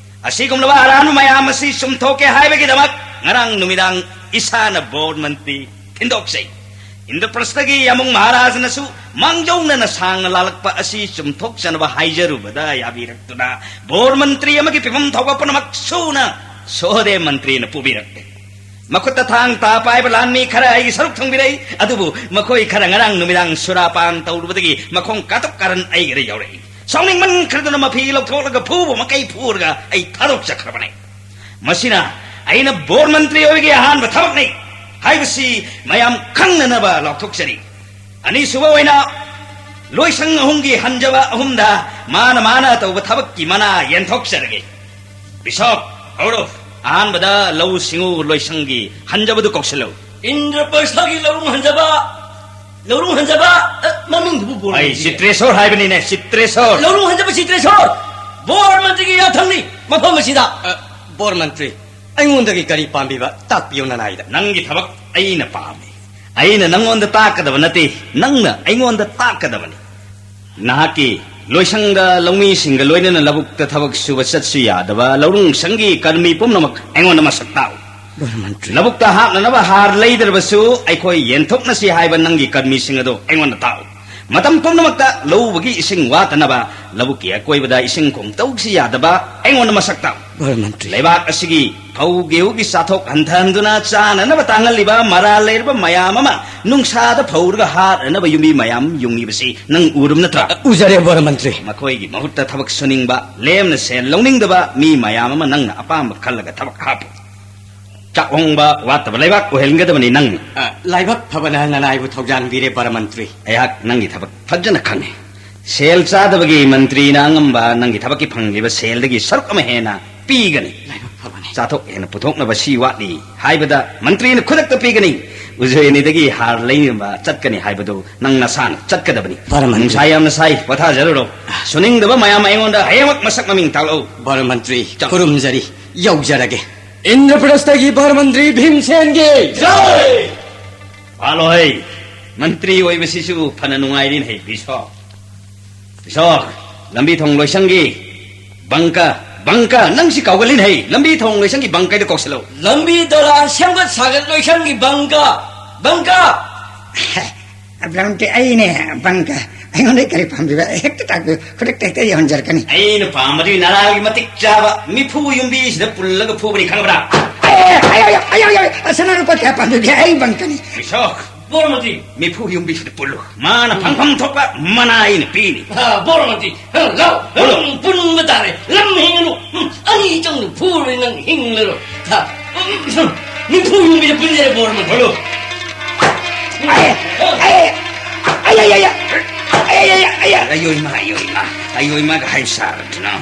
ꯑꯁꯤꯒꯨꯝꯂꯕ ꯑꯔꯥꯟꯕ ꯃꯌꯥꯝ ꯑꯁꯤ ꯆꯨꯝꯊꯣꯛꯀꯦ ꯍꯥꯏꯕꯒꯤꯗꯃꯛ ꯉꯔꯥꯡ ꯅꯨꯃꯤꯗꯥꯡ ꯏꯁꯥꯅ ꯕꯣꯔ ꯃꯟꯇ꯭ꯔꯤ ꯊꯤꯟꯗꯣꯛꯆꯩ꯫ ꯏꯟꯗ꯭ꯔꯄ꯭ꯔꯁꯊꯒꯤ ꯌꯥꯃꯨꯡ ꯃꯍꯥꯔꯥꯖꯅꯁꯨ ꯃꯥꯡꯖꯧꯅꯅ ꯁꯥꯡꯅ ꯂꯥꯜꯂꯛꯄ ꯑꯁꯤ ꯆꯨꯝꯊꯣꯛꯆꯅꯕ ꯍꯥꯏꯖꯔꯨꯕꯗ ꯌꯥꯕꯤꯔꯛꯇꯨꯅ ꯕꯣꯔ ꯃꯟꯇ꯭ꯔꯤ ꯑꯃꯒꯤ ꯐꯤꯕꯝ ꯊꯣꯛꯄ ꯄꯨꯝꯅꯃꯛ ꯁꯨꯅ ꯁꯣꯍꯗꯦꯕ ꯃꯟꯇ꯭ꯔꯤꯅ ꯄꯨꯕꯤꯔꯛꯂꯦ꯫ ꯃꯈꯨꯠꯇ ꯊꯥꯡ ꯇꯥ ꯄꯥꯏꯕ ꯂꯥꯟꯃꯤ ꯈꯔ ꯑꯩꯒꯤ ꯁꯔꯨꯛ ꯊꯨꯡꯕꯤꯔꯛꯏ꯫ ꯑꯗꯨꯕꯨ ꯃꯈꯣꯏ ꯈꯔ ꯉꯔꯥꯡ ꯅꯨꯃꯤꯗꯥꯡ ꯁꯨꯔꯥꯄꯥꯟ ꯇꯧꯔꯨꯕꯗꯒꯤ ꯃꯈꯣꯡ ꯀꯥꯇꯨꯛ ꯀꯥꯔꯟ ꯑꯩꯒꯤꯗ ꯌꯧꯔꯛꯏ꯫ ꯁꯥꯎꯅꯤꯡꯃꯟꯈ꯭ꯔꯗꯨꯅ ꯃꯐꯤ ꯂꯧꯊꯣꯛꯂꯒ ꯐꯨꯕ ꯃꯈꯩ ꯐꯨꯔꯒ ꯑꯩ ꯊꯥꯗꯣꯛꯆꯈ꯭ꯔꯕꯅꯤ꯫ ꯃꯁꯤꯅ ꯑꯩꯅ ꯕꯣꯔ ꯃꯟꯇ꯭ꯔꯤ ꯑꯣꯏꯕꯒꯤ ꯑꯍꯥꯟꯕ ꯊꯕꯛꯅꯤ ꯍꯥꯏꯕꯁꯤ ꯃꯌꯥꯝ ꯈꯪꯅꯅꯕ ꯂꯥꯎꯊꯣꯛꯆꯔꯤ꯫ ꯑꯅꯤꯁꯨꯕ ꯑꯣꯏꯅ ꯂꯣꯏꯁꯪ ꯑꯍꯨꯝꯒꯤ ꯍꯟꯖꯕ ꯑꯍꯨꯝꯗ ꯃꯥꯅ ꯃꯥꯅ ꯇꯧꯕ ꯊꯕꯛꯀꯤ ꯃꯅꯥ ꯌꯦꯟꯊꯣꯛꯆꯔꯒꯦ꯫ ꯕꯤꯁꯣꯞ, ꯍꯧꯔꯣ꯫ ꯑꯍꯥꯟꯕꯗ ꯂꯧꯎ ꯁꯤꯡꯎ ꯂꯣꯏꯁꯪꯒꯤ ꯍꯟꯖꯕꯗꯨ ꯀꯧꯁꯤꯜꯂꯨ꯫ ꯏꯟꯗ꯭ꯔꯄ꯭ꯔꯁꯊꯒꯤ ꯂꯧꯔꯨꯡ ꯍꯟꯖꯕ, ꯂꯧꯔꯨꯡ ꯍꯟꯖꯕ, ꯑ, ꯃꯃꯤꯡꯗꯨꯕꯨ ꯕꯣꯔ ꯑꯩ ꯃꯟꯇ꯭ꯔꯤ꯫ ꯆꯤꯇ꯭ꯔꯦꯁꯣꯔ ꯍꯥꯏꯕꯅꯤꯅꯦ, ꯆꯤꯇ꯭ꯔꯦꯁꯣꯔ꯫ ꯂꯧꯔꯨꯡ ꯍꯟꯖꯕ ꯆꯤꯇ꯭ꯔꯦꯁꯣꯔ, ꯕꯣꯔ ꯃꯟꯇ꯭ꯔꯤꯒꯤ ꯌꯥꯊꯪꯅꯤ ꯃꯐꯝ ꯑꯁꯤꯗ꯫ ꯑ, ꯕꯣꯔ ꯃꯟꯇ꯭ꯔꯤ, ꯑꯩꯉꯣꯟꯗꯒꯤ ꯀꯔꯤ ꯄꯥꯝꯕꯤꯕ ꯇꯥꯛꯄꯤꯌꯨ ꯅꯅꯥꯏꯗ꯫ ꯅꯪꯒꯤ ꯊꯕꯛ ꯑꯩꯅ ꯄꯥꯝꯃꯤ꯫ ꯑꯩꯅ ꯅꯪꯉꯣꯟꯗ ꯇꯥꯛꯀꯗꯕ ꯅꯠꯇꯦ, ꯅꯪꯅ ꯑꯩꯉꯣꯟꯗ ꯇꯥꯛꯀꯗꯕꯅꯤ꯫ ꯅꯍꯥꯛꯀꯤ ꯂꯣꯏꯁꯪꯗ ꯂꯧꯃꯤꯁꯤꯡꯒ ꯂꯣꯏꯅꯅ ꯂꯧꯕꯨꯛꯇ ꯊꯕꯛ ꯁꯨꯕ ꯆꯠꯁꯨ ꯌꯥꯗꯕ ꯂꯧꯔꯨꯡ ꯁꯪꯒꯤ ꯀꯔꯃꯤ ꯄꯨꯝꯅꯃꯛ ꯑꯩꯉꯣꯟꯗ ꯃꯁꯛ ꯇꯥꯛꯎ꯫ ꯕꯣꯔ ꯃꯟꯇ꯭ꯔꯤ꯫ ꯂꯧꯕꯨꯛꯇ ꯍꯥꯞꯅꯅꯕ ꯍꯥꯔ ꯂꯩꯗ꯭ꯔꯕꯁꯨ ꯑꯩꯈꯣꯏ ꯌꯦꯟꯊꯣꯛꯅꯁꯤ ꯍꯥꯏꯕ ꯅꯪꯒꯤ ꯀꯔꯃꯤꯁꯤꯡ ꯑꯗꯨ ꯑꯩꯉꯣꯟꯗ ꯇꯥꯛꯎ꯫ ꯃꯇꯝ ꯄꯨꯝꯅꯃꯛꯇ ꯂꯧ ꯎꯕꯒꯤ ꯏꯁꯤꯡ ꯋꯥꯠꯇꯅꯕ ꯂꯧꯕꯨꯛꯀꯤ ꯑꯀꯣꯏꯕꯗ ꯏꯁꯤꯡ ꯈꯣꯡ ꯇꯧꯁꯤ ꯌꯥꯗꯕ ꯑꯩꯉꯣꯟꯗ ꯃꯁꯛ ꯇꯥꯛꯎ꯫ ꯕꯣꯔ ꯃꯟꯇ꯭ꯔꯤ꯫ ꯂꯩꯕꯥꯛ ꯑꯁꯤꯒꯤ ꯐꯧ ꯒꯦꯍꯨꯒꯤ ꯆꯥꯊꯣꯛ ꯍꯟꯊꯍꯟꯗꯨꯅ ꯆꯥꯅꯅꯕ ꯇꯥꯡꯍꯜꯂꯤꯕ ꯃꯔꯥꯜ ꯂꯩꯔꯕ ꯃꯌꯥꯝ ꯑꯃ ꯅꯨꯡꯁꯥꯗ ꯐꯧꯔꯒ ꯍꯥꯠꯅꯅꯕ ꯌꯨꯝꯕꯤ ꯃꯌꯥꯝ ꯌꯨꯡꯉꯤꯕꯁꯤ ꯅꯪ ꯎꯔꯕ ꯅꯠꯇ꯭ꯔꯥ? ꯎꯖꯔꯦ, ꯕꯣꯔ ꯃꯟꯇ꯭ꯔꯤ꯫ ꯃꯈꯣꯏꯒꯤ ꯃꯍꯨꯠꯇ ꯊꯕꯛ ꯁꯨꯅꯤꯡꯕ, ꯂꯦꯝꯅ ꯁꯦꯜ ꯂꯧꯅꯤꯡꯗꯕ ꯃꯤ ꯃꯌꯥꯝ ꯑꯃ ꯅꯪꯅ ꯑꯄꯥꯝꯕ ꯈꯜꯂꯒ ꯊꯕꯛ ꯍꯥꯞꯄꯨ꯫ ꯆꯥꯛ ꯍꯣꯡꯕ ꯋꯥꯠꯇꯕ ꯂꯩꯕꯥꯛ ꯑꯣꯏꯍꯟꯒꯗꯕꯅꯤ ꯅꯪꯅ꯫ ꯑ, ꯂꯥꯏꯕꯛ ꯐꯕꯅ ꯅꯅꯥꯏꯕꯨ ꯊꯧꯖꯥꯟꯕꯤꯔꯦ, ꯕꯣꯔ ꯃꯟꯇ꯭ꯔꯤ꯫ ꯑꯩꯍꯥꯛ ꯅꯪꯒꯤ ꯊꯕꯛ ꯐꯖꯅ ꯈꯪꯉꯤ꯫ ꯁꯦꯜ ꯆꯥꯗꯕꯒꯤ ꯃꯟꯇ꯭ꯔꯤꯅ ꯑꯉꯝꯕ ꯅꯪꯒꯤ ꯊꯕꯛꯀꯤ ꯐꯪꯂꯤꯕ ꯁꯦꯜꯗꯒꯤ ꯁꯔꯨꯛ ꯑꯃ ꯍꯦꯟꯅ ꯄꯤꯒꯅꯤ꯫ ꯂꯥꯏꯕꯛ ꯐꯕꯅꯤ꯫ ꯆꯥꯊꯣꯛ ꯍꯦꯟꯅ ꯄꯨꯊꯣꯛꯅꯕ ꯁꯤ ꯋꯥꯠꯂꯤ ꯍꯥꯏꯕꯗ ꯃꯟꯇ꯭ꯔꯤꯅ ꯈꯨꯗꯛꯇ ꯄꯤꯒꯅꯤ꯫ ꯎꯖꯣꯏ ꯑꯅꯤꯗꯒꯤ ꯍꯥꯔ ꯂꯩꯅꯕ ꯆꯠꯀꯅꯤ ꯍꯥꯏꯕꯗꯨ ꯅꯪ ꯅꯁꯥꯅ ꯆꯠꯀꯗꯕꯅꯤ꯫ ꯕꯣꯔ ꯃꯟꯇ꯭ꯔꯤ꯫ ꯅꯨꯡꯁꯥ ꯌꯥꯝꯅ ꯁꯥꯏ, ꯄꯣꯊꯥꯖꯔꯨꯔꯣ꯫ ꯁꯨꯅꯤꯡꯗꯕ ꯃꯌꯥꯝ ꯑꯩꯉꯣꯟꯗ ꯍꯌꯦꯡꯃꯛ ꯃꯁꯛ ꯃꯃꯤꯡ ꯇꯥꯛꯂꯛꯎ꯫ ꯕꯣꯔ ꯃꯟꯇ꯭ꯔꯤ, ꯆꯠꯂꯣ꯫ ꯈꯨꯔꯨꯝꯖꯔꯤ, ꯌꯧꯖꯔꯒꯦ꯫ ꯏꯟꯗ꯭ꯔꯄ꯭ꯔꯁꯊꯒꯤ ꯕꯣꯔ ꯃꯟꯇ꯭ꯔꯤ ꯚꯤꯝꯁꯦꯟꯒꯤ ꯖꯥꯏ! ꯄꯥꯜꯂꯣꯍꯩ, ꯃꯟꯇ꯭ꯔꯤ ꯑꯣꯏꯕꯁꯤꯁꯨ ꯐꯅ ꯅꯨꯡꯉꯥꯏꯔꯤꯅꯦ, ꯕꯤꯁꯣ꯫ ꯕꯤꯁꯣ, ꯂꯝꯕꯤ ꯊꯣꯡ ꯂꯣꯏꯁꯪꯒꯤ ꯕꯪꯀ, ꯕꯪꯀ, ꯅꯪ ꯁꯤ ꯀꯥꯎꯒꯜꯂꯤꯅꯦ ꯍꯩ꯫ ꯂꯝꯕꯤ ꯊꯣꯡ ꯂꯣꯏꯁꯪꯒꯤ ꯕꯪꯀꯩꯗ ꯀꯧꯁꯤꯜꯂꯧ꯫ ꯂꯝꯕꯤ ꯗꯣꯂꯥꯟ ꯁꯦꯝꯒꯠ ꯁꯥꯒꯠ ꯂꯣꯏꯁꯪꯒꯤ ꯕꯪꯀ, ꯕꯪꯀ꯫ ꯑꯕ꯭ꯔꯥꯝꯇꯤ ꯑꯩꯅꯦ, ꯕꯪꯀ꯫ ꯑꯩꯉꯣꯟꯗ ꯀꯔꯤ ꯄꯥꯝꯕꯤꯕ? ꯍꯦꯛꯇ ꯇꯥꯛꯄꯤꯌꯨ, ꯈꯨꯗꯛꯇ ꯍꯦꯛꯇ ꯌꯧꯍꯟꯖꯔꯛꯀꯅꯤ꯫ ꯑꯩꯅ ꯄꯥꯝꯕꯗꯤ ꯅꯔꯥꯜꯒꯤ ꯃꯇꯤꯛ ꯆꯥꯕ ꯃꯤꯐꯨ ꯌꯨꯝꯕꯤꯁꯤꯗ ꯄꯨꯜꯂꯒ ꯐꯨꯕꯅꯤ, ꯈꯪꯕ꯭ꯔꯥ? ꯑꯦ, ꯑꯌꯣ, ꯑꯌꯣ, ꯑꯌꯣ, ꯑꯌꯣ, ꯑꯁꯅꯥ ꯂꯨꯄꯥ ꯀꯌꯥ ꯄꯥꯝꯕꯤꯒꯦ? ꯑꯩ ꯕꯪꯀꯅꯤ꯫ ꯕꯤꯁꯣꯛ, ꯕꯣꯔꯃꯇꯤ꯫ ꯃꯤꯐꯨ ꯌꯨꯝꯕꯤꯁꯤꯗ ꯄꯨꯜꯂꯨ꯫ ꯃꯥꯅ ꯐꯪꯐꯝ ꯊꯣꯛꯄ ꯃꯅꯥ ꯑꯩꯅ ꯄꯤꯅꯤ꯫ ꯑ, ꯕꯣꯔꯃꯇꯤ, ꯑ, ꯂꯥꯎ, ꯄꯨꯜꯂꯨ꯫ ꯎꯝ, ꯄꯨꯟꯕ ꯇꯥꯔꯦ꯫ ꯂꯝ ꯍꯦꯟꯒꯅꯨ꯫ ꯎꯝ, ꯑꯅꯤ ꯆꯪꯅ ꯐꯨꯔꯣꯏ, ꯅꯪ ꯍꯤꯡꯂꯔꯣꯏ꯫ ꯍꯥ? ꯎꯝ, ꯃꯤꯐꯨ ꯌꯨꯝꯕꯤꯗ ꯄꯨꯟꯖꯔꯦ, ꯕꯣꯔꯃꯇꯤ꯫ ꯄꯨꯜꯂꯨ꯫ ꯑꯌꯦ, ꯑꯌꯦ, ꯑꯌꯦ, ꯑꯌꯦ, ꯑꯌꯦ, ꯑꯌꯦ, ꯑꯌꯦ꯫ ꯑꯌꯣꯏꯃ, ꯑꯌꯣꯏꯃ, ꯑꯌꯣꯏꯃꯒ ꯍꯥꯏ ꯁꯥꯔꯗꯅ꯫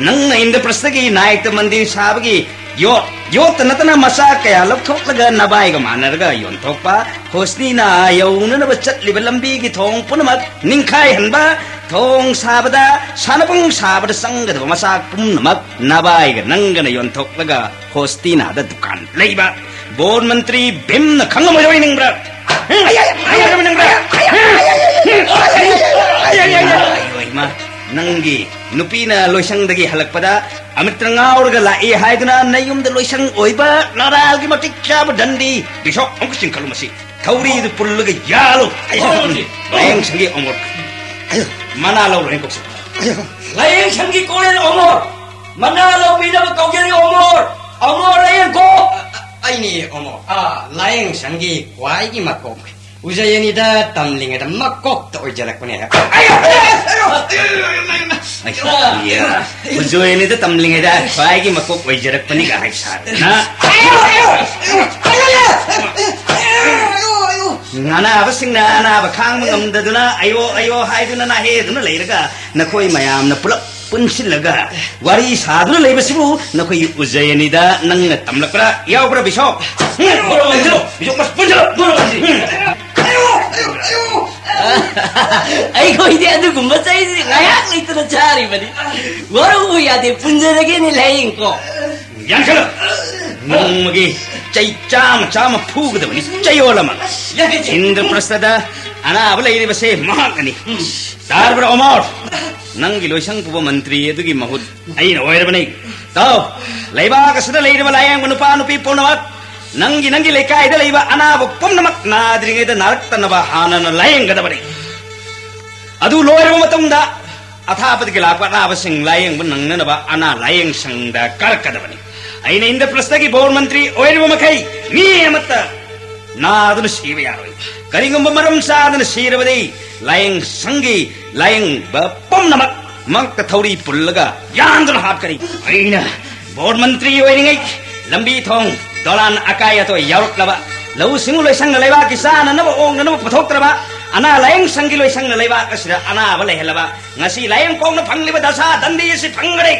ꯅꯪꯅ ꯏꯟꯗ꯭ꯔꯄ꯭ꯔꯁꯇꯒꯤ ꯅꯥꯌꯦꯛꯇ ꯃꯟꯗꯤꯔ ꯁꯥꯕꯒꯤ ꯌꯣꯠ, ꯌꯣꯠꯇ ꯅꯠꯇꯅ ꯃꯆꯥꯛ ꯀꯌꯥ ꯂꯧꯊꯣꯛꯂꯒ ꯅꯕꯥꯏꯒ ꯃꯥꯟꯅꯔꯒ ꯌꯣꯟꯊꯣꯛꯄ, ꯍꯣꯁꯅꯤꯅ ꯌꯧꯅꯅꯕ ꯆꯠꯂꯤꯕ ꯂꯝꯕꯤꯒꯤ ꯊꯣꯡ ꯄꯨꯝꯅꯃꯛ ꯅꯤꯡꯈꯥꯏꯍꯟꯕ, ꯊꯣꯡ ꯁꯥꯕꯗ, ꯁꯥꯟꯅꯕꯨꯡ ꯁꯥꯕꯗ ꯆꯪꯒꯗꯕ ꯃꯆꯥꯛ ꯄꯨꯝꯅꯃꯛ ꯅꯕꯥꯏꯒ ꯅꯪꯒꯅ ꯌꯣꯟꯊꯣꯛꯂꯒ ꯍꯣꯁꯇꯤꯅꯥꯗ ꯗꯨꯀꯥꯟ ꯂꯩꯕ ꯕꯣꯔ ꯃꯟꯇ꯭ꯔꯤ ꯚꯤꯝꯅ ꯈꯪꯉꯝꯃꯣꯏꯗꯧꯔꯤ ꯅꯤꯡꯕ꯭ꯔꯥ? ꯍꯝ? ꯈꯪꯉꯝꯃꯣꯏꯗꯧꯔꯤ ꯅꯤꯡꯕ꯭ꯔꯥ? ꯍꯝ? ꯑꯌꯣ, ꯏꯃꯥ, ꯅꯪꯒꯤ ꯅꯨꯄꯤꯅ ꯂꯣꯏꯁꯪꯗꯒꯤ ꯍꯜꯂꯛꯄꯗ ꯑꯃꯤꯇ꯭ꯔ ꯉꯥꯎꯔꯒ ꯂꯥꯛꯏ ꯍꯥꯏꯗꯨꯅ ꯅꯌꯨꯝꯗ ꯂꯣꯏꯁꯪ ꯑꯣꯏꯕ ꯅꯔꯥꯜꯒꯤ ꯃꯇꯤꯛ ꯆꯥꯕ ꯗꯟꯗꯤ ꯕꯤꯁꯣꯞ ꯑꯃꯨꯛ ꯆꯤꯡꯈꯠꯂꯨ ꯃꯁꯤ꯫ ꯊꯧꯔꯤꯗꯨ ꯄꯨꯜꯂꯒ ꯌꯥꯜꯂꯨ꯫ ꯑꯌꯣ, ꯂꯥꯏꯌꯦꯡꯁꯪꯒꯤ ꯑꯃꯨꯛ ꯑꯌꯣ, ꯃꯅꯥ ꯂꯧꯔꯣꯏ ꯀꯧꯁꯤ꯫ ꯑꯌꯣ, ꯂꯥꯏꯌꯦꯡꯁꯪꯒꯤ ꯀꯣꯂꯦꯟ ꯑꯃꯣꯔ꯫ ꯃꯅꯥ ꯂꯧꯕꯤꯅꯕ ꯀꯧꯖꯔꯤ ꯑꯃꯣꯔ꯫ ꯑꯃꯣꯔ ꯂꯥꯏꯌꯦꯡꯈꯣ꯫ ꯑ-, ꯑ-, ꯑꯩꯅꯤ ꯑꯃꯣꯔ꯫ ꯑꯥ, ꯂꯥꯏꯌꯦꯡꯁꯪꯒꯤ ꯈ꯭ꯋꯥꯏꯒꯤ ꯃꯀꯣꯛ꯫ ꯎꯖꯌꯅꯤꯗ ꯇꯝꯂꯤꯉꯩꯗ ꯃꯀꯣꯛꯇ ꯑꯣꯏꯖꯔꯛꯄꯅꯦ꯫ ꯑꯌꯣ, ꯑꯌꯣ, ꯑꯌꯣ, ꯑꯌꯣ, ꯑꯌꯣ, ꯑꯌꯣ, ꯑꯌꯣ꯫ ꯑꯌꯣ, ꯎꯖꯌꯅꯤꯗ ꯇꯝꯂꯤꯉꯩꯗ ꯈ꯭ꯋꯥꯏꯒꯤ ꯃꯀꯣꯛ ꯑꯣꯏꯖꯔꯛꯄꯅꯤꯒ ꯍꯥꯏ ꯁꯥꯗꯅ꯫ ꯑꯌꯣ, ꯑꯌꯣ, ꯑꯌꯣ, ꯑꯌꯣ, ꯑꯌꯣ, ꯑꯌꯣ꯫ ꯅꯥꯅꯥꯕꯁꯤꯡꯅ ꯑꯅꯥꯕ ꯈꯥꯡꯕ ꯉꯝꯗꯗꯨꯅ ꯑꯌꯣ ꯑꯌꯣ ꯍꯥꯏꯗꯨꯅ ꯅꯥꯍꯦꯗꯨꯅ ꯂꯩꯔꯒ ꯅꯈꯣꯏ ꯃꯌꯥꯝꯅ ꯄꯨꯂꯞ ꯄꯨꯟꯁꯤꯜꯂꯒ ꯋꯥꯔꯤ ꯁꯥꯗꯨꯅ ꯂꯩꯕꯁꯤꯕꯨ ꯅꯈꯣꯏꯒꯤ ꯎꯖꯌꯅꯤꯗ ꯅꯪꯅ ꯇꯝꯂꯛꯄ꯭ꯔꯥ ꯌꯥꯎꯕ꯭ꯔꯥ ꯕꯤꯁꯣꯞ? ꯕꯤꯁꯣꯞ, ꯃꯁꯤ ꯄꯨꯟꯁꯤꯜꯂꯣ꯫ ꯑꯩꯈꯣꯏꯗꯤ ꯑꯗꯨꯒꯨꯝꯕ ꯆꯩꯁꯤ ꯉꯥꯏꯍꯥꯛ ꯂꯩꯇꯅ ꯆꯥꯔꯤꯕꯅꯤ꯫ ꯋꯥꯔꯧꯕ ꯌꯥꯗꯦ, ꯄꯨꯟꯖꯔꯒꯦꯅꯦ ꯂꯥꯏꯌꯦꯡꯀꯣ꯫ ꯌꯥꯡꯈꯠꯂꯣ꯫ ꯅꯣꯡꯃꯒꯤ ꯆꯩ ꯆꯥꯝꯃ ꯆꯥꯝꯃ ꯐꯨꯒꯗꯕꯅꯤ, ꯆꯌꯣꯜ ꯑꯃ꯫ ꯏꯟꯗ꯭ꯔꯄ꯭ꯔꯁꯇꯗ ꯑꯅꯥꯕ ꯂꯩꯔꯤꯕꯁꯦ ꯃꯍꯥꯛꯅꯅꯤ꯫ ꯇꯥꯔꯕ꯭ꯔꯥ ꯑꯣꯃꯣꯔ? ꯅꯪꯒꯤ ꯂꯣꯏꯁꯪ ꯄꯨꯕ ꯃꯟꯇ꯭ꯔꯤ ꯑꯗꯨꯒꯤ ꯃꯍꯨꯠ ꯑꯩꯅ ꯑꯣꯏꯔꯕꯅꯤ꯫ ꯇꯥꯎ, ꯂꯩꯕꯥꯛ ꯑꯁꯤꯗ ꯂꯩꯔꯤꯕ ꯂꯥꯌꯦꯡꯕ ꯅꯨꯄꯥ ꯅꯨꯄꯤ ꯄꯨꯝꯅꯃꯛ, ꯅꯪꯒꯤ, ꯅꯪꯒꯤ ꯂꯩꯀꯥꯏꯗ ꯂꯩꯕ ꯑꯅꯥꯕ ꯄꯨꯝꯅꯃꯛ ꯅꯥꯗ꯭ꯔꯤꯉꯩꯗ ꯅꯥꯔꯛꯇꯅꯕ ꯍꯥꯟꯅꯅ ꯂꯥꯌꯦꯡꯒꯗꯕꯅꯤ꯫ ꯑꯗꯨ ꯂꯣꯏꯔꯕ ꯃꯇꯨꯡꯗ ꯑꯊꯥꯞꯄꯗꯒꯤ ꯂꯥꯛꯄ ꯑꯅꯥꯕꯁꯤꯡ ꯂꯥꯌꯦꯡꯕ ꯅꯪꯅꯅꯕ ꯑꯅꯥ ꯂꯥꯌꯦꯡ ꯁꯪꯗ ꯀꯥꯔꯛꯀꯗꯕꯅꯤ꯫ ꯑꯩꯅ ꯏꯟꯗ꯭ꯔꯄ꯭ꯔꯁꯊꯒꯤ ꯕꯣꯔ ꯃꯟꯇ꯭ꯔꯤ ꯑꯣꯏꯔꯤꯕ ꯃꯈꯩ ꯃꯤ ꯑꯃꯠꯇ ꯅꯥꯗꯨꯅ ꯁꯤꯕ ꯌꯥꯔꯣꯏ꯫ ꯀꯔꯤꯒꯨꯝꯕ ꯃꯔꯝ ꯆꯥꯗꯅ ꯁꯤꯔꯕꯗꯤ ꯂꯥꯌꯦꯡ ꯁꯪꯒꯤ ꯂꯥꯌꯦꯡꯕ ꯄꯨꯝꯅꯃꯛ ꯃꯉꯛꯇ ꯊꯧꯔꯤ ꯄꯨꯜꯂꯒ ꯌꯥꯟꯗꯨꯅ ꯍꯥꯠꯀꯅꯤ꯫ ꯑꯩꯅ ꯕꯣꯔ ꯃꯟꯇ꯭ꯔꯤ ꯑꯣꯏꯔꯤꯉꯩ ꯂꯝꯕꯤ ꯊꯣꯡ ꯗꯣꯂꯥꯟ ꯑꯀꯥꯏ ꯑꯇꯣꯏ ꯌꯥꯎꯔꯛꯂꯕ, ꯂꯧꯎ ꯁꯤꯡꯎ ꯂꯣꯏꯁꯪꯅ ꯂꯩꯕꯥꯛꯀꯤ ꯆꯥꯅꯅꯕ ꯑꯣꯡꯅꯅꯕ ꯄꯨꯊꯣꯛꯇ꯭ꯔꯕ, ꯑꯅꯥ ꯂꯥꯌꯦꯡ ꯁꯪꯒꯤ ꯂꯣꯏꯁꯪꯅ ꯂꯩꯕꯥꯛ ꯑꯁꯤꯗ ꯑꯅꯥꯕ ꯂꯩꯍꯜꯂꯕ, ꯉꯁꯤ ꯂꯥꯌꯦꯡ ꯀꯣꯛꯅ ꯐꯪꯂꯤꯕ ꯗꯁꯥ ꯗꯟꯗꯤ ꯑꯁꯤ ꯐꯪꯒꯅꯤ꯫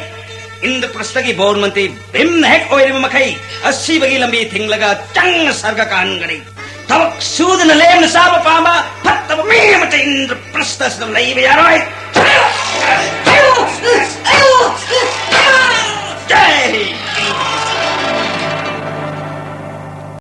ꯏꯟꯗ꯭ꯔꯄ꯭ꯔꯁꯊꯒꯤ ꯕꯣꯔ ꯃꯟꯇ꯭ꯔꯤ ꯚꯤꯝꯅ ꯍꯦꯛ ꯑꯣꯏꯔꯤꯕ ꯃꯈꯩ ꯑꯁꯤꯕꯒꯤ ꯂꯝꯕꯤ ꯊꯤꯡꯂꯒ ꯆꯪꯅ ꯁꯔꯒ ꯀꯥꯍꯟꯒꯅꯤ꯫ ꯊꯕꯛ ꯁꯨꯗꯅ ꯂꯦꯝꯅ ꯆꯥꯕ ꯄꯥꯝꯕ ꯐꯠꯇꯕ ꯃꯤ ꯑꯃꯠꯇ ꯏꯟꯗ꯭ꯔꯄ꯭ꯔꯁꯊ ꯑꯁꯤꯗ ꯂꯩꯕ ꯌꯥꯔꯣꯏ꯫ ꯖꯥꯏ ꯍꯤꯟꯗ꯫